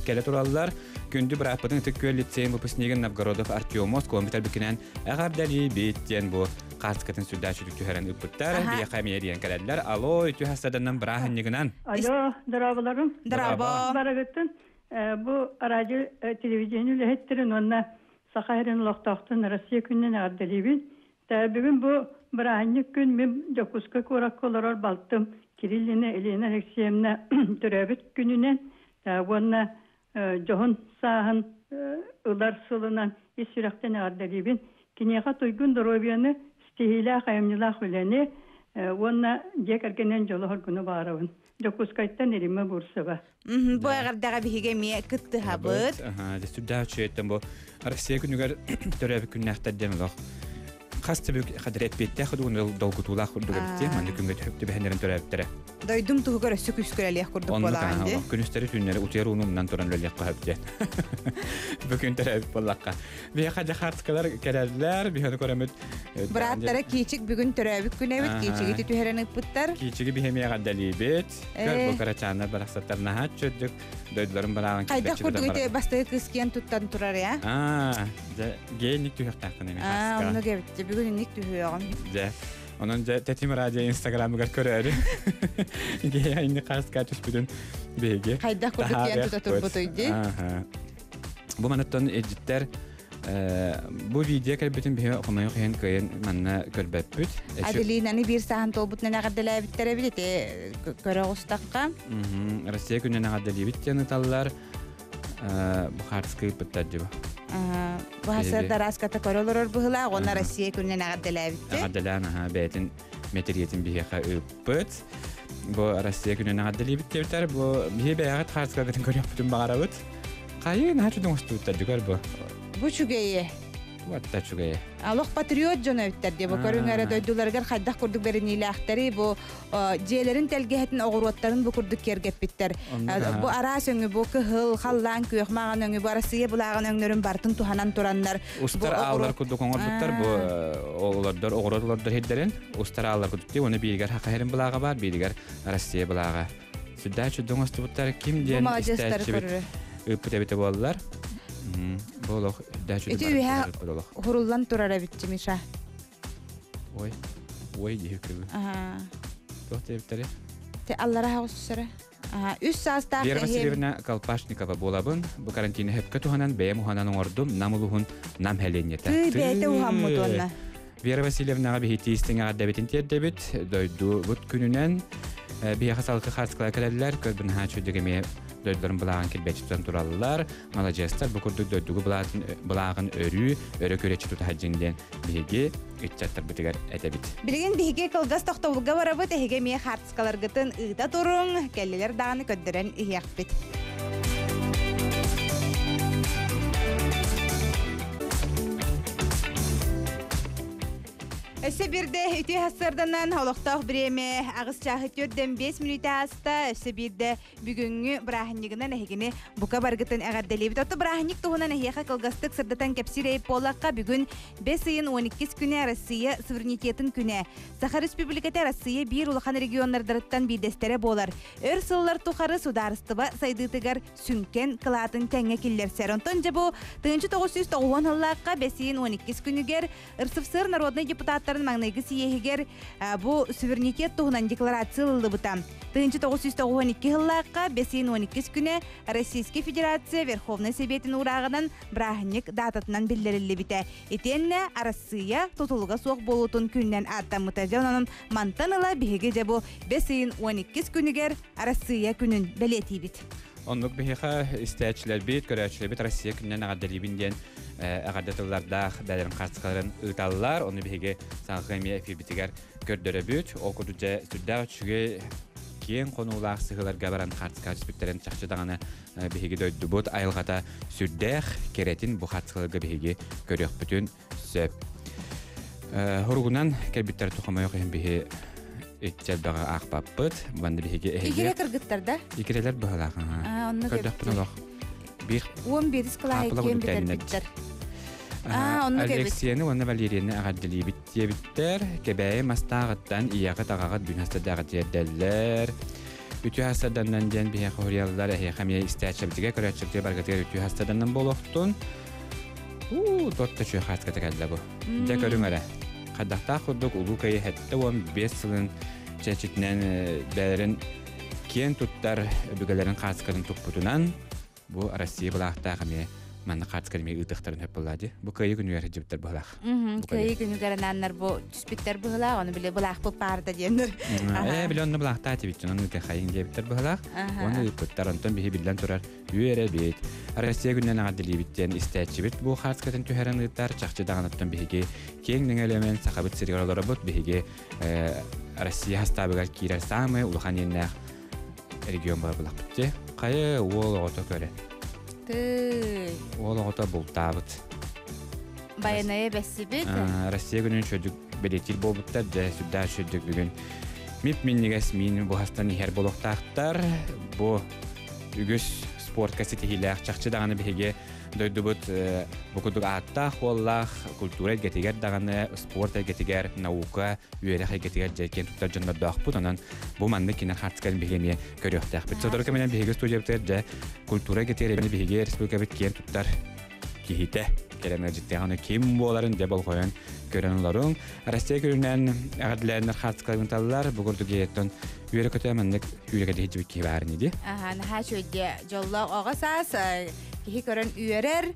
кэлэ тураллар. Күндү бырааппытын Ытык Күөл лицейин выпускнигын Новгородов Артему оскуоланы бүтэрбиккинэн эҕэрдэлиибит диэн бу хаартыскатын сүрдээх түһэрэн ыыппыттар. Биһиэхэ эмиэ эрийэн кэлэллэр. Алло, үтүө хастарданан бырааһынньыгынан. Алло, дорооболорум. Дорообо. Барыгыттын бу радио телевидение үлэһиттерин уонна Саха сирин олохтоохтун Россия күнүнэн эҕэрдэлиибин. Бүгүн бу бырааһынньык күн мин Дьокуускай куоракка олорор балтым Кириллина Елена Алексеевна төрөөбүт күнүнэн уонна дьоһун сааһын ылар сылынан ис сүрэхтэн эҕэрдэлиибин. Киниэхэ туйгун доруобуйаны, ситиһиилээх айымньылаах үлэни уонна дьиэ кэргэнин дьолу-соргуну баҕарабын. Дьокуускайтан Римма Бурцева. Бу эҕэрдэҕэ биһиги эмиэ кыттыһабыт. Сүрдээх үчүгэйтэн бу Россия күнүгэр төрөөбүт күннээхтэр диэн олох хас да хадыр эппиэттээх долгутуулаах курдук эбит маннык күҥҥэ түбэһэннэрин төрөөбүттэрэ. Дойдум туһугар өссө күүскүрэлиэх курдук буолаҕын дии. Күнүстэри түүннэри утуйар ууну умнан туран үлэлиэх хөп диэн. Бүгүн төрөөбүт буоллахха. Биһиэхэ дьахарскалар кэлэллэр, биһиэхэ көрөмүт. Бырааттара Киичик бүгүн төрөөбүт күнэбит, Киичигити түһэрэн ыппыттар. Киичиги биһиэмиэ эҕэрдэлиибит. Көр бу кырачааннар барахсаттар наһаа чөддүк дойдуларын барааҕын Хайдах курдук ити бастакы кыыс киэн туттан турар я? Аа, дьэ, генник түһүөхтээххин эмиэ. Аа, оннук эбит. Бүгүн инник түһүөҕүм. Дьэ, онон дьэ Тэтим радио инстаграмыгар көрөөрү. Гея инник хааска түспүтүн биһиги. Хайдах курдук киэн тута турбутуй дии. Бу манаттан эдьиттэр бу видео кэлбитин биһи хомойуох иһин кыайан манна көрбөппүт. Аделинаны биир сааһын туолбутунан эҕэрдэлээбиттэр эбит ити көрө оҕустахха. Россия күнүнэн эҕэрдэлиибит диэн ыталлар. Бу хаартыска ыыппыттар дии. Бу хасыарда араската көрө олорор быһыылаах уонна Россия күнүнэн эҕэрдэлээбиттэр. Эҕэрдэлээн аха бэйэтин мэтириэтин биһиэхэ ыыппыт. Бу Россия күнүнэн эҕэрдэлиибит диэбиттэр. Бу биһи бэйэҕит хаартыскаҕытын көрүөхпүтүн баҕарабыт. Хайыы, наһаа чудун оҥостубуттар дьүгэр бу. Бу үчүгэйи. Туатта үчүгэйи. Олох патриот дьон эбиттэр дии. Бу көрүҥ эрэ дойдуларыгар хайдах курдук бэриниилээхтэри бу дьиэлэрин тэлгэһэтин оҕуруоттарын бу курдук киэргэппиттэр. Бу араас өҥү бу кыһыл, халлаан күөх маҕан өҥү бу Арассыыйа былааҕын өҥнөрүн барытын туһанан тураннар. Устар ааллар курдук оҥорбуттар бу олордор оҕуруот олордор сирдэрин устар ааллар курдук дии. Уонна бииригэр Саха сирин былааҕа баар, бииригэр Россия былааҕа. Сүрдээх чудун оҥостубуттар ким диэн истээччибит ыыппыт эбитэ буоллар. Бу олох үрдээх Ити үһэ хуруллан турар эбит Миша. Ой, ой диһи көбү. Туох диэбиттэрий? Те аллара хаҕыс Үс саастаах Вера Васильевна Колпашникова буолабын. Бу карантины хөпкө туһанан бэйэм уһанан оҥордум. Нам улуһун Нам һэлиэнньэтэ. Тыы бэйэтэ уһаммыт уонна. Вера Васильевнаҕа биһиги истиҥ эҕэрдэбитин тиэрдэбит. Дойдубут күнүнэн биһиэхэ салгы хаартыскалар кэлэллэр. Көрбүн наһаа үчүгэй эмиэ дойдуларын былааҕын килбэччи тутан тураллар. Маладьыастар бу курдук дойдугу былааҕын өрүү өрө күрэччи тутаһадьыҥ диэн биһиги ыччаттарбытыгар этэбит. Билигин биһиги кылгас тохтобулга барабыт. Эһиги эмиэ хаартыскаларгытын ыыта туруҥ. Кэллилэр даҕаны көрдөрөн иһиэхпит. Өссө биирдэ үтүө сарсыарданан олохтоох бириэмэ аҕыс чааһы төрдөн 5 мүнүүтэ ааста. Өссө биирдэ бүгүҥҥү бырааһынньыгынан эһигини бука баргытын эҕэрдэлиибит. Отто бырааһынньык туһунан эһиэхэ кылгастык сырдатан кэпсиир эйп буоллахха, бүгүн бэс ыйын 12 күнэ Россия суверенитетын күнэ. Саха Республиката Россия биир улахан регионнардарыттан биирдэстэрэ буолар. Өр сыллар тухары судаарыстыба сайдыытыгар сүҥкэн кылаатын тэҥҥэ киллэрсэр. Онтон дьэ бу 1990 сыллаахха бэсиин 12 күнүгэр РСФСР народнай депутаттарын маҥнайгы сийиэһигэр бу суверенитет туһунан декларация ылыллыбыта. 1992 сыллаахха бэсиин 12 күнэ Российскай Федерация Верховнай Сэбиэтин уурааҕынан бырааһынньык даататынан биллэриллибитэ. Итиэннэ Арассыыйа тутулуга суох буолуутун күнүнэн ааттаммыта. Дьэ онон мантан ыла биһиги дьэ бу бэс ыйын 12 күнүгэр Арассыыйа күнүн бэлиэтиибит. Оннук биһиэхэ истээччилэрбит, көрөөччүлэрбит Россия күнүнэн эҕэрдэлиибин диэн эҕэрдэ тыллардаах бэйэлэрин хаартыскаларын ыыталлар. Ону биһиги салгыы эмиэ эфирбитигэр көрдөрөбүт. Ол курдук дьэ сүрдээх үчүгэй киэҥ хонуулаах сыһыыларга баран хаартыскаҕа түспүттэрин чахчы даҕаны биһиги дойдубут айылҕата сүрдээх кэрэтин бу хаартыскаларга биһиги көрүөхпүтүн сөп. Хоругунан кэлбиттэр тухамайох иһин биһи иччэ элбэҕи аахпаппыт. Манна биһиги эһиги... Игирэ кыргыттар да? Игирэлэр быһалаах. Онно Көрдөхпүн олох. Биир 11 кылааһы киэн бүтэрбиттэр. Алексияны уонна Валерияны эҕэрдэлиибит диэбиттэр. Кэбээйи мастааҕыттан ийэҕит аҕаҕыт бүн хастардаах тиэрдэллэр. Үтүө хастарданнан диэн биһиэхэ хоруйаллар. Эһиэхэ эмиэ истээччибитигэр, көрөөччүбүтүгэр баргытыгар үтүө хастарданнан буолуохтун. Уу, тот чүө хааската кэллэ бу. Дьэ көрүҥ эрэ. Хайдахтаах курдук Улуу Кыайыы 75 сылын чэрчитинэн бэйэлэрин киэн туттар өбүгэлэрин хааскатын туппутунан бу Россия былаахтаах эмиэ манна хаацкар эмиэ ыытыахтарын сөп буоллаа дии. Бу кыайыы күнүгэр сылдьыбыттар быһылаах. Кыайыы күнүгэр анааннар бу түспүттэр быһылаах, ону били былаахпыт паарда диэннэр. Ээ, били онно былаахтаа тибит, онон ыытыахайын диэбиттэр быһылаах. Уонна ыыппыттар, онтон биһи биллэн турар үөрэбит. Россия күнүнэн эҕэрдэлиибит диэн истээччибит бу хааскатын түһэрэн ыытар. Чахчы даҕаныттан биһиги киэҥ дэҥэлэмэн Сахабыт сиригэр олоробут. Биһиги Россия хастаабыгар киирэр саамай улахан иэннээх регион буолар булахпыт дии. Хайа уол оҕото көрө. Тыый. Уол оҕото бултаабыт. Байанайа бэссибит. Россия күнүн шөдүк бэлиэтиир буолбуттар. Дьэ, сүрдээх шөдүк бүгүн мип-минньигэс миин буһастан иһэр буолуохтаахтар. Бу үгүс спортка ситиһиилээх чахчы даҕаны биһиги дойдубут бу курдук ааттаах уоллаах культура эйгэтигэр даҕаны спорт эйгэтигэр наука үөрэх эйгэтигэр дьэ киэн туттар дьоннордоохпут онон бу маннык кино хартыскарын биһиги эмиэ көрүөхтээхпит сотору кэминэн биһиги студиябытыгар дьэ культура эйгэтигэр эмиэ биһиги республикабыт киэн туттар киһитэ кэлэн ыалдьыттыаҕына ким буоларын дьэ болҕойон көрөн олоруҥ Россия күнүнэн эҕэрдэлээннэр хаартыскаларын таллар бу курдук ийэттэн үөрэ көтө маннык үөрэ кэтиһиччибит киһи баар ини дии Аха, наһаа үчүгэйдиэ дьоллоох оҕо саас киһи көрөн үөрэр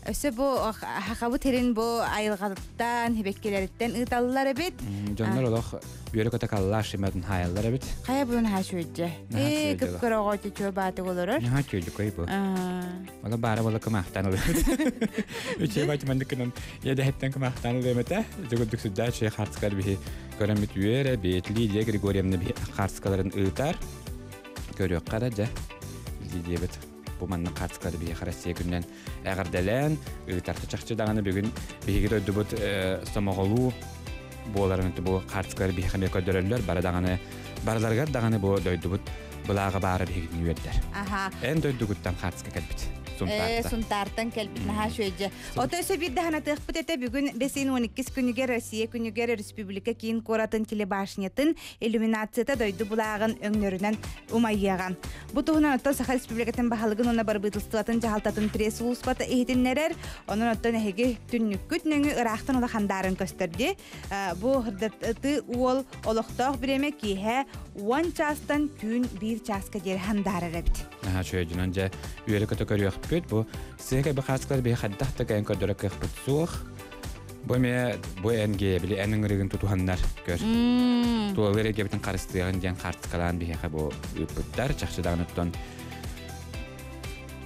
Өссө бу хахабыт сирин бу айылҕаттан, сибэккилэриттэн ыыталлар эбит. Дьоннор олох үөрэ-көтө каллааш шиматын хаайаллар эбит. Хайа буун хаачуйдьа. Ээ, кып-кыра оҕо чөчүө баатык олорор. Наһаа чүөдүкөй бу. Ола баара бола кымаахтаан ылыабыт. Үчүгэй бать маннык гынан иэдэһиттэн кымаахтаан ылыам этэ. Дьэ курдук сүрдээх үчүгэй хаартыскалар биһи көрөммүт үөрэ бит Лидия Григорьевна биһи хаартыскаларын ыытар. Көрүөххэ эрэ дьэ. Лидиябыт бу маннык хаартыскалары биһиэхэ Россия күнүнэн эҕэрдэлээн ыытарта чахчы даҕаны бүгүн биһиги дойдубут сомоҕолуу буоларын бу хаартыскалар биһиэхэ эмиэ көрдөрөллөр бары даҕаны барыларыгар даҕаны бу дойдубут былааҕа баара биһигитин үөрдэр. Аха. Эн дойдугуттан хаартыска кэлбит. Сунтаартан. Сунтаартан кэлбит наһаа үчүгэйдэ. Ото өссө биир даһанатыахпыт этэ бүгүн бэсин 12 күнүгэр Россия күнүгэр Республика киин куоратын телебашнятын иллюминацията дойду былааҕын өҥнөрүнэн умайыаҕа. Бу туһунан оттон Саха Республикатын баһылыгын уонна барыбыытылыстыбатын дьаһалтатын пресс-сулууспата иһитиннэрэр. Онон оттон эһиги түннүккүт нөҥү ыраахтан улахан көстөр дии. Бу ырдатыы уол олохтоох бириэмэ киэһэ 10 чаастан түүн 1 чааска диэри хандаарар эбит. Наһаа үчүгэйдинэн дьэ үөрэ-көтө көрүөхпүт. Бу сыһык бахааскалар биһи хайдах да кэйэн көрдөрө кыахпыт суох. Бу эмиэ бу эн били эн ыҥырыгын тутуһаннар көр. Туолар эргебитин харыстыаҕын диэн хаартыскалаан биһиэхэ бу ыыппыттар. Чахчы даҕаныттан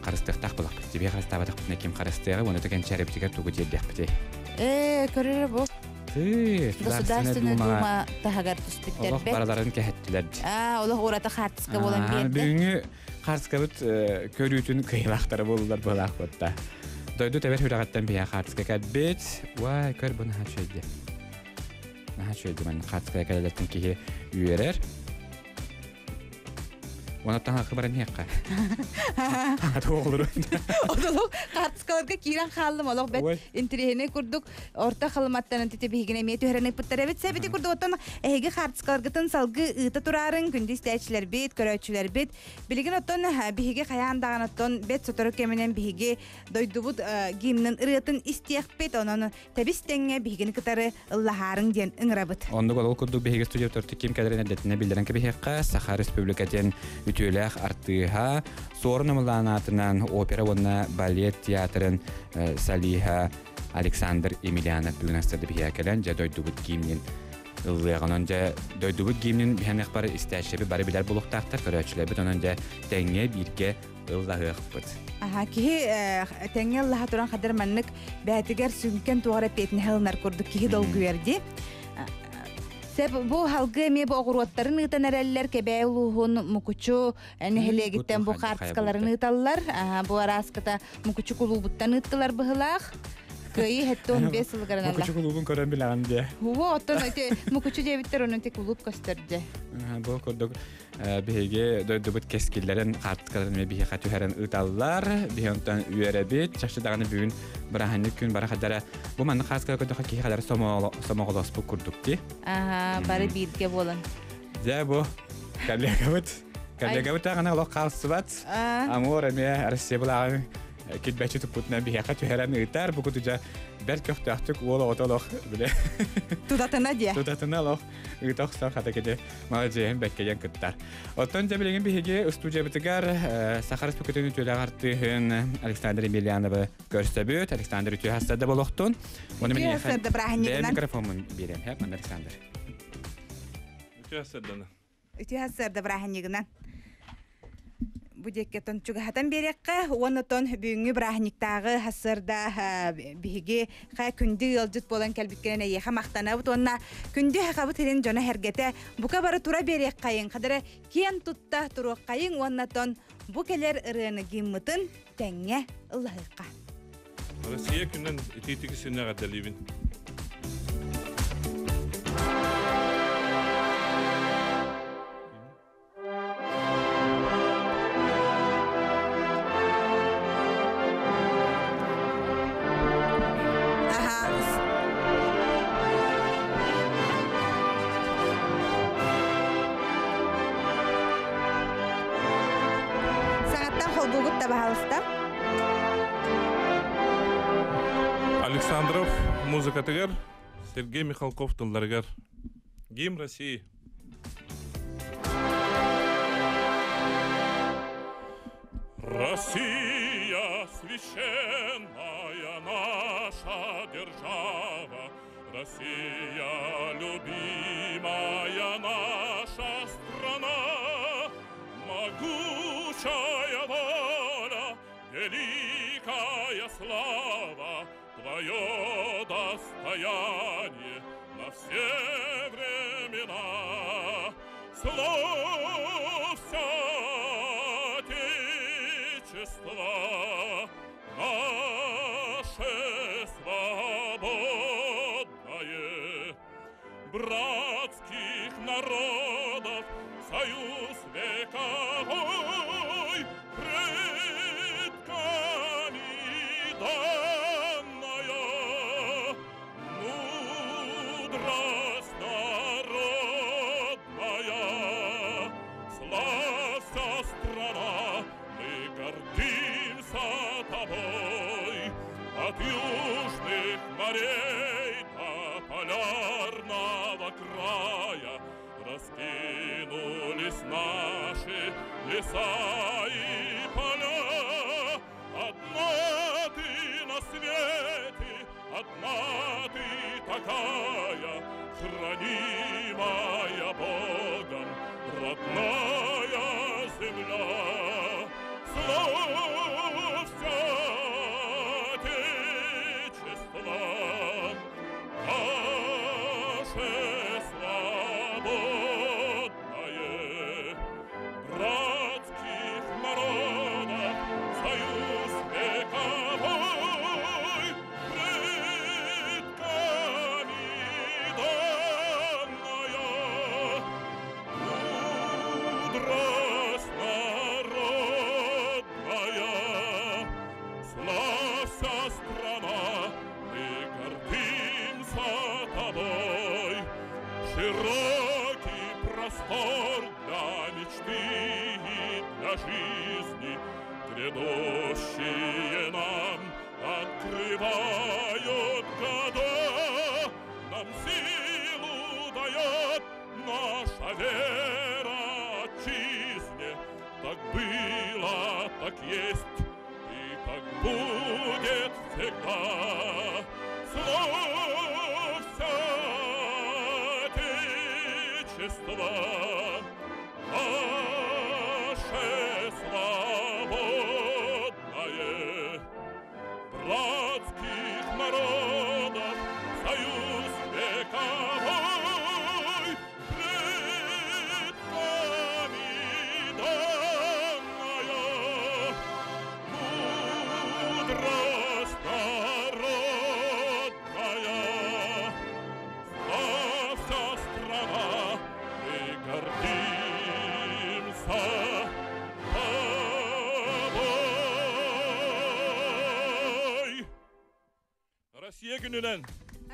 харыстыахтаах булахпыт. Биһи харыстаабатахпытына ким харыстыаҕа, уонна кэнчээрибитигэр тугу тиэрдиэхпитий? Ээ, көрөрө бу. Ты, Государственная Дума таһыгар түспүттэр. Олох бараларын кэһэттилэр. Аа, олох ураты хаартыска буолан биэрдэ. Бүгүҥҥү хаартыскабыт көрүүтүн кыйылаахтара буоллар буолаах буотта. Дойду тэбэр сүрэҕиттэн биһиэхэ хаартыска кэлбит. Уай, көр бу наһаа үчүгэйди. Наһаа үчүгэйди манна хаартыска кэлэлэртэн киһи үөрэр. Уонаттан хакы баран иһиэххэ. Хаҥата оҕолору. Олох хаартыскаларга киирэн хааллым олох бэт интириэһинэй курдук орто халыматтан тити биһигин эмиэ түһэрэн ыппыттар эбит. Сэбити курдук оттон эһиги хаартыскаларгытын салгыы ыыта тураарыҥ күндү истээччилэрбит, көрөөччүлэрбит. Билигин оттон биһиги хайаан даҕаны оттон бэт сотору кэминэн биһиги дойдубут гимнын ырыатын истиэхпит, онон тэбис тэҥҥэ биһигини кытары ыллаһаарыҥ диэн ыҥырабыт. Оннук ол курдук биһиги студия ким кэлэрин эрдэтинэ биллэрэн кэбиһиэххэ, Саха Республикатын үтүөлээх артыыһа, Суорун Омулаан аатынан опера уонна балет театрын солиһа Александр Емельянов бүгүн астады биһиэхэ кэлэн, дьэ дойдубут гимнин. ыллыаҕа. Онон дьэ дойдубут гимнин биһиэнэх бары истээччилэрбит бары билэр буолуохтаахтар, көрөөччүлэрбит онон дьэ тэҥҥэ бииргэ ыллаһыахпыт. Аха, киһи тэҥҥэ ыллаһа туран хадыр маннык бээтигэр сүҥкэн туох эрэ эппиэтинэһи ылынар курдук киһи долгуйар дии. Сеп бу халгы эмиэ бу оҕуруоттарын ыытан эрэллэр Кэбээ улууһун Мукучу нэһилиэгиттэн бу хаартыскаларын ыыталлар. Бу арааската Мукучу кулуубуттан ыыттылар быһылаах. Кыайыы 75 сылыгар Мукучу кулуубун көрөн билэҕин дии. Во, оттон ити Мукучу диэбиттэр онон ти кулууп көстөрдө. Бу курдук биһиги дойдубут кэскиллэрин хаартыскаларын эмиэ биһиэхэ түһэрэн ыыталлар. Биһи онтон үөрэбит. Чахчы даҕаны бүгүн бырааһынньык күн бара хадара бу маннык хааскага көрдөхө киһи хадара сомоҕолоспут курдук дии. Аха, бары бииргэ буолан. Дьэ бу коллегабыт коллегабыт даҕаны олох хаалсыбат. Амур эмиэ Россия былааҕын килбэччи туппутунан биһиэхэ түһэрэн ыытар. Бу кутужа бэрт көхтөөхтүк уол оҕото олох биле. Тутатына диэ. Тутатына олох ыыта охсон хата кити маладьыаһын бэккэйэн кыттар. Оттон дьэ билигин биһиги устуудьуйабытыгар Саха Республикатын үтүөлээх артыыһын Александр Емельяновы көрсөбүт. Александр үтүө хастарда болохтун. Үтүө хастарда бырааһынньыгынан. Микрофонун биэрэм, Александр. Үтүө хастарданы. Үтүө сарсыарда бырааһынньыгынан. Бу диэккэ чугаһатан биэриэххэ уонна тон бүгүҥҥү бырааһынньыктааҕы сарсыарда биһиги ха күндү ыалдьыт буолан кэлбиккинэн эйиэхэ махтанабыт уонна күндү хахабыт сирин дьоно сэргэтэ бука бары тура биэриэххэйиҥ хадара киэн тутта туруоххайыҥ уонна тон бу кэлэр ырыаны гиммытын тэҥҥэ ыллаһыахха. Россия күнүн итиитики синнэҕэ дэлиибин. Саҥаттан холбуугут да баһаалыста. Александров музыкатыгар, Сергей Михалков тылларыгар Гимн России. Россия, священная наша держава, Россия, любимая наша страна, Могучая воля, великая слава, Твое достояние на все времена. Славься, Отечество, наше свободное, братских народов союз вековой, предками данная мудрость народная. Славься, страна, мы гордимся тобой, от южных морей до полярного края раскинулись наши леса и поля. Одна ты на свете, одна ты такая, хранимая Богом, родная земля. Славься, Отечество, наше свободное, братских народов союз вековой, предками данная мудрость народная. Славься, страна, мы гордимся тобой. Широкий простор для мечты и для жизни, грядущие нам открывают года. Нам силу дает наша вера отчизне. Так было, так есть и так будет всегда. Славься, Отечество, Братство наше свободное, Братских народов союз вековой, Предками данная мудрость народная. Славься, страна, мы гордимся тобой. Россия күнүнэн!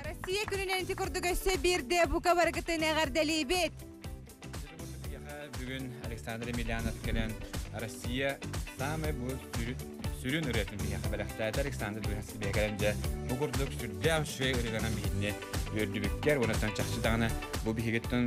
Россия күнүнэн ити курдук өссө биирдэ бука барыгытын эҕэрдэлиибит. Бүгүн Александр Емельянов кэлэн Россия самай бу сүрүн ырыатын биһиэхэ бэлэхтээтэ. Александр Быһасыбия кэлэн дьэ бу курдук сүрдээх үчүгэй ырыганан биһинни үөрдүбүккэр уонаттан чахчы даҕаны бу биһигиттэн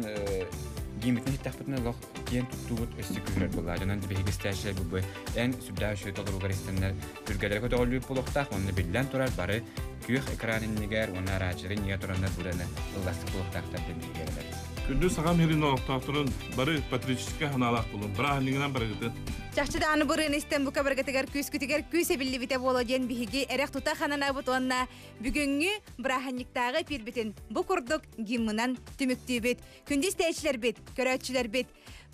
гиммитин иһиттэхпитинэ олох киэн туттуубут өссө күүһүрэр буолла. Дьонон биһиги истээччилэр бу эн сүрдээх үчүгэй толоругар истэннэр түргэлэри көтөҕүллүүр буолуохтаах уонна биллэн турар бары күөх экран иннигэр уонна араачыры иннигэр тураннар бураны ылластык буолуохтаахтар диэн биһиги эрэнэбит. Күндү сахам сирин олохтоохторун бары патриотическай санаалаах булун. Бырааһынньыгынан барыгытын. Чахчы даҕаны бырыын истэн бука баргытыгар күүскүтүгэр күүс эбиллибитэ буолуо диэн биһиги эрэх тута хананабыт уонна бүгүҥҥү бырааһынньыктааҕы эпиирбитин бу курдук гимнынан түмүктүүбүт. Күндү истээччилэрбит, көрөөччүлэрбит,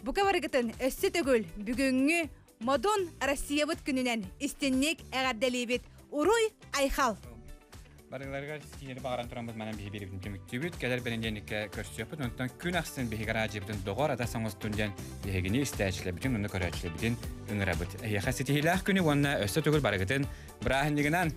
бука барыгытын өссө төгүл бүгүҥҥү Модун Россиябыт күнүнэн истинник эҕэрдэлиибит! Уруй айхал! Барыларыгар ситиһиини баҕаран тураммыт манан биһи биэрибитин түмүктүүбүт. Кэлэр бэнидиэнньиккэ көрсүөхпүт. Онтон күн ахсын биһиги араадьыйабытын доҕор атас оҥостун диэн биһигини истээччилэрбитин уонна көрөөччүлэрбитин ыҥырабыт. Эһиэхэ ситиһиилээх күнү уонна өссө төгүл барыгытын бырааһынньыгынан!